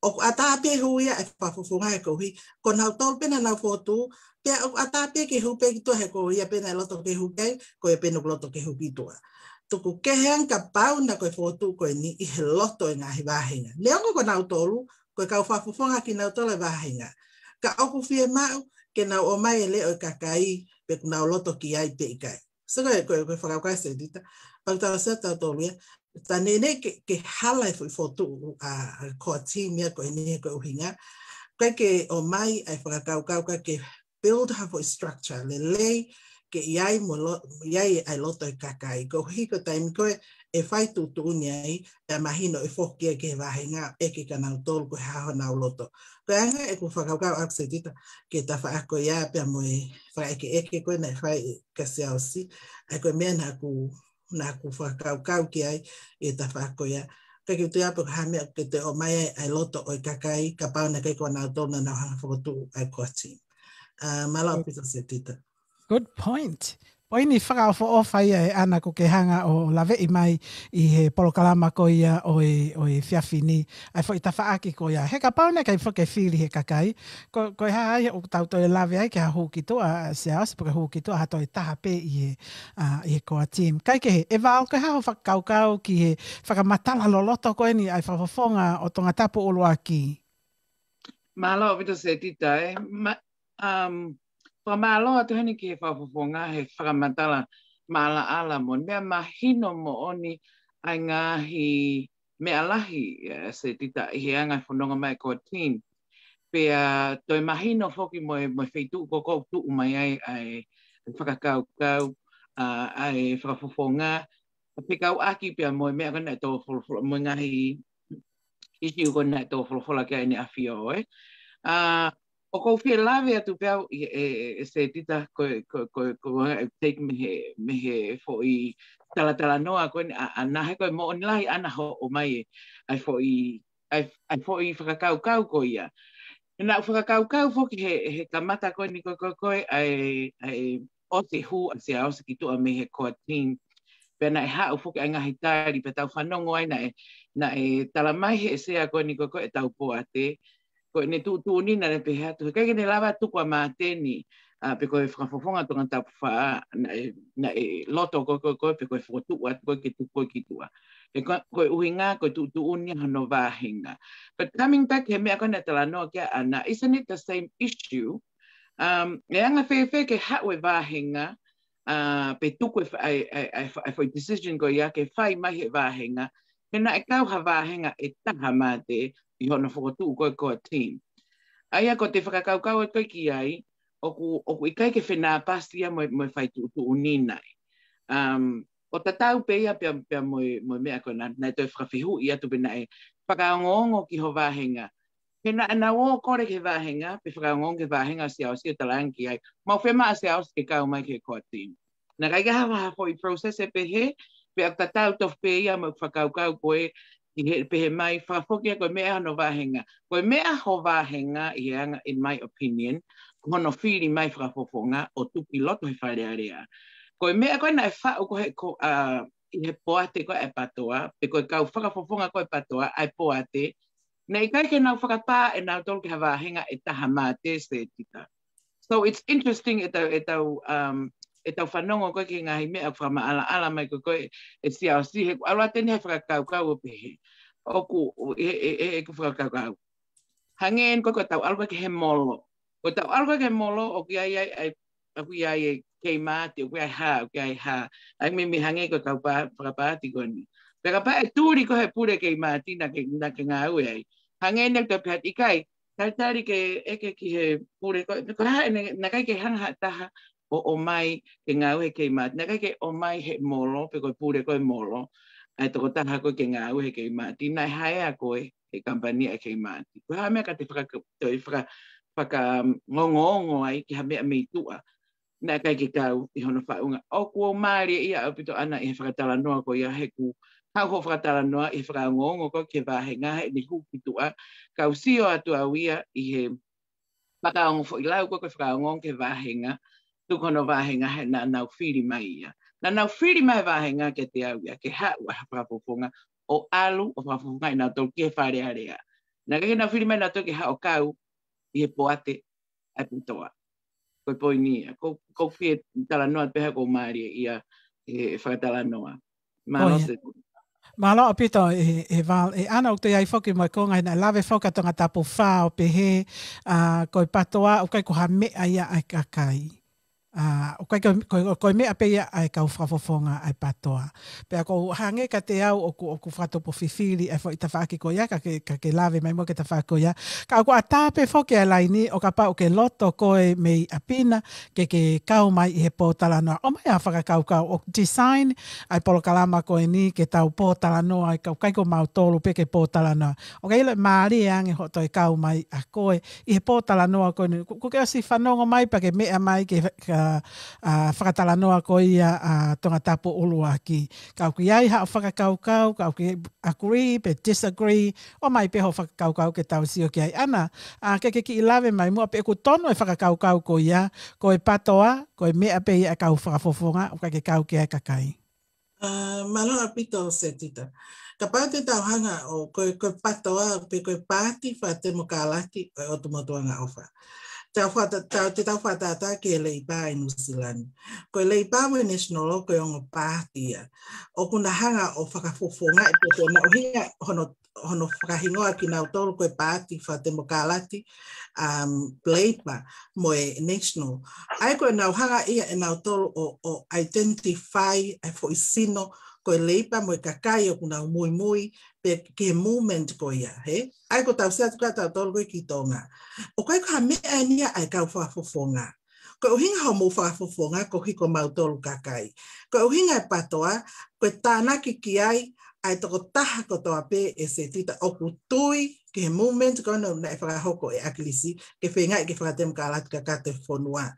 ʻoku ʻatā pē hū ia e fakafofonga he koeʻuhi ko nautolu pē naʻa nau fokotuʻu, pea ʻoku ʻatā pē ke hū pē ki tuʻa he ko ia pē naʻe loto ke hū ki ai, ko ia pē naʻa ku loto ke hū ki tuʻa. Tuku kehe ange kapau naʻa ko e fokotuʻu ko eni ʻi he loto e ngaahi vāhenga. Neongo ko nautolu, ko e kau fakafofonga kinautolu e vāhenga. Ka ʻoku fiemaʻu ke nau ʻomai e leʻo e kakai pe ʻoku nau loto ki ai pe ʻikai. So ko e, ko e, ko e fakakaukau Setita, pau tau Setita tautolu ia, ta neʻineʻi ke, ke hala e foʻi fokotuʻu ʻa, ʻa e core team ia ko eni ko e ʻuhinga, ʻikai ke ʻomai ʻa e fakakaukau ka ke build ha foʻi structure lelei, ke ʻi ai mo lo-, ʻi ai ʻa e loto e kakai. Koeʻuhi ko e taimi ko ē ʻe fai tuʻutuʻuni ai, pea mahino ʻe foki ia ki he vāhenga ʻo ʻeke kia nautolu ko e hā honau loto. Ko e anga ʻeku fakakaukau ʻaku Setita ki he tafaʻaki ko ia pea mo e fakaʻekeʻeke ko ē naʻe fai ʻe Siaosi, ʻa ia ko e meʻa naʻa ku, naʻa ku fakakaukau ki ai ʻi he tafaʻaki ko ia. Ka kiʻi tuʻu ia pe ko e hā e meʻa ke toe ʻomai ai ʻa e loto ʻo e kakai, kapau naʻe ʻikai ko nautolu naʻa nau hanga fokotuʻu ʻa e core team. ʻA, mālō ʻaupito Setita. Good point. Poini fakaʻofoʻofa ia ʻe ʻAna ʻoku ke hanga ʻo laveʻi mai ʻi he polokalama ko ia ʻo e, ʻo e efiafi ni, ʻa e foʻi tafaʻaki ko ia. He kapau naʻe ʻikai foki ke fili he kakai, ko, ko e hā ia ʻoku tau toe lave ai ki ha hū ki tuʻa, Siaosi, pe ko e hū ki tuʻa ha toe taha pē ʻi he, ʻa, ʻi he core team. Kae kehe, ʻe Vao, ko e hā hoʻo fakakaukau ki he fakamatala loloto ko eni ʻa e fakafofonga ʻo Tongatapu ʻUluaki? Mālō ʻaupito Setita, ē. Ma-, um, fakamālō atu heni ki he fakafofonga he fakamatala maʻalaʻala mo e meʻa mahino moʻoni ʻa e ngaahi meʻa lahi, ē, Setita, ʻi he anga e fononga mai e core team. Pea toe mahino foki mo e, mo e feituʻu ko ē ʻoku tuʻu mai ai ʻa e, ʻa e fakakaukau, ʻa, ʻa e fakafofonga, pea fekauʻaki pea mo e meʻa ko ē naʻe tō folofola, mo e ngaahi ʻisiū ko ē naʻe tō folofola ki ai ʻEne ʻAfio, ē. ʻA, ʻoku ou fie lave atu pē au ʻi, ē, ē, ē Setita ko e, ko e, ko e, ko e, take mei he, mei he foʻi talatalanoa ko eni ʻa, ʻAna, he ko e moʻoni lahi ʻAna hoʻo ʻomai e, ʻa e foʻi, ʻa e, ʻa e foʻi fakakaukau ko ia. Naʻa ku fakakaukau foki he, he kamata ko eni ko e, ko e, ko e, ʻa e, ʻa e ʻosi e hū ʻa Siaosi ki tuʻa mei he core team. Pea naʻe haʻu foki ʻa e ngaahi tali, pea tau fanongo ai naʻe, naʻe tala mai he sea ko eni ko e, ko e ʻetau poate, ko ʻene tuʻutuʻuni naʻa ne pehē atu, he ʻikai ke ne lava tuku ʻa Māteni, ʻa, pe ko e fakafofonga Tongatapu fā, naʻe, naʻe loto ko e, ko e, ko e, pe ko e fokotuʻu atu ko ē ke tuku ko ē ki tuʻa. He ko, ko e ʻuhinga, ko e tuʻutuʻuni hono vāhenga. But coming back he meʻa ko ē naʻe talanoa ki ai ʻAna, isn't it the same issue? Um, ʻe anga fēfē ke haʻu e vāhenga, ʻa, pe tuku e fa-, ʻa e, ʻa e, ʻa e fa-, ʻa e foʻi decision ko ia ke fai mai he vāhenga, He naʻe kau ha vāhenga ʻe taha mate ʻi hono fokotuʻu ko ē ʻo e core team. ʻA ia ko ʻete fakakaukau atu ko ē ki ai, ʻoku, ʻoku ʻikai ke fenāpasi ia mo e, mo e fai tuʻutuʻuni nai. Um, ʻo tatau pē ia pea, pea mo e, mo e meʻa ko ē naʻa, naʻe toe fakafehuʻi atu pe naʻe fakaongoongo ki ho vāhenga. He naʻa nau ō ʻo kole ki he vāhenga, pe fakaongoongo ki he vāhenga ʻo Siaosi ʻo talaange ki ai, mau fiemaʻu ʻa Siaosi ke kau mai ki he core team. Naʻe ʻikai ke ʻi ai ha foʻi process ʻe pehē, pea ʻoku tatau tofu pē ia mo e fakakaukau ko ē, ʻi he pehē mai, fakafoki ia ko e meʻa hono vāhenga. Ko e meʻa ho vāhenga ʻi he anga, in my opinion, ko hono fili mai fakafofonga ʻo tuku ʻi loto he Fale Alea. Ko e meʻa ko ē naʻe faʻu ko ē he ko, ʻa, ʻi he poate ko ē ʻa e PATOA, pe ko e kau fakafofonga ko ē ʻa e PATOA, ʻa e poate, naʻe ʻikai ke nau fakapā ʻe nautolu ki ha vāhenga ʻe taha mate, Setita. So it's interesting ʻetau, ʻetau, um, ʻetau fanongo ko ē ki he ngaahi meʻa ʻoku fakamaʻalaʻala mai ko ē ko ē ʻe Siaosi, he ʻoku ʻalu atu eni he fakakaukau ʻo pehē. ʻOku, ʻe, ʻe, ʻe, ʻeku fakakaukau. Hangē eni ko ē ko ʻetau ʻalu ko ē ki he molo. Ko ʻetau ʻalu ko ē ki he molo, ʻoku ʻi ai, ʻi ai, ʻi ai, ʻoku ʻi ai e Kmart, ʻoku ʻi ai ha, ʻoku ʻi ai ha. ʻA ia meimei hangē ko e kau pā, fakapaati ko eni. Pea kapau ʻe tuli ko ē he pule Kmart naʻa ke, naʻa ke ngāue ai. Hangē eni ʻoku tau pehē atu ʻikai, talitali ke ʻeke ki he pule ko ē, ko e hā ʻene, naʻe ʻikai ke hanga ha taha ʻo, ʻomai ke ngāue he Kmart. Naʻe ʻikai ke ʻomai he molo, pe ko e pule ko ē molo. ʻA e tokotaha ko ē ke ngāue he Kmart. Naʻe haea koe he kamupani ʻa e Kmart. Ko e hā e meʻa ka te faka-, toe faka-, fakaongoongo ai ki ha meʻa mei tuʻa. Naʻe ʻikai ke kau ʻi hono faʻunga. ʻOku ou mālieʻia ʻaupito ʻAna ʻi he fakatalanoa ko ia he ʻoku haʻu hoʻo fakatalanoa ʻi he fakaongoongo ko ē ki he vāhenga heʻene hū ki tuʻa. Kau sio atu au ia ʻi he fakaongo foʻi lau ko ē ko e fakaongoongo ki he vāhenga, tuku hono vāhenga he naʻa nau fili mai ia. Naʻa nau fili mai vāhenga kiate au ia, ke haʻu ʻa e fakafofonga ʻo ʻalu ʻo fakafofongaʻi nautolu ki he Fale Alea. Naʻe ʻikai ke nau fili mai nautolu ke haʻu ʻo kau ʻi he poate ʻa e PATOA. Ko e poini ia. Ko, ko e fie talanoa pē he ʻoku ou mālieʻia he fakatalanoa. Mālō. ʻIo. Setita. Mālō ʻaupito ē, ē Val, ē ʻAna, ʻoku toe ʻi ai foki mo e konga naʻe lave foki ʻa Tongatapu fā ʻo pehē, ʻa, ko e PATOA, ʻoku ʻikai ko ha meʻa ia ʻa e kakai. ʻA, ʻoku ʻikai ko, ko, ko e meʻa pē ia ʻa e kau fakafofonga ʻa e PATOA. Pea ʻoku hangē kiate au ʻoku, ʻoku fakatupu fifili ʻa e foʻi tafaʻaki ko ia, ka ke, ka ke lave mai muʻa ki he tafaʻaki ko ia. Ka ʻoku ʻatā pē foki ʻa e laini ʻo kapau ʻoku ke loto koe mei ʻapi na ke, ke kau mai ʻi he pōtalanoa. ʻOmai ʻa e fakakaukau ʻo design ʻa e polokalama ko eni ke tau pōtalanoa, ʻikai ko mautolu pē ke pōtalanoa. ʻOku ʻikai ʻilo ʻe mālie ange hoʻo toe kau mai ʻa koe ʻi he pōtalanoa ko eni. Kuo, kuo ke ʻosi fanongo mai pea ke meʻa mai ki he, ka, ʻa, fakatalanoa ko ia ʻa Tongatapu ʻuluaki. Ka ʻoku ʻi ai haʻo fakakaukau, ka ʻoku ke agree pe disagree, ʻomai pē hoʻo fakakaukau ke tau sio ki ai. ʻAna, ʻa, ke, ke kiʻi lave mai muʻa pe ʻoku tonu e fakakaukau ko ia, ko e PATOA, ko e meʻa pē ia ʻa e kau fakafofonga, ʻoku ʻikai ke kau ki ai e kakai. ʻA, mālō ʻaupito Setita. Kapau te tau hanga ʻo, ko e, ko e PATOA, pe ko e Paati Fakatemokalati ʻo e ʻOtu Motu Angaʻofa. Tau fata-, tau, te tau fakatātā ki he Leipa ʻi Nuʻusila ni. Ko e Leipa mo e National ko e ongo paati ia. ʻOku na hanga ʻo fakafofongaʻi pe ko e na ʻuhinga hono, hono fakahingoa kinautolu ko e Paati Fakatemokalati, um, Leipa mo e National. ʻA ia ko e nau hanga ia ʻe nautolu ʻo, ʻo identify ʻa e foʻi sino ko e Leipa mo e kakai ʻoku nau muimui pē ki he movement ko ia, hē? ʻA ia ko ʻetau sio atu ka tautolu ko ē ki Tonga. ʻOku ʻikai ko ha meʻa eni ia ʻa e kau fakafofonga. Ko e ʻuhinga hoʻomou fakafofonga koeʻuhi ko mautolu kakai. Ko e ʻuhinga e PATOA, ko e tānaki ki ai ʻa e tokotaha kotoa pē ē Setita ʻoku tui ki he movement ko ena naʻe fakahoko ʻe ʻAkilisi ke feingaʻi ke fakatemokalati kakato e fonua.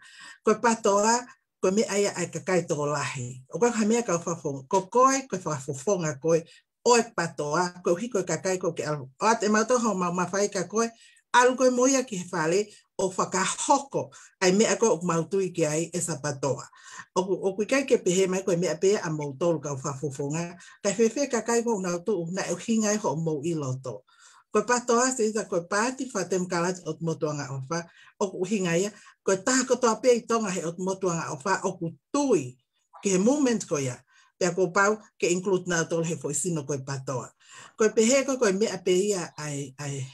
Ko e PATOA, ko e meʻa ia ʻa e kakai tokolahi. ʻOku ʻikai ko ha meʻa kau fakafofonga. Ko koe, ko e fakafofonga koe ʻo e PATOA, koeʻuhi ko e kakai ko ē ke ʻalu. ʻOatu ʻe mautolu homau mafai kia koe, ʻalu koe mo ia ki he fale ʻo fakahoko ʻa e meʻa ko ē ʻoku mau tui ki ai ʻe Sapatoa. ʻOku, ʻoku ʻikai ke pehē mai ko e meʻa pē ia ʻa moutolu kau fakafofonga, kae fēfē kakai ko ē ʻoku nau tuʻu naʻe ʻuhinga ai hoʻomou ʻi loto. Ko e PATOA Setita ko e Paati Fakatemokalati ʻo e ʻOtu Motu Angaʻofa, ʻoku ʻuhinga ia, ko e taha kotoa pē ʻi Tonga he ʻOtu Motu Angaʻofa ʻoku tui ki he movement ko ia, pea kuo pau ke include nautolu he foʻi sino ko e PATOA. Ko e pehē ko ē ko e meʻa pē ia ʻa e, ʻa e,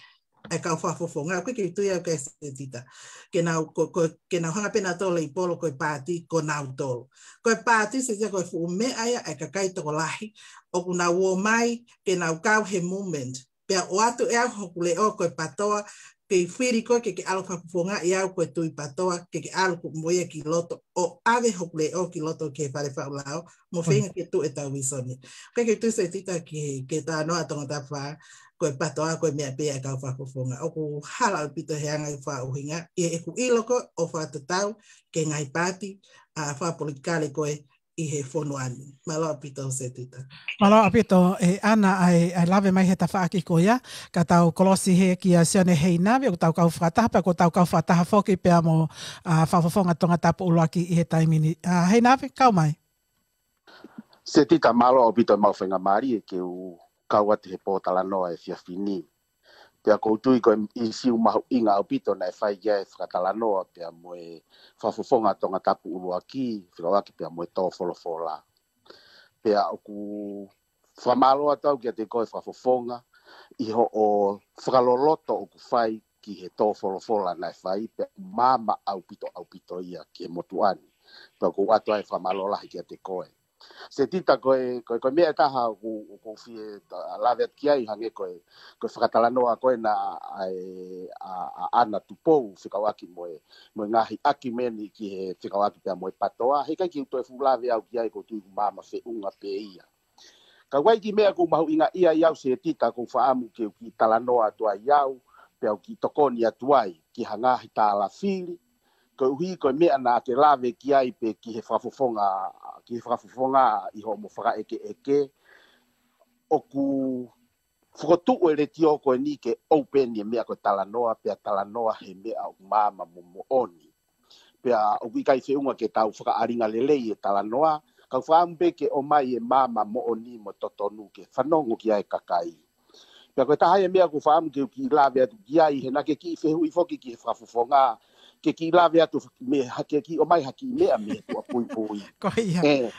ʻa e kau fakafofonga, ʻoku ʻikai ke u tui au kia Setita. Ke nau, ko, ko, ke nau hanga pē nautolu ʻo leipolo ko e paati, ko nautolu. Ko e paati Setita ko e fuʻu meʻa ia ʻa e kakai tokolahi, ʻoku nau ō mai, ke nau kau he movement. Pea ʻoatu ʻe au hoku leʻo ko e PATOA, ke fili koe ke ke ʻalu fakafofongaʻi au ko e Tuʻi PATOA, ke ke ʻalu mo ia ki loto, ʻo ʻave hoku leʻo ki loto ki he fale faʻu lao, mo feinga ke tuʻu e tau visone. ʻOku ʻikai ke u tui Setita ke, ke talanoa Tongatapu fā, ko e PATOA, ko e meʻa pē ʻa e kau fakafofonga. ʻOku hala ʻaupito he anga e fakaʻuhinga, ʻi heʻeku ʻilo ko ē ʻo fakatatau ki he ngaahi paati, ʻa, fakapolitikale ko ē ʻi he fonua ni. Mālō ʻaupito Setita. Mālō ʻaupito, ʻe ʻAna, ʻa e, ʻa e lave mai he tafaʻaki ko ia, ka tau kolosi hē kia Sione Heinave, ʻoku tau kau fakataha, pea ʻoku tau kau fakataha foki pea mo, ʻa, fakafofonga Tongatapu ʻuluaki ʻi he taimi ni. ʻA, Heinave, kau mai. Setita, mālō ʻaupito e maʻu faingamālie ke u kau atu he pōtalanoa he efiafi ni. Pea ʻoku ou tui ko e ʻīsiu mahuʻinga ʻaupito naʻe fai ki ai e fakatalanoa pea mo e fakafofonga Tongatapu ʻuluaki, fekauʻaki pea mo e tō folofola. Pea ʻoku fakamālō atu au kiate koe fakafofonga, ʻi hoʻo fakaloloto ʻoku fai ki he tō folofola naʻe fai, pea ʻoku maama ʻaupito ʻaupito ia ki he motuʻa ni. Pea ʻoku ou ʻoatu ai e fakamālō lahi kiate koe. Setita, ko e, ko e, ko e meʻa ʻe taha ʻoku, ʻoku ou fie ta-, lave atu ki ai, hangē ko e, ko e fakatalanoa ko ē naʻe, ʻa, ʻa ʻAna Tupou, fekauʻaki mo e, mo e ngaahi ʻakimeni ki he fekauʻaki pea mo e PATOA. He ʻikai ke u toe fuʻu lave au ki ai, ʻoku ou tui ʻoku maama feʻunga pē ia. Ka ʻoku ʻi ai e kiʻi meʻa ʻoku ou mahuʻingaʻia ai au Setita, ʻoku ou fakaʻamu ke u kiʻi talanoa atu ai au, pea u kiʻi tokoni atu ai, ki ha ngaahi tālafili, koeʻuhi ko e meʻa naʻa ke lave ki ai pē ki he fakafofonga, ki he fakafofonga ʻi hoʻomo fakaʻekeʻeke, ʻoku fokotuʻu e letiō ko eni ke open e meʻa ko e talanoa, pea talanoa he meʻa ʻoku maama mo moʻoni. Pea ʻoku ʻikai feʻunga ke tau fakaʻalinga lelei e talanoa, ka ʻoku fakaʻamu pē ke ʻomai e maama moʻoni mo totonu ke fanongo ki ai e kakai. Pea ko e taha ia e meʻa ʻoku ou fakaʻamu ke u kiʻi lave atu ki ai, he naʻa ke kiʻi fehuʻi foki ki he fakafofonga, ke kiʻi lave atu me ha-, ke kiʻi ʻomai ha kiʻi meʻa mei he tuʻa puipui. Ko ia. ʻE,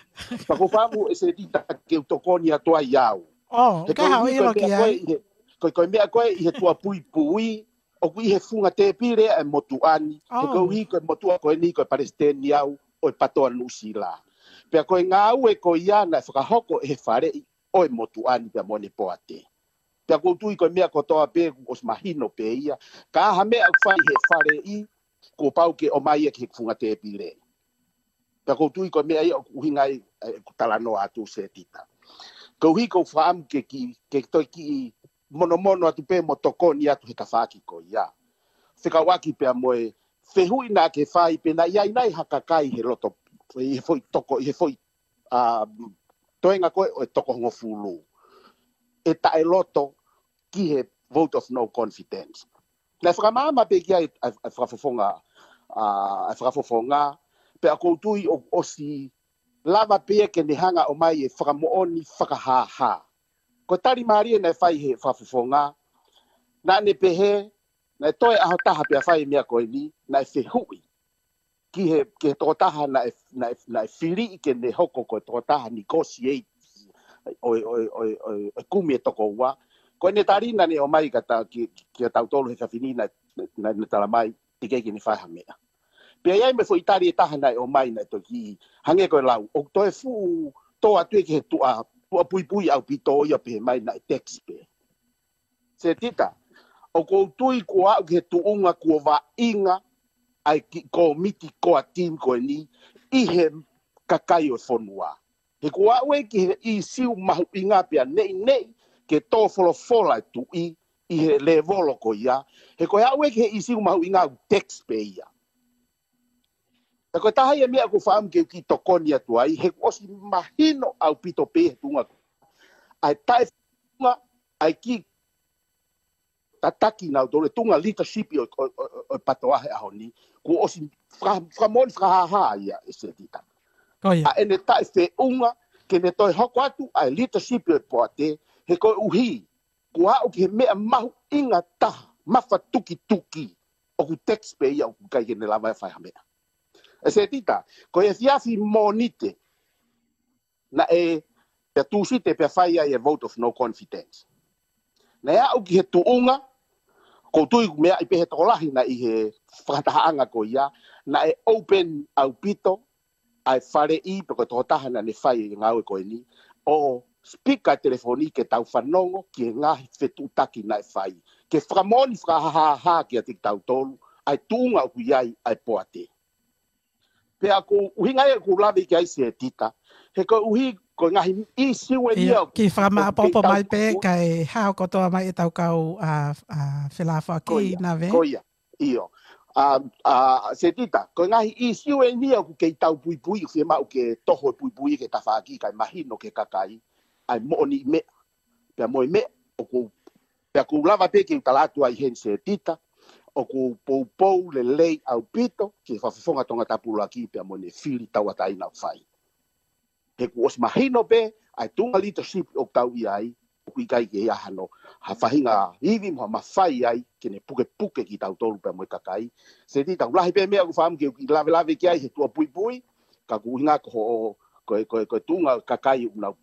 pea ʻoku ou fakaʻamu ʻe Setita ke u tokoni atu ai au. ʻO, he ko e kaha ʻo ʻilo ki ai. Ko e, ko e meʻa ko ē ʻi he tuʻa puipui, ʻoku ʻi he funga tēpile ʻa e motuʻa ni, he ʻoku ʻi he ko e motuʻa ko eni ko e palesiteni au ʻo e PATOA Nuʻusila. Pea ko e ngāue ko ia naʻe fakahoko ʻe he faleʻi ʻo e motuʻa ni pea mo ʻene poate. Pea ʻoku ou tui ko e meʻa kotoa pē kuo ʻosi mahino pē ia, ka ʻi ai ha meʻa ʻoku fai he faleʻi, kuo pau ke ʻomai ia ki he funga tēpile. Pea ʻoku ou tui ko e meʻa ia ʻoku ʻuhinga ai ʻeku talanoa atu Setita. Koeʻuhi ʻoku ou fakaʻamu ke kiʻi, ke toe kiʻi monomono atu pē mo tokoni atu he tafaʻaki ko ia. Fekauʻaki pea mo e fehuʻi naʻa ke fai pe naʻe ʻi ai nai ha kakai he loto, ʻi he foʻi toko, ʻi he foʻi, ʻa, toenga ko ē ʻo e toko hongofulu ʻe taʻeloto ki he vote of no confidence. Naʻe fakamaama pē ki ai ʻa e, ʻa e fakafofonga, ʻa, ʻa e fakafofonga, pea ʻoku ou tui ʻoku ʻosi lava pē ia ke ne hanga ʻo ʻomai e fakamoʻoni fakahāhā. Ko e tali mālie naʻe fai he fakafofonga, naʻa ne pehē, naʻe toe ʻaho taha pea fai e meʻa ko eni, naʻe fehuʻi ki he, ki he tokotaha naʻe, naʻe, naʻe fili ke ne hoko ko e tokotaha negotiate ʻo e, ʻo e, ʻo e, ʻo e, ʻo e kumi e toko ua. Ko ʻene tali naʻa ne ʻomai ka ta-, ki, ki, kia tautolu he efiafi ni naʻe, naʻe, naʻe tala mai, teʻeki ke ne fai ha meʻa. Pea ʻi ai mo e foʻi tali ʻe taha naʻe ʻomai naʻe toki, hangē ko e lau, ʻoku toe fuʻu tō atu ia ki he tuʻa, tuʻa puipui ʻaupito ia pehē mai naʻe text pē. Setita, ʻoku ou tui kuo aʻu ki he tuʻunga kuo vaʻinga ʻa e kiʻi kōmiti core team ko eni ʻi he kakai ʻo e fonua. He kuo aʻu ia ki he ʻīsiu mahuʻinga pea neʻineʻi ke tō folofola e tuʻi ʻi he lēvolo ko ia. He ko e aʻu ia ki he ʻīsiu mahuʻinga ʻoku text pē ia. Pea ko e taha ia e meʻa ʻoku ou fakaʻamu ke u kiʻi tokoni atu ai, he kuo ʻosi mahino ʻaupito pē he tuʻunga ʻa e taʻefunga, ʻa e kiʻi tataki nautolu e tuʻunga leadership ʻo, ʻo, ʻo, ʻo e PATOA he ʻaho ni, kuo ʻosi faka-, fakamoʻoni fakahāhā ia ʻe Setita. Ko ia. ʻA ʻene taʻefeʻunga ke ne toe hoko atu ʻa e leadership ʻo e poate, he koeʻuhi kuo aʻu ki he meʻa mahuʻinga taha, mafatukituki, ʻoku text pē ia ʻoku ʻikai ke ne lava ʻo fai ha meʻa. ʻE Setita, ko e efiafi Mōnite, naʻe, pea Tūsite pea fai ai e vote of no confidence. Naʻe aʻu ki he tuʻunga, ʻoku ou tui ʻoku meaʻi pē he tokolahi naʻe ʻi he fakatahaʻanga ko ia, naʻe open ʻaupito ʻa e faleʻi pe ko e tokotaha naʻa ne fai e ngāue ko eni, ʻo speak ʻa e telefoni ke tau fanongo ki he ngaahi fetuʻutaki naʻe fai, ke fakamoʻoni fakahāhā kiate kitautolu ʻa e tuʻunga ʻoku ʻi ai ʻa e poate. Pea ko e ʻuhinga ia ʻoku ou lave ki ai Setita, he koeʻuhi ko e ngaahi ʻīsiu eni ia ʻoku, kiʻi fakamaʻopoʻopo mai pē, kae hao kotoa mai ʻetau kau, ʻa, ʻa, felāfoaki, Nave. Ko ia, ʻio. ʻA, ʻa, Setita, ko e ngaahi ʻīsiu eni ia ʻoku kei tau puipui, ʻoku fiemaʻu ke toho e puipui ki he tafaʻaki kae mahino ki he kakai ʻa e moʻoniʻi meʻa, pea mo e meʻa ʻoku, pea ʻoku ou lava pē ke u tala atu ai heni Setita, ʻoku ou poupou lelei ʻaupito ki he Fakafofonga Tongatapu ʻUluaki pea mo ʻene fili tauʻatāina ʻoku fai. He kuo ʻosi mahino pē ʻa e tuʻunga leadership ʻoku tau ʻi ai, ʻoku ʻikai ke ʻi ai hano, ha faʻahinga ivi mo ha mafai ai ke ne pukepuke kitautolu pea mo e kakai. Setita, ʻoku lahi pē meʻa ʻoku ou fakaʻamu ke u kiʻi lavelave ki ai he tuʻa puipui, ka ko e ʻuhinga ko hoʻo, ko e, ko e, ko e tuʻunga kakai ʻoku nau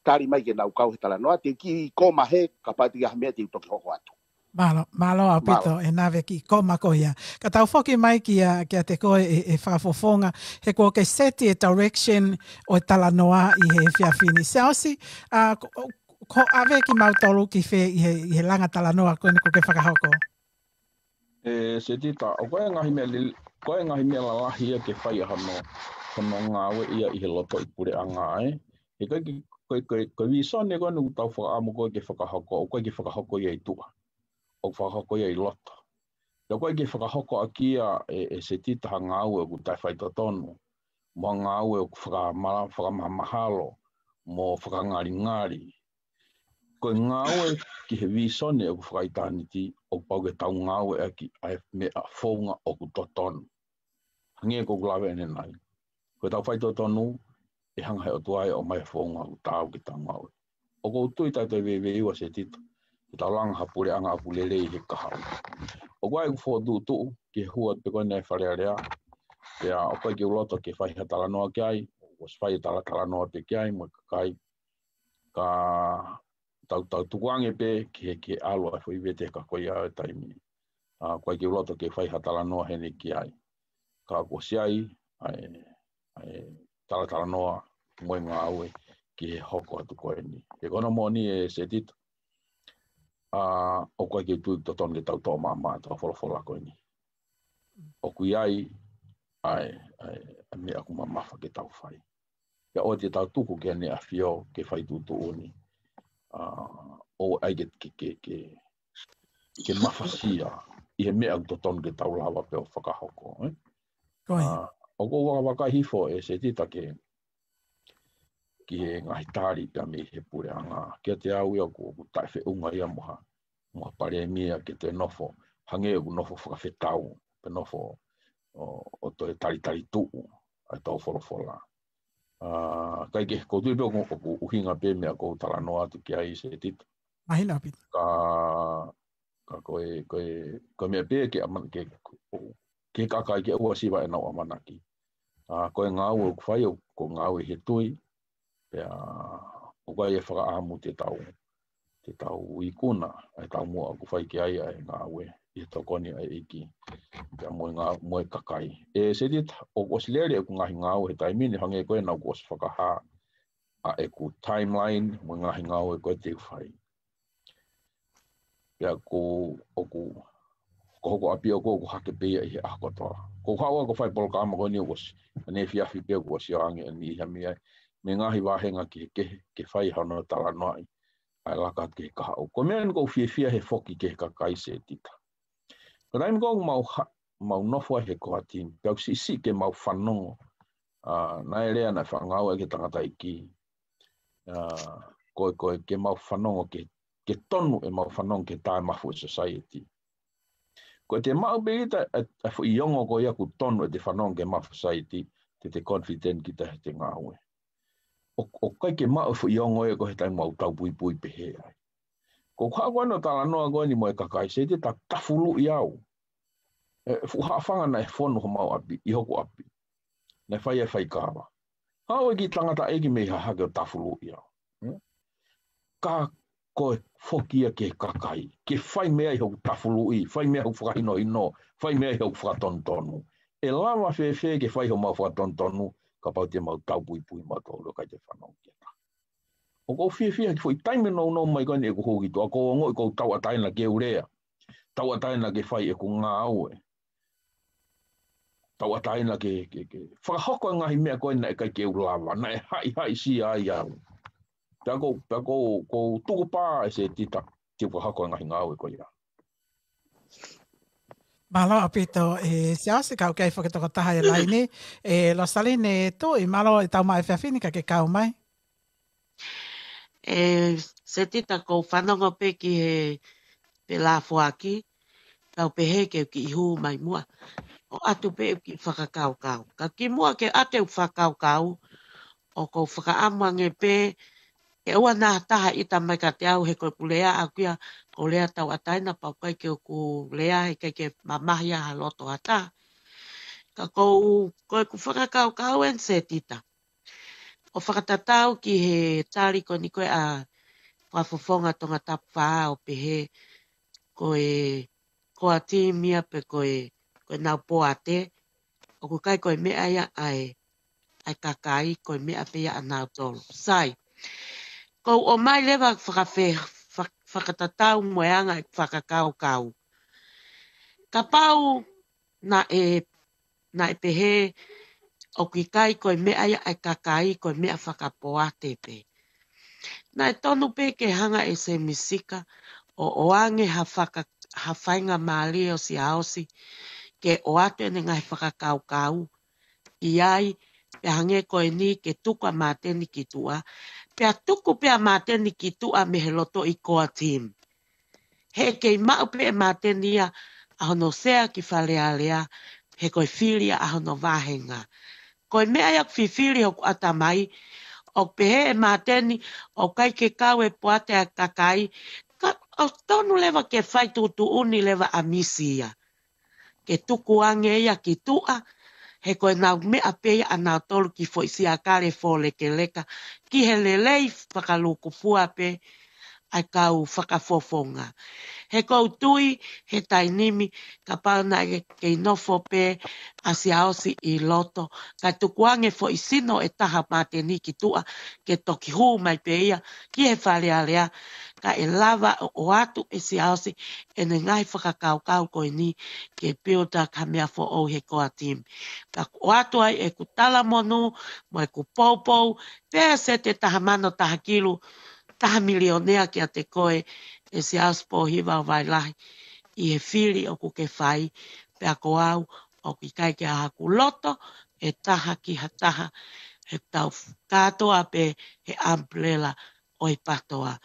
tali mai ke nau kau he talanoa, te u kiʻi koma hē, kapau ʻe ʻi ai ha meʻa te u toki hoko atu. Mālō, mālō ʻaupito, Nave, kiʻi koma ko ia. Ka tau foki mai kia, kiate koe ʻe, ʻe Fakafofonga, he kuo ke seti e direction ʻo e talanoa ʻi he efiafi ni. Siaosi, ʻa, ko, ko ʻave kimautolu ki fē ʻi he, ʻi he langa talanoa ko eni kuo ke fakahoko? ʻE Setita, ʻoku ʻi ai e ngaahi meʻa lel-, ʻoku ʻi ai e ngaahi meʻa lalahi ia ke fai ʻa hono, hono ngāue ia ʻi he loto ʻi puleʻanga, ē. He ko e, ko e, ko e, ko e vīsone ko eni ʻoku tau fakaʻamu ko ē ke fakahoko, ʻoku ʻikai ke fakahoko ia ʻi tuʻa. ʻOku fakahoko ia ʻi loto. Pea ʻoku ʻikai ke fakahoko ʻaki ia ʻe, ʻe Setita ha ngāue ʻoku taʻefaitotonu, mo ha ngāue ʻoku fakamala-, fakamahamahalo, mo fakangalingali. Ko e ngāue ki he vīsone ʻoku fakaʻitāniti, ʻoku pau ke tau ngāueʻaki ʻa e meʻa founga ʻoku totonu. Hangē ko ʻeku lave ʻanenai. Ko ʻetau faitotonu, ʻe hanga he ʻOtua ia ʻo ʻomai e founga ʻoku taau ke tau ngāue. ʻOku ou tui taʻe toe veiveiua Setita, ke tau langa ha puleʻanga ʻoku lelei he kahaʻu. ʻOku ʻi ai ʻeku fokotuʻutuʻu ki he hua pē ko eni ʻa e Fale Alea, pea ʻoku ʻikai ke u loto ke fai ha talanoa ki ai, ʻoku ʻosi fai e talatalanoa pē ki ai, mo e kakai, ka tau, tau tukuange pē ki he, ki he ʻalu ʻa e foʻi vete ka ko ia e taimi. ʻA, ʻoku ʻikai ke u loto ke fai ha talanoa heni ki ai. Ka kuo ʻosi ʻi ai ʻa e, ʻa e talatalanoa mo e ngāue ki he hoko atu ko eni. He ko hono moʻoni ʻe Setita, ʻa, ʻoku ʻikai ke u tui ʻoku totonu ke tau toʻo maʻamaʻa ʻetau folofola ko eni. ʻOku ʻi ai ʻa e, ʻa e, ʻa e meʻa ʻoku mamafa ke tau fai. Pea ʻoua te tau tuku ki Heʻene ʻAfio ke fai tuʻutuʻuni, ʻa, ʻoku ʻikai ke, ke, ke, ke, ke mafasia ʻi he meʻa ʻoku totonu ke tau lava pē ʻo fakahoko, ē? Ko ia. ʻA, ʻoku ou vakavakai hifo ʻe Setita ke, ki he ngaahi tali pea mei he puleʻanga. Kiate au ia ʻoku, ʻoku taʻefeʻunga ia mo ha, mo ha palēmia ke toe nofo, hangē ʻoku nofo fakafetau, pe nofo ʻo, ʻo toe talitali tuʻu ʻa ʻetau folofola. ʻA, ʻikai ke, ʻoku ou tui pē ʻoku, ʻoku ʻuhinga pē meʻa ʻoku ou talanoa atu ki ai Setita. Mahino ʻaupito. Ka, ka ko e, ko e, ko e meʻa pē ke ʻaman-, ke, ke kakai ke ʻoua siva ʻenau ʻamanaki. ʻA, ko e ngāue ʻoku fai ʻoku, ko e ngāue he tui, pea ʻoku ʻikai ke fakaʻamu te tau, te tau ikuna ʻa e taumuʻa ʻoku fai ki ai ʻa e ngāue ʻi he tokoni ʻa e ʻEiki, pea mo e ngā-, mo e kakai. ʻE Setita, ʻoku ʻosi lele ʻeku ngaahi ngāue he taimi ni, hangē ko ena ʻoku ʻosi fakahā ʻa ʻeku timeline mo e ngaahi ngāue ko ē te u fai. Pea ʻoku, ʻoku, ko hoku ʻapi ʻoku, ʻoku hake pē ia ʻi he ʻaho kotoa. Ko e haʻu ʻo fai polokalama ko eni ʻoku ʻosi, ʻaneefiafi pē ʻoku ʻosi ʻoange ʻa e niʻihi ʻa e meʻa, mo e ngaahi vāhenga kehekehe ke fai hano talanoaʻi ʻa e laka ki he kahaʻu. Ko e meʻa eni ʻoku ou fiefia he foki ki he kakai Setita. Ko e taimi ko ē ʻoku mau ha-, mau nofo ai he koati, pea ʻoku siʻisiʻi ke mau fanongo, ʻa, naʻe lea naʻe fakangāueʻaki e tangataʻeiki, ʻa, ko e, ko e ke mau fanongo ke, ke tonu ʻemau fanongo ki he taʻemafu ʻo e society. Ko ʻete maʻu pē ʻe kita ʻa e, ʻa e foʻi ongo ko ia ʻoku tonu ʻete fanongo ki he mafu society, te te confident kita heʻete ngāue. ʻO, ʻoku ʻikai ke maʻu e foʻi ongo ia ko ē he taimi ʻoku mau tau puipui pehē ai. Ko ʻeku haʻu ko eni ʻo talanoa ko eni mo e kakai Setita, tafuluʻi au. ʻE, fuʻu haʻofanga naʻe fonu homau ʻapi, ʻi hoku ʻapi. Naʻe fai e faikava. Haʻu e kiʻi tangataʻeiki mei Hahake ʻo tafuluʻi au. Hmm? Ka ko e foki ia ki he kakai, ke fai mei ai hoku tafuluʻi, fai mei ai hoku fakahinohino, fai mei ai hoku fakatonutonu. ʻE lava fēfē ke fai homau fakatonutonu, kapau te mau taupuipui mautolu ʻikai te fanongo ki ha taha. ʻOku ou fiefia he foʻi taimi nounou mai ko eni ʻeku hū ki tuʻa, ʻoku ou ongoʻi ʻoku ou tauʻatāina ke u lea, tauʻatāina ke fai ʻeku ngāue, tauʻatāina ke, ke, ke fakahoko e ngaahi meʻa ko ē naʻe ʻikai ke u lava, naʻe haʻihaʻisia ai au. Pea ʻoku ou, pea ʻoku ou, ʻoku ou tukupā ʻe Setita ke u fakahoko e ngaahi ngāue ko ia. Mālō ʻaupito ʻe Siaosi, ka ʻoku ʻi ai foki e tokotaha he laine, ʻe Losaline Tuʻi, mālō e tau mai efiafi ni ka ke kau mai. ʻE Setita, ʻoku ou fanongo pē ki he pelafoaki, kau pehē ke u kiʻi hū mai muʻa ʻo ʻoatu pē ʻeku kiʻi fakakaukau. Ka kimuʻa ke ʻoatu ʻeku fakakaukau, ʻoku ou fakaʻamu ange pē ke ʻoua naʻa ha taha ʻita mai kiate au he ko ʻeku lea ʻaʻaku ia, ʻoku ou lea tauʻatāina, pea ʻoku ʻikai ke u lea he ʻikai ke mamahi ai ha loto ʻa ha taha. Ka ko u, ko ʻeku fakakaukau ʻeni Setita, ʻo fakatatau ki he tali ko eni ko ē ʻa Fakafofonga Tongatapu Fā ʻo pehē ko e core team ia pe ko e, ko ʻenau poate, ʻoku ʻikai ko e meʻa ia ʻa e, ʻa e kakai, ko e meʻa pē ia ʻanautolu. Sai, ʻoku ou ʻomai leva fakafe-, fa-, fakatatau mo e anga e fakakaukau. Kapau naʻe, naʻe pehē ʻoku ʻikai ko e meʻa ia ʻa e kakai, ko e meʻa fakapoate pē, naʻe tonu pē ke hanga ʻe Sēmisi Sika ʻo ʻoange ha faka-, ha faingamālie ʻo Siaosi ke ʻoatu ʻene ngaahi fakakaukau ʻi ai, pea hangē ko eni ke tuku ʻa Māteni ki tuʻa, pea tuku pē ʻa Māteni ki tuʻa mei he lotoʻi core team. He kei maʻu pē ʻe Māteni ia ʻa hono sea ki Fale Alea, he ko e fili ia ʻa hono vāhenga. Ko e meʻa ia ʻoku fifili hoku ʻatamai, ʻoku pehē ʻe Māteni ʻoku ʻikai ke kau e poate ʻa e kakai, ka ʻoku tonu leva ke fai tuʻutuʻuni leva ʻa Misi ia ke tuku ange ia ki tuʻa, he ko ʻenau meʻa pē ia ʻanautolu ki foʻi siakale fōlekeleka, ki he lelei fakalukupua pē ʻa e kau fakafofonga. He ʻoku ou tui he taimi ni, kapau naʻe kei nofo pē ʻa Siaosi ʻi loto, kae tuku ange foʻi sino ʻe taha ʻo Māteni ki tuʻa, ke toki hū mai pē ia ki he Fale Alea, kae lava ʻo ʻoatu ʻe Siaosi ʻene ngaahi fakakaukau ko eni ke build up ha meʻa foʻou he core team. Ka ʻoku ʻoatu ai ʻeku talamonū mo ʻeku poupou, pea sete taha mano taha kilu, taha milionea kiate koe ʻe Siaosi Pōhiva ʻo Vailahi ʻi he fili ʻoku ke fai, pea ko au ʻoku ʻikai ke ʻi ai haku loto ʻe taha ki ha taha, he tau kātoa pē he umbrella ʻo e PATOA.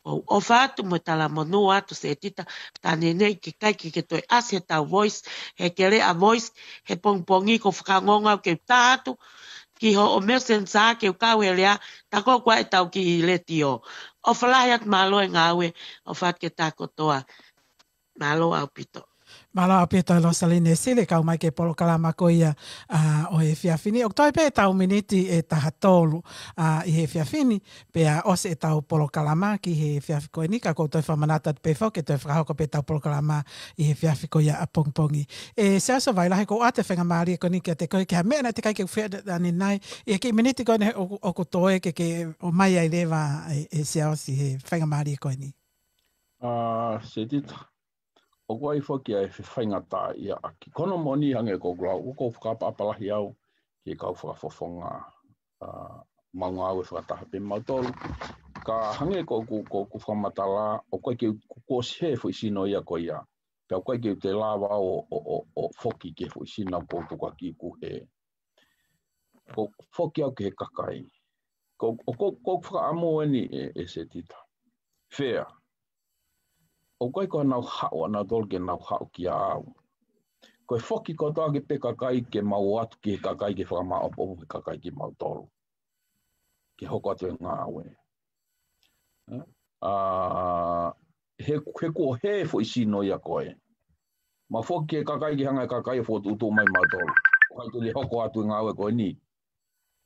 ʻOku ou ʻofa atu mo e talamonū atu Setita, tā neʻineʻi ke ʻikai ke ke toe ʻasi he tau voice, he ke lea voice he pongipongi, ʻoku ou fakaongoongo au ke u tā atu ki hoʻo Messenger ke u kau he lea, tā ko ē kuo ʻi ai e tau kiʻi letiō. ʻOfa lahi atu, mālō e ngāue, ʻofa atu ki he taha kotoa. Mālō ʻaupito. Mālō ʻaupito ʻe Losaline Sile, kau mai ki he polokalama ko ia, ʻa, ʻo e efiafi ni. ʻOku toe pē ʻetau miniti ʻe taha tolu, ʻa, ʻi he efiafi ni, pea ʻosi ʻetau polokalama ki he efiafi ko eni, ka ʻoku ou toe fakamanatu atu pē foki ke toe fakahoko pē ʻetau polokalama ʻi he efiafi ko ia ʻapongipongi. ʻE Siaosi Vailahi, ʻoku ou ʻoatu e faingamālie ko eni kiate koe, ki ha meʻa naʻe teʻeki ai ke u fie ʻanenai, ʻi he kiʻi miniti ko eni ʻoku, ʻoku toe ke, ke ʻomai ai leva ʻe, ʻe Siaosi e faingamālie ko eni. ʻA, Setita, ʻoku ʻi ai foki ʻa e fefaʻuhi ʻa ia ʻaki. Ko hono moʻoni, hangē ko ʻeku lau, ʻoku ou fakaʻapaʻapa lahi au ki he kau fakafofonga, ʻa, mau ngāue fakataha pē mautolu. Ka hangē ko ʻeku, ko ʻeku fakamatala, ʻoku ʻikai ke u, kuo ʻosi hē foʻi sino ia ko ia. Pea ʻoku ʻikai ke u toe lava ʻo, ʻo, ʻo, ʻo foki ki he foʻi sino ʻoku ou tukuakiʻi kuo hē. ʻOku ou foki au ki he kakai. Ko, ʻoku, ʻoku ou fakaʻamu eni ʻe, ʻe Setita. Fair. ʻOku ʻikai ko haʻanau haʻu ʻanautolu ke nau haʻu kia au. Ko e foki kotoa ke pē kakai ke mau ō atu ki he kakai ke fakamāʻopoʻopo he kakai kimautolu. Ke hoko atu e ngāue. ʻA, he, he kuo hē foʻi sino ia ko ē. Mau foki ki he kakai ke hanga e kakai ʻo fokotuʻutuʻu mai mautolu. ʻOku ʻikai ke hoko atu e ngāue ko eni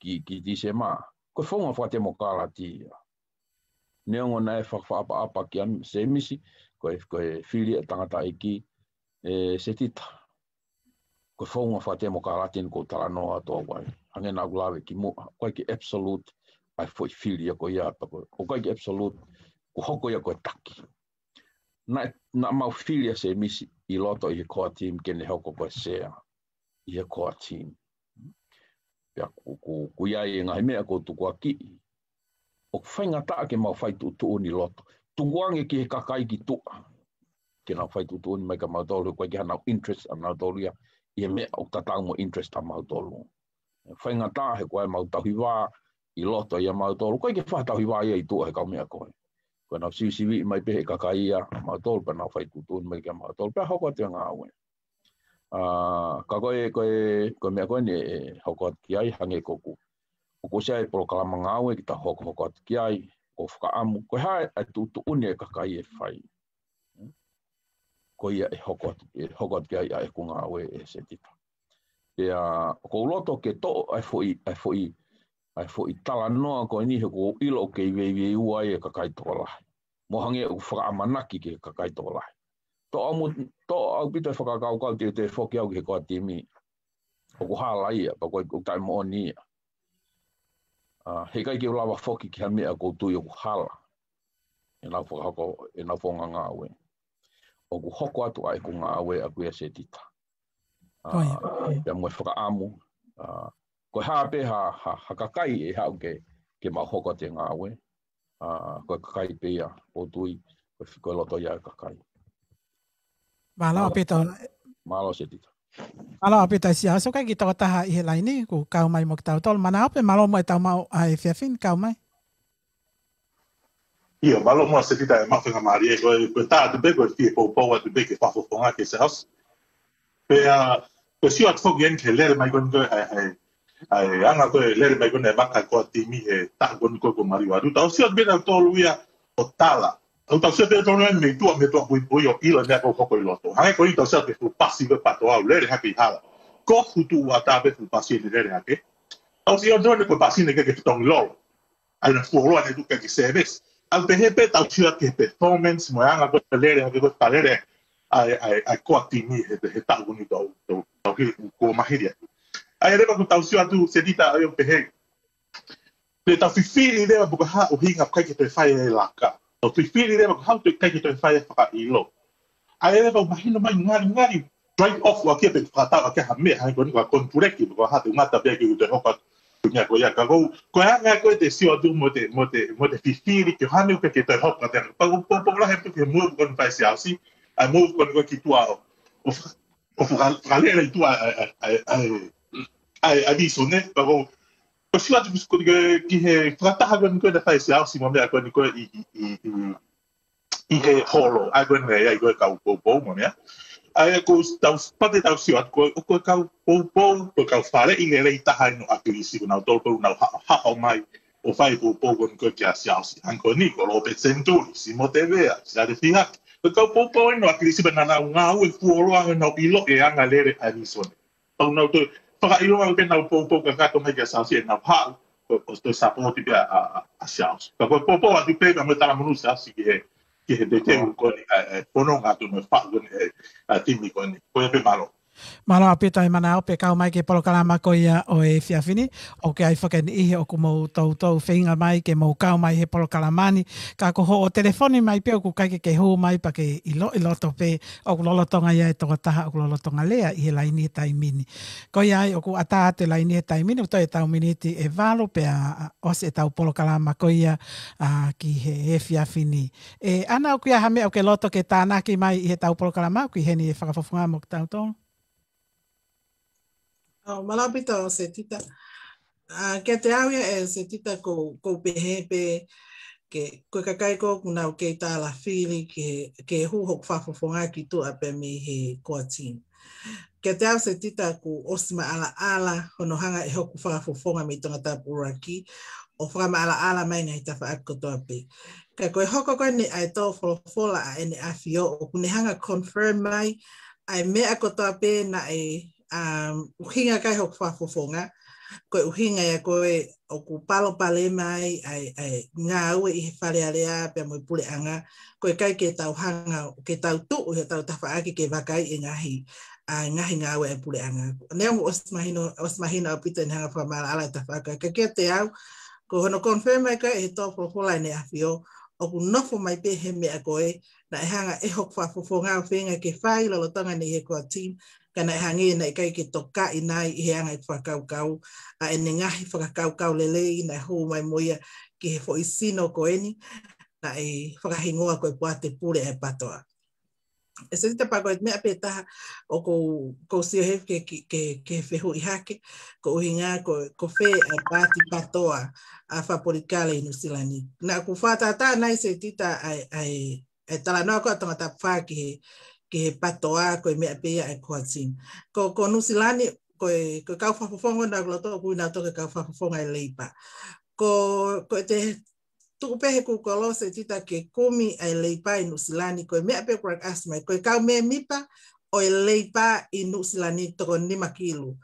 ki, ki Tīsema. Ko e founga fakatemokālati ia. Neongo naʻe fakaʻapaʻapa kia Semisi, ko e, ko e fili e tangataʻeiki, ē Setita, ko e founga fakatemokalati ni ʻoku ou talanoa atu au ai. Hangē naʻa ku lave kimuʻa, ʻoku ʻikai ke absolute ʻa e foʻi fili ia ko ia, pea ko e, ʻoku ʻikai ke absolute, ʻoku hoko ia ko e taki. Naʻe, naʻa mau fili ʻa Semisi ʻi loto ʻi he core team ke ne hoko ko e sea ʻi he core team. Pea ʻoku, ʻoku, ʻoku ʻi ai e ngaahi meʻa ʻoku ou tukuakiʻi ʻoku faingataʻa ke mau fai tuʻutuʻuni ʻi loto. Tukuange ki he kakai ki tuʻa ke nau fai tuʻutuʻuni mai kia mautolu, he ʻoku ʻikai ke ʻi ai hanau interest ʻanautolu ia ʻi he meʻa ʻoku tatau mo e interest ʻamautolu. Faingataʻa he ko e mau tauhi vā ʻi loto ia ʻamautolu. ʻOku ʻikai ke faʻa tauhi vā ia ʻi tuʻa he kau meʻa ko ē. Ko ʻenau sivisiviʻi mai pē he kakai ia ʻamautolu, pea nau fai tuʻutuʻuni mai kia mautolu, pea hoko atu e ngāue. ʻA, ka ko e, ko e, ko e meʻa ko eni ʻe hoko atu ki ai, hangē ko ʻeku, ʻoku ʻosi ʻi ai e polokalama ngāue ke tau hokohoko atu ki ai, ʻoku ou fakaʻamu, ko e hā e tuʻutuʻuni e kakai ʻe fai. Ko ia ʻe hoko atu, ʻe hoko atu ki ai ʻa ʻeku ngāue ʻe Setita. Pea ʻoku ou loto ke toʻo ʻa e foʻi, ʻa e foʻi, ʻa e foʻi talanoa ko eni he ʻoku ou ʻilo ʻoku kei veiveiua ai e kakai tokolahi. Mo hangē ʻoku fakaʻamanaki ki he kakai tokolahi. Toʻo au mo, toʻo ʻaupito e fakakaukau te, te foki au ki he core team. ʻOku hala ia, pea ko e, ʻoku taʻemoʻoni ia. ʻA, he ʻikai ke u lava foki ki ha meʻa ʻoku ou tui ʻoku hala ʻenau fakahoko, ʻenau founga ngāue. ʻOku hoko atu ʻa ʻeku ngāue ʻaʻaku ia Setita. ʻA, ʻIo, ʻio. Pea mo e fakaʻamu, ʻa, ko e hā pē ha, ha, ha kakai ʻe haʻu ke, ke mau hoko atu e ngāue. ʻA, ko e kakai pē ia, ʻoku ou tui, ko e fi-, ko e loto ia e kakai. Mālō. Mālō ʻaupito. Mālō Setita. Mālō ʻaupito Siaosi, ʻoku ʻi ai e kiʻi tokotaha ʻi he laine, ʻoku kau mai mo kitautolu. Manao pē, mālō mo e tau maʻu ʻa e efiafi ni, kau mai. ʻIo, mālō muʻa Setita e maʻu faingamālie, ko e, ko e tā atu pē, ko e fie poupou atu pē ki he fakafofonga kia Siaosi. Pea, ko e sio atu foki eni ki he lele mai ko eni ko e, ʻa e, ʻa e, ʻa e anga ko e lele mai ko eni e maka core team he taʻu ko eni ko e ko Maliu atu. Tau sio atu pē tautolu ia ʻo tala. Tau, tau sio atu pē tautolu ia mei tuʻa, mei tuʻapuipuia ʻo ʻilo e meʻa ʻoku hoko ʻi loto. Hangē ko eni tau sio atu pē fuʻu pasi ko e pato au, lele hake ʻi hala. Ko e fuʻu tuʻu ʻatā pē fuʻu pasi eni lele hake. Tau sio atu pē ko e pasi eni ke, ke tongi lolo. ʻA ia naʻe fuoloa naʻe tuku ki he service. ʻOku pehē pē tau sio ki he performance, mo e anga ko e lele, ʻa e ko e fakalele ʻa e, ʻa e, ʻa e core team he, he taʻu ko eni tau, tau, tau hili, kuo mahili atu. ʻA ia leva ʻoku tau sio atu Setita ʻa ia ʻoku pehē. Pea tau fifili leva pe ko e hā ʻuhinga ʻoku ʻikai ke toe fai e laka. Tau fifili leva pe ko e hā ʻoku ʻikai ke toe fai e fakaʻilo. ʻA ia leva ʻoku mahino mai ngalingali, drive off ʻaki ia pe fakatau ʻaki ia ha meʻa, hangē ko eni ko e konituleki, pe ko e hā te u ngata pē ke u toe hoko atu ki he meʻa ko ia ka kou, ko e anga ko ē te sio atu mo te, mo te, mo te fifili ke hane ʻoku ʻikai ke toe hoko atu. Pea ʻoku, ʻoku, ʻoku lahi atu ki he move ko eni fai Siaosi, ʻa e move ko eni ko ē ki tuʻa ʻo, ʻo faka-, ʻo faka-, fakalele ʻi tuʻa ʻa e, ʻa e, ʻa e, ʻa e, ʻa e visone, pea kou, kou sio atu ki, ki, ki he fakataha ko eni ko ē naʻe fai Siaosi mo e meʻa ko eni ko ē ʻi, ʻi, ʻi, ʻi, ʻi he holo, ʻa ia ko eni ʻa ia ko e kau poupou mo e meʻa. ʻA ia ko e tau, pea te tau sio atu ko e, ko e kau poupou, ko e kau faleʻi lelei taha ʻi he ʻAkilisi, ko nautolu pē ʻoku nau ha-, haʻo mai ʻo fai poupou ko eni ko ē kia Siaosi. Hangē ko eni ko Lopeti Senituli, Simo Tevea, Siale Fihaki. Ko e kau poupou ʻi he ʻAkilisi pea naʻa nau ngāue fuoloa ʻo nau ʻilo e anga lele ʻa e visone. Pea ʻoku nau toe fakaʻilonga pē ʻenau poupou kakato mai kia Siaosi ʻenau haʻu ʻo, ʻo toe sapoti pē ʻa, ʻa, ʻa Siaosi. Ka ko e poupou atu pē ka mo e talamonū Siaosi ki he, ki he teuteu ko eni ʻa e, ʻa e fononga atu mo e faʻu ko eni ʻa e, ʻa e timi ko eni. Ko ia pē, mālō. Mālō ʻaupito e Manao pē kau mai ki he polokalama ko ia ʻo e efiafi ni. ʻOku ʻi ai foki e niʻihi ʻoku mou toutou feinga mai ke mou kau mai he polokalama ni. Ka ko hoʻo telefoni mai pē ʻoku ʻikai ke ke hū mai pea ke ʻilo ʻi loto pē ʻoku lolotonga ia e tokotaha ʻoku lolotonga lea ʻi he laine he taimi ni. Ko ia ai ʻoku ʻatā atu e laine he taimi ni, ʻoku toe ʻetau miniti ʻe valu pea ʻosi ʻetau polokalama ko ia, ʻa, ki he efiafi ni. ʻE, ʻAna, ʻoku ʻi ai ha meʻa ʻoku ke loto ke tānaki mai ʻi heʻetau polokalama, ʻoku ʻi heni e fakafofonga mo kitautolu? ʻOu, mālō ʻaupito Setita. ʻA, kiate au ia ʻe Setita kou, kou pehē pē ke, ko e kakai ko ē ʻoku nau kei tālafili ke, ke hū hoku fakafofonga ki tuʻa pē mei he core team. Kiate au Setita kuo ʻosi maʻalaʻala hono hanga ʻe hoku fakafofonga mei Tongatapu ʻUluaki ʻo fakamaʻalaʻala mai ngaahi tafaʻaki kotoa pē. Ka ko e hoko ko eni ʻa e tō folofola ʻa ʻEne ʻAfio ʻoku ne hanga confirm mai ʻa e meʻa kotoa pē naʻe, um, ʻuhinga ki ai hoku fakafofonga. Ko e ʻuhinga ia ko ē ʻoku palopalema ai ʻa e, ʻa e ngāue ʻi he Fale Alea pea mo e puleʻanga, ko e ʻikai ke tau hanga, ke tau tuʻu ʻi hotau tafaʻaki ke vakaiʻi e ngaahi, ʻa e ngaahi ngāue ʻa e puleʻanga. Neongo ʻosi mahino, ʻosi mahino ʻaupito ʻene hanga fakamaʻalaʻala e tafaʻaki, ka kiate au, ko hono confirm mai ko ē ʻe he tō folofola ʻEne ʻAfio, ʻoku nofo mai pē he meʻa ko ē naʻe hanga ʻe hoku fakafofonga ʻo feinga ke fai lolotonga ʻene ʻi he core team, ka naʻe hangē naʻe ʻikai ke tokaʻi nai ʻi he anga ʻeku fakakaukau, ʻa ʻene ngaahi fakakaukau lelei naʻe hū mai mo ia ki he foʻi sino ko eni, naʻe fakahingoa ko e Poate Pule ʻa e PATOA. ʻE Setita, pea ko e meʻa pē taha ʻoku ou, ʻoku ou sio hē ke, ke, ke, ke fehuʻi hake, ko e ʻuhinga ko, ko fē ʻa e paati PATOA ʻa fakapolitikale ʻi Nuʻusila ni. Naʻa ku fakatātā nai Setita ʻa e, ʻa e, ʻa e talanoa ko ē ʻa Tongatapu fā ki he, ki he PATOA, ko e meʻa pē ia ʻa e core team. Ko, ko Nuʻusila ni, ko e, ko e kau fakafofonga naʻa ku loto ʻoku ui nautolu ko e kau fakafofonga ʻa e Leipa. Ko, ko ʻete tuku pē he Google Setita ke kumi ʻa e Leipa ʻi Nuʻusila ni, ko e meʻa pē ʻoku ʻasi mai, ko e kau mēmipa ʻo e Leipa ʻi Nuʻusila ni toko nima kilu,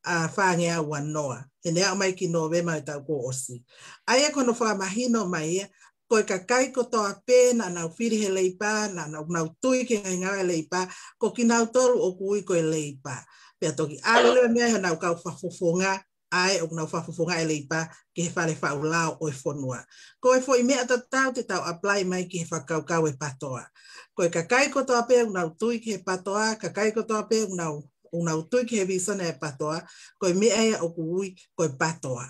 ʻa, fāngeau ua noa. ʻEne aʻu mai ki Nōvema ʻo e taʻu kuo ʻosi. ʻA ia ko hono fakamahino mai ia, ko e kakai kotoa pē naʻa nau fili he Leipa, naʻa nau, nau tui ki he ngaahi ngāue ʻa e Leipa, ko kinautolu ʻoku ui ko e Leipa. Pea toki ʻalu leva mei ai honau kau fakafofonga, ʻa ē ʻoku nau fakafofongaʻi e Leipa ki he fale faʻu lao ʻo e fonua. Ko e foʻi meʻa tatau te tau apply mai ki he fakakaukau ʻo e PATOA. Ko e kakai kotoa pē ʻoku nau tui ki he PATOA, kakai kotoa pē ʻoku nau, ʻoku nau tui ki he vīsone ʻa e PATOA, ko e meʻa ia ʻoku ui ko e PATOA.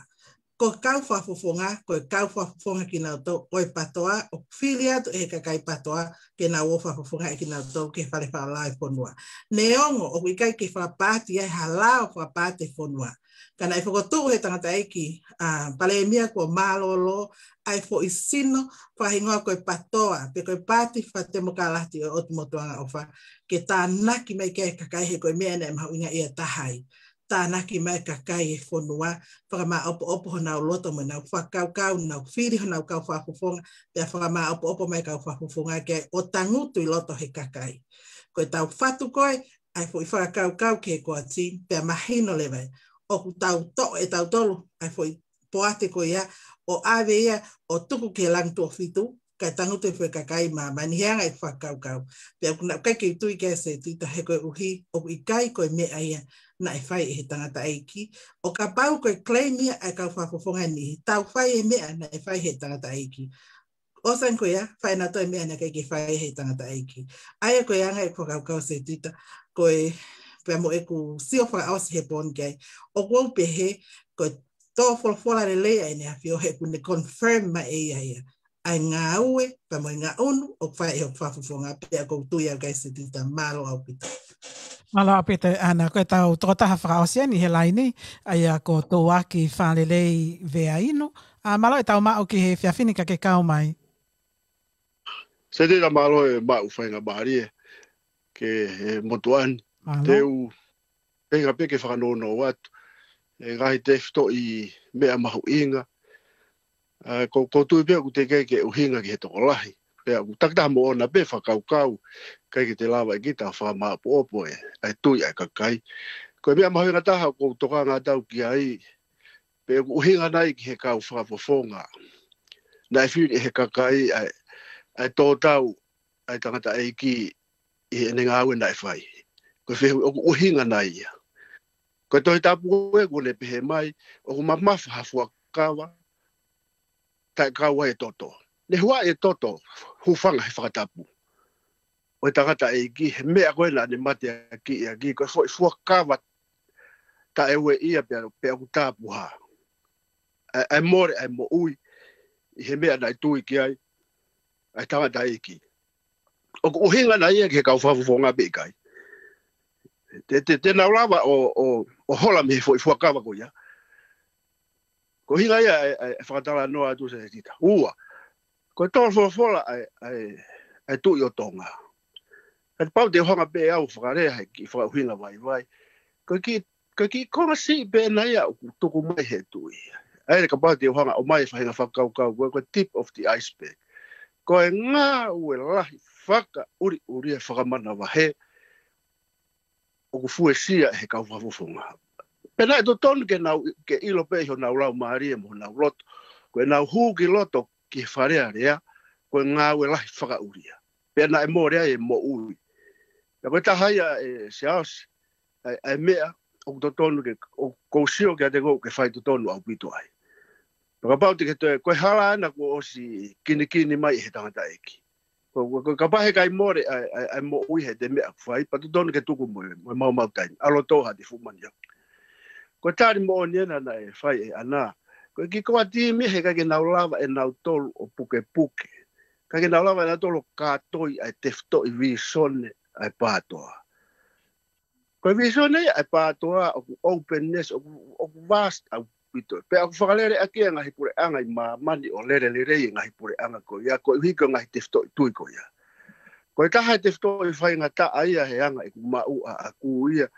Ko e kau fakafofonga, ko e kau fakafofonga kinautolu ʻo e PATOA, ʻoku fili atu ʻe he kakai PATOA ke nau ō ʻo fakafofongaʻi kinautolu ki he fale faʻu lao ʻo e fonua. Neongo ʻoku ʻikai ke fakapaati ai ha lao fakapaati e fonua, ka naʻe fokotuʻu he tangataʻeiki, ʻa, Palēmia kuo mālōlō ʻa e foʻi sino fakahingoa ko e PATOA, pe ko e Paati Fakatemokalati ʻo e ʻOtu Motu Angaʻofa, ke tānaki mai ki ai e kakai he ko e meʻa naʻe mahuʻinga ia taha ai. Tānaki mai e kakai e fonua, fakamāʻopoʻopo honau loto mo ʻenau fakakaukau, nau fili honau kau fakafofonga, pea fakamāʻopoʻopo mai e kau fakafofonga ki ai ʻo tangutu ʻi loto he kakai. Ko e tau fatu ko ē ʻa e foʻi fakakaukau ki he core team, pea mahino leva ia ʻoku tau toʻo ʻe tautolu ʻa e foʻi poate ko ia ʻo ʻave ia ʻo tuku ki he langi tuʻo fitu, kae tangutu e foʻi kakai ʻi māmani he anga e fakakaukau. Pea ʻoku ou ʻikai ke u tui ki ai Setita he koeʻuhi ʻoku ʻikai ko e meʻa ia naʻe fai ʻe he tangataʻeiki. ʻO kapau ko e claim ia ʻa e kau fakafofonga ni, tau fai e meʻa naʻe fai ʻe he tangataʻeiki, ʻosi ange ko ia, fai ʻenautolu e meʻa naʻe ʻikai ke fai ʻe he tangataʻeiki. ʻA ia ko e anga ʻeku fakakaukau Setita, ko e, pea mo ʻeku sio fakaʻosi he pō ni ki ai, ʻoku ou pehē, ko e tō folofola lelei ʻa ʻEne ʻAfio he ʻoku ne confirm mai ʻe ia ia ʻa e ngāue, pea mo e ngaʻunu ʻoku fai ʻe hoku fakafofonga, pea ʻoku ou tui au ki ai Setita, mālō ʻaupito. Mālō ʻaupito, ʻAna, ko e tau tokotaha fakaʻosi eni he laini, ʻa ia ko Tōʻaki Fālelei Veainu. ʻA, mālō e tau maʻu ki he efiafi ni ka ke kau mai. Setita, mālō e maʻu faingamālie ki he motuʻa ni. Mālō. Te u feinga pē ke fakanounou atu e ngaahi tefitoʻi meʻa mahuʻinga. ʻA, ʻoku ou, ʻoku ou tui pē ʻoku teʻeki ke ʻuhinga ki he tokolahi. Pea ʻoku takitaha moʻona pē fakakaukau, ʻikai ke te lava ʻe kita ʻo fakamāʻopoʻopo e, ʻa e tui ʻa e kakai. Ko e meʻa mahuʻinga taha ʻoku ou tokanga atu au ki ai, pe ʻoku ʻuhinga nai ki he kau fakafofonga naʻe fili ʻe he kakai ʻa e, ʻa e tō tau ʻa e tangataʻeiki ʻi heʻene ngāue naʻe fai. Ko e fehuʻi, ʻoku ʻuhinga nai ia? Ko e Tohi Tapu ē ʻoku ne pehē mai, ʻoku mamafa ha fuakava taʻe kau ai e toto. Ne huaʻi e toto, hūfanga he fakatapu, ʻo e tangataʻeiki he meʻa ko ē naʻa ne mateakiʻi ʻaki, ko e foʻi fuakava taʻeueʻia pea, pea ʻoku tapuhā. ʻA e, ʻa e mole ʻa e moʻui ʻi he meʻa naʻe tui ki ai ʻa e tangataʻeiki. ʻOku ʻuhinga nai ia ki he kau fakafofonga pe ʻikai? Te, te, te nau lava ʻo, ʻo, ʻo hola mei he foʻi fuakava ko ia? Ko e ʻuhinga ia e, e, e fakatalanoa atu Setita. Ua, ko e tō folofola ʻa e, ʻa e, ʻa e Tuʻi ʻo Tonga. Ka te pau te u hanga pē au fakalea he kiʻi fakaʻuhinga vaivai. Ko e kiʻi, ko e kiʻi konga siʻi pē ʻena ia ʻoku tuku mai he Tuʻi. ʻA ia kapau te u hanga ʻo ʻomai e faʻahinga fakakaukau ko e, ko e tip of the iceberg. Ko e ngāue lahi fakaʻuliʻulia fakamanavahē ʻoku fuesia ʻe he kau fakafofonga. Pea naʻe totonu ke nau, ke ʻilo pē ʻi honau laumālie mo honau loto, ko ʻenau hū ki loto ki he Fale Alea, ko e ngāue lahi fakaʻulia. Pea naʻe mole ai e moʻui. Pea ko e taha ia ʻe Siaosi, ʻa e, ʻa e meʻa ʻoku totonu ke, ʻoku ou sio kiate koe ʻoku ke fai totonu ʻaupito ai. Pea kapau te ke toe, ko e hala ena kuo ʻosi kinikini mai ʻe he tangataʻeiki. Ko, ko, ko, kapau he ʻikai mole ʻa e, ʻa e, ʻa e moʻui heʻete meʻa ʻoku fai, pea totonu ke tuku mo e, mo e maumau taimi. ʻAlu ʻo tō haʻate fuʻu manioki. Ko e tali moʻoni ena naʻe fai ʻe ʻAna. Ko e kiʻi core team ia he ʻikai ke nau lava ʻe nautolu ʻo pukepuke. ʻIkai ke nau lava ʻe nautolu ʻo kātoi ʻa e tefitoʻi vīsone ʻa e PATOA. Ko e vīsone ia ʻa e PATOA ʻoku openness, ʻoku, ʻoku vast ʻaupito. Pea ʻoku fakalele ʻaki ʻa e ngaahi puleʻanga ʻi māmani ʻo lele lelei e ngaahi puleʻanga ko ia, koeʻuhi ko e ngaahi tefitoʻi tui ko ia. Ko e taha e tefitoʻi faingataʻa ia he anga ʻeku maʻu ʻaʻaku ia.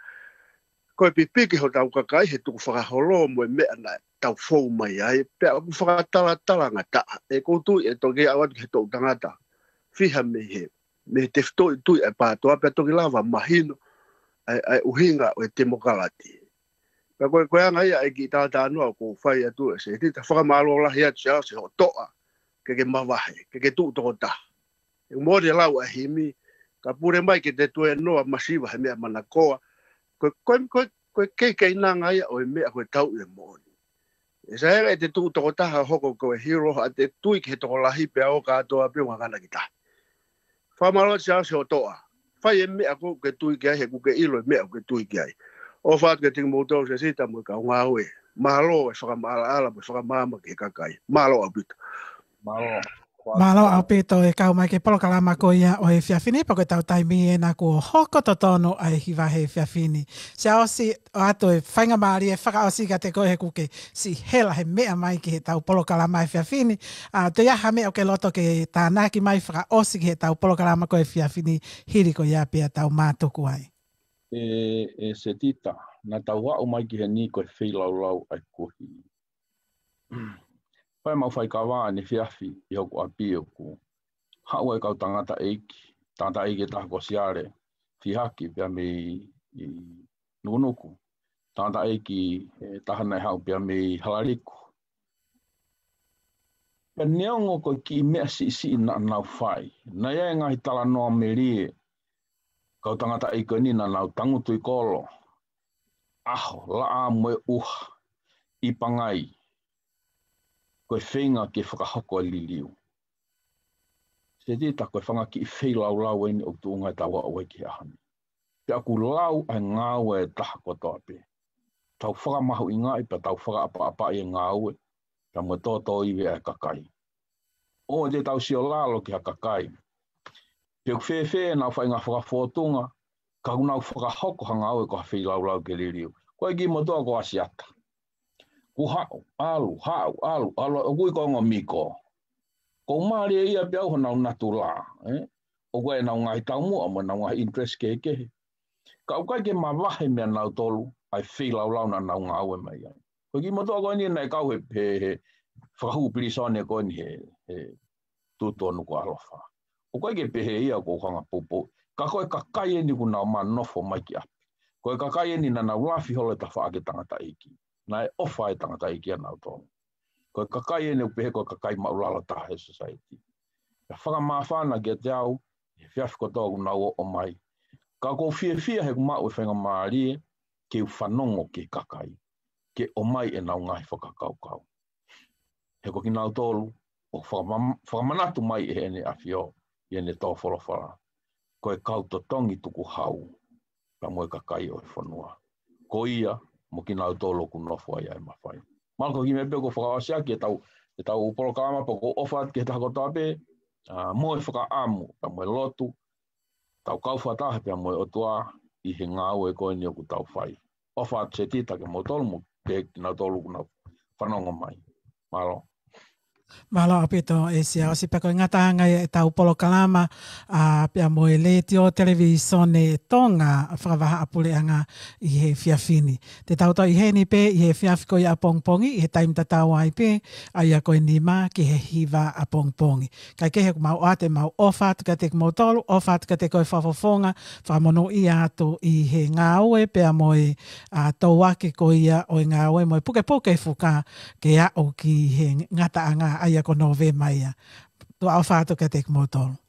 Ko e pipiki hotau kakai he tukufakaholo mo e meʻa naʻa tau fou mai ai. Pea ʻoku fakatalatala ngataʻa. ʻOku ou tui ʻe toki aʻu atu ki he toʻu tangata fiha mei he, mei he tefitoʻi tui ʻa e PATOA pea toki lava mahino ʻa e, ʻa e ʻuhinga ʻo e temokalati. Pea ko e, ko e anga ia ʻa e kiʻi talatalanoa ʻoku ou fai atu ʻe Setita, fakamālō lahi atu Siaosi hoʻo toʻa, ke ke mavahe, ke ke tuʻu tokotaha. ʻOku mole lau ʻa e himi, ka pule mai ke te tuēnoa masiva he meʻa manakoa. Ko e, ko e, ko e, ko e keikeinanga ia ʻo e meʻa ko e tauʻi e moʻoni. ʻE sai ange ʻete tuʻu tokotaha hoko ko e hero, haʻate tui ki he tokolahi pea ō kātoa pē ʻo ngangana ki tahi. Fakamālō Siaosi hoʻo toʻa. Fai e meʻa ʻoku ke tui ki ai, he ʻoku ke ʻilo e meʻa ʻoku ke tui ki ai. ʻOfa atu kiate kimoutolu Setita mo e kau ngāue. Mālō e fakamaʻalaʻala mo e fakamaama ki he kakai. Mālō ʻaupito. Mālō. Mālō ʻaupito e kau mai ki he polokalama ko ia ʻo e efiafi ni, pea ko ʻetau taimi ena kuo hoko totonu ʻa e hiva he efiafi ni. Siaosi, ʻoatu e faingamālie fakaʻosi kiate koe he ʻoku ke siʻi hela he meʻa mai ki heʻetau polokalama efiafi ni. ʻA, toe ʻi ai ha meʻa ʻoku ke loto ke tānaki mai fakaʻosi ki heʻetau polokalama ko e efiafi ni hili ko ia pea tau mātuku ai. ʻE, ʻe Setita, naʻa tau aʻu mai ki heni ko e feilaulau ʻa e kuohili. Pea mau faikava ʻanefiafi ʻi hoku ʻapi ʻoku haʻu ai e kau tangataʻeiki, tangataʻeiki ʻe taha ko Siale Fihaki pea mei ʻi Nukunuku, tangataʻeiki ʻe taha naʻe haʻu pea mei Halaliku. Pea neongo ko e kiʻi meʻa siʻisiʻi naʻa nau fai, naʻe ʻi ai e ngaahi talanoa melie, kau tangataʻeiki ko eni naʻa nau tangutu ʻi kolo, ʻaho, laʻā mo e ʻuha, ʻi Pangai, ko e feinga ke fakahoko e liliu. Setita, ko e fanga kiʻi feilaulau eni ʻoku tuʻunga ʻetau aʻu ai ki he ʻaho ni. Pea ʻoku lau ʻa e ngāue ʻa e taha kotoa pē. Tau fakamahuʻingaʻi pea tau fakaʻapaʻapaʻi e ngāue, pea mo e tōtōivi ʻa e kakai. ʻOua te tau sio lalo ki ha kakai. Pe ʻoku fēfē ʻenau faʻahinga fakafōtunga, ka ʻoku nau fakahoko ha ngāue ko ha feilaulau ke liliu. Ko e kiʻi motuʻa ko ʻAsiata. Kuo haʻu, ʻalu, haʻu, ʻalu, ʻalu, ʻoku ui ko e ongo miko. Ko e mālie ia pē ʻa honau natula, ē? ʻOku ʻi ai ʻenau ngaahi taumuʻa mo ʻenau ngaahi interest kehekehe. Ka ʻoku ʻikai ke mavahe meiate kinautolu ʻa e feilaulau naʻa nau ngāue mai ai. Ko e kiʻi motuʻa ko eni naʻe kau he, he, he fakahū pilīsone ko eni he, he tutu ʻo Nukuʻalofa. ʻOku ʻikai ke pehē ia ʻoku ou hanga ʻo poupou. Ka ko e kakai eni ʻoku nau ō mai ʻo nofo mai ki ʻapi. Ko e kakai eni naʻa nau lafi holo e tafaʻaki ʻo e tangataʻeiki. Naʻe ʻofa e tangataʻeiki ʻia nautolu. Ko e kakai eni ʻoku pehē ko e kakai maʻulalo taha he society. Pea fakamāfana kiate au, he efiafi kotoa ʻoku nau ō mai. Ka ʻoku ou fiefia he ʻoku maʻu e faingamālie, ke u fanongo ki he kakai, ke ʻomai ʻenau ngaahi fakakaukau. He ko kinautolu, ʻoku fakama-, fakamanatu mai ʻe Heʻene ʻAfio, ʻi heʻene tō folofola. Ko e kau totongi tukuhau, pea mo e kakai ʻo e fonua. Ko ia, mo kinautolu ʻoku nofo ai ʻa e mafai. Mālō, ko e kiʻi meʻa pē ʻoku ou fakaʻosi ʻaki ʻetau, ʻetau polokalama pea ʻoku ou ʻofa atu ki he taha kotoa pē, ʻa, mo e fakaʻamu, pea mo e lotu, tau kau fakataha pea mo e ʻOtua ʻi he ngāue ko eni ʻoku tau fai. ʻOfa atu Setita kiate kimoutolu mo kinautolu ʻoku nau fanongo mai. Mālō. Mālō ʻaupito ʻEsia, ʻosi pē ko e ngataʻanga ia ʻetau polokalama, ʻa, pea mo e Letiō Televīsone Tonga Fakavahaʻapuleʻanga ʻi he efiafi ni. Te tau toe ʻi heni pē ʻi he efiafi ko ia ʻapongipongi, ʻi he taimi tatau ai pē, ʻa ia ko e nima ki he hiva ʻapongipongi. Kae kehe ʻoku mau ʻoatu ʻemau ʻofa atu kiate kimoutolu, ʻofa atu kiate koe fakafofonga, fakamonūʻia atu ʻi he ngāue pea mo e, ʻa, touake ko ia ʻo e ngāue mo e pukepuke fuka ke aʻu ki he ngataʻanga ʻa ia ko Nōvema ia. Tuʻa ʻofa atu kiate kimoutolu.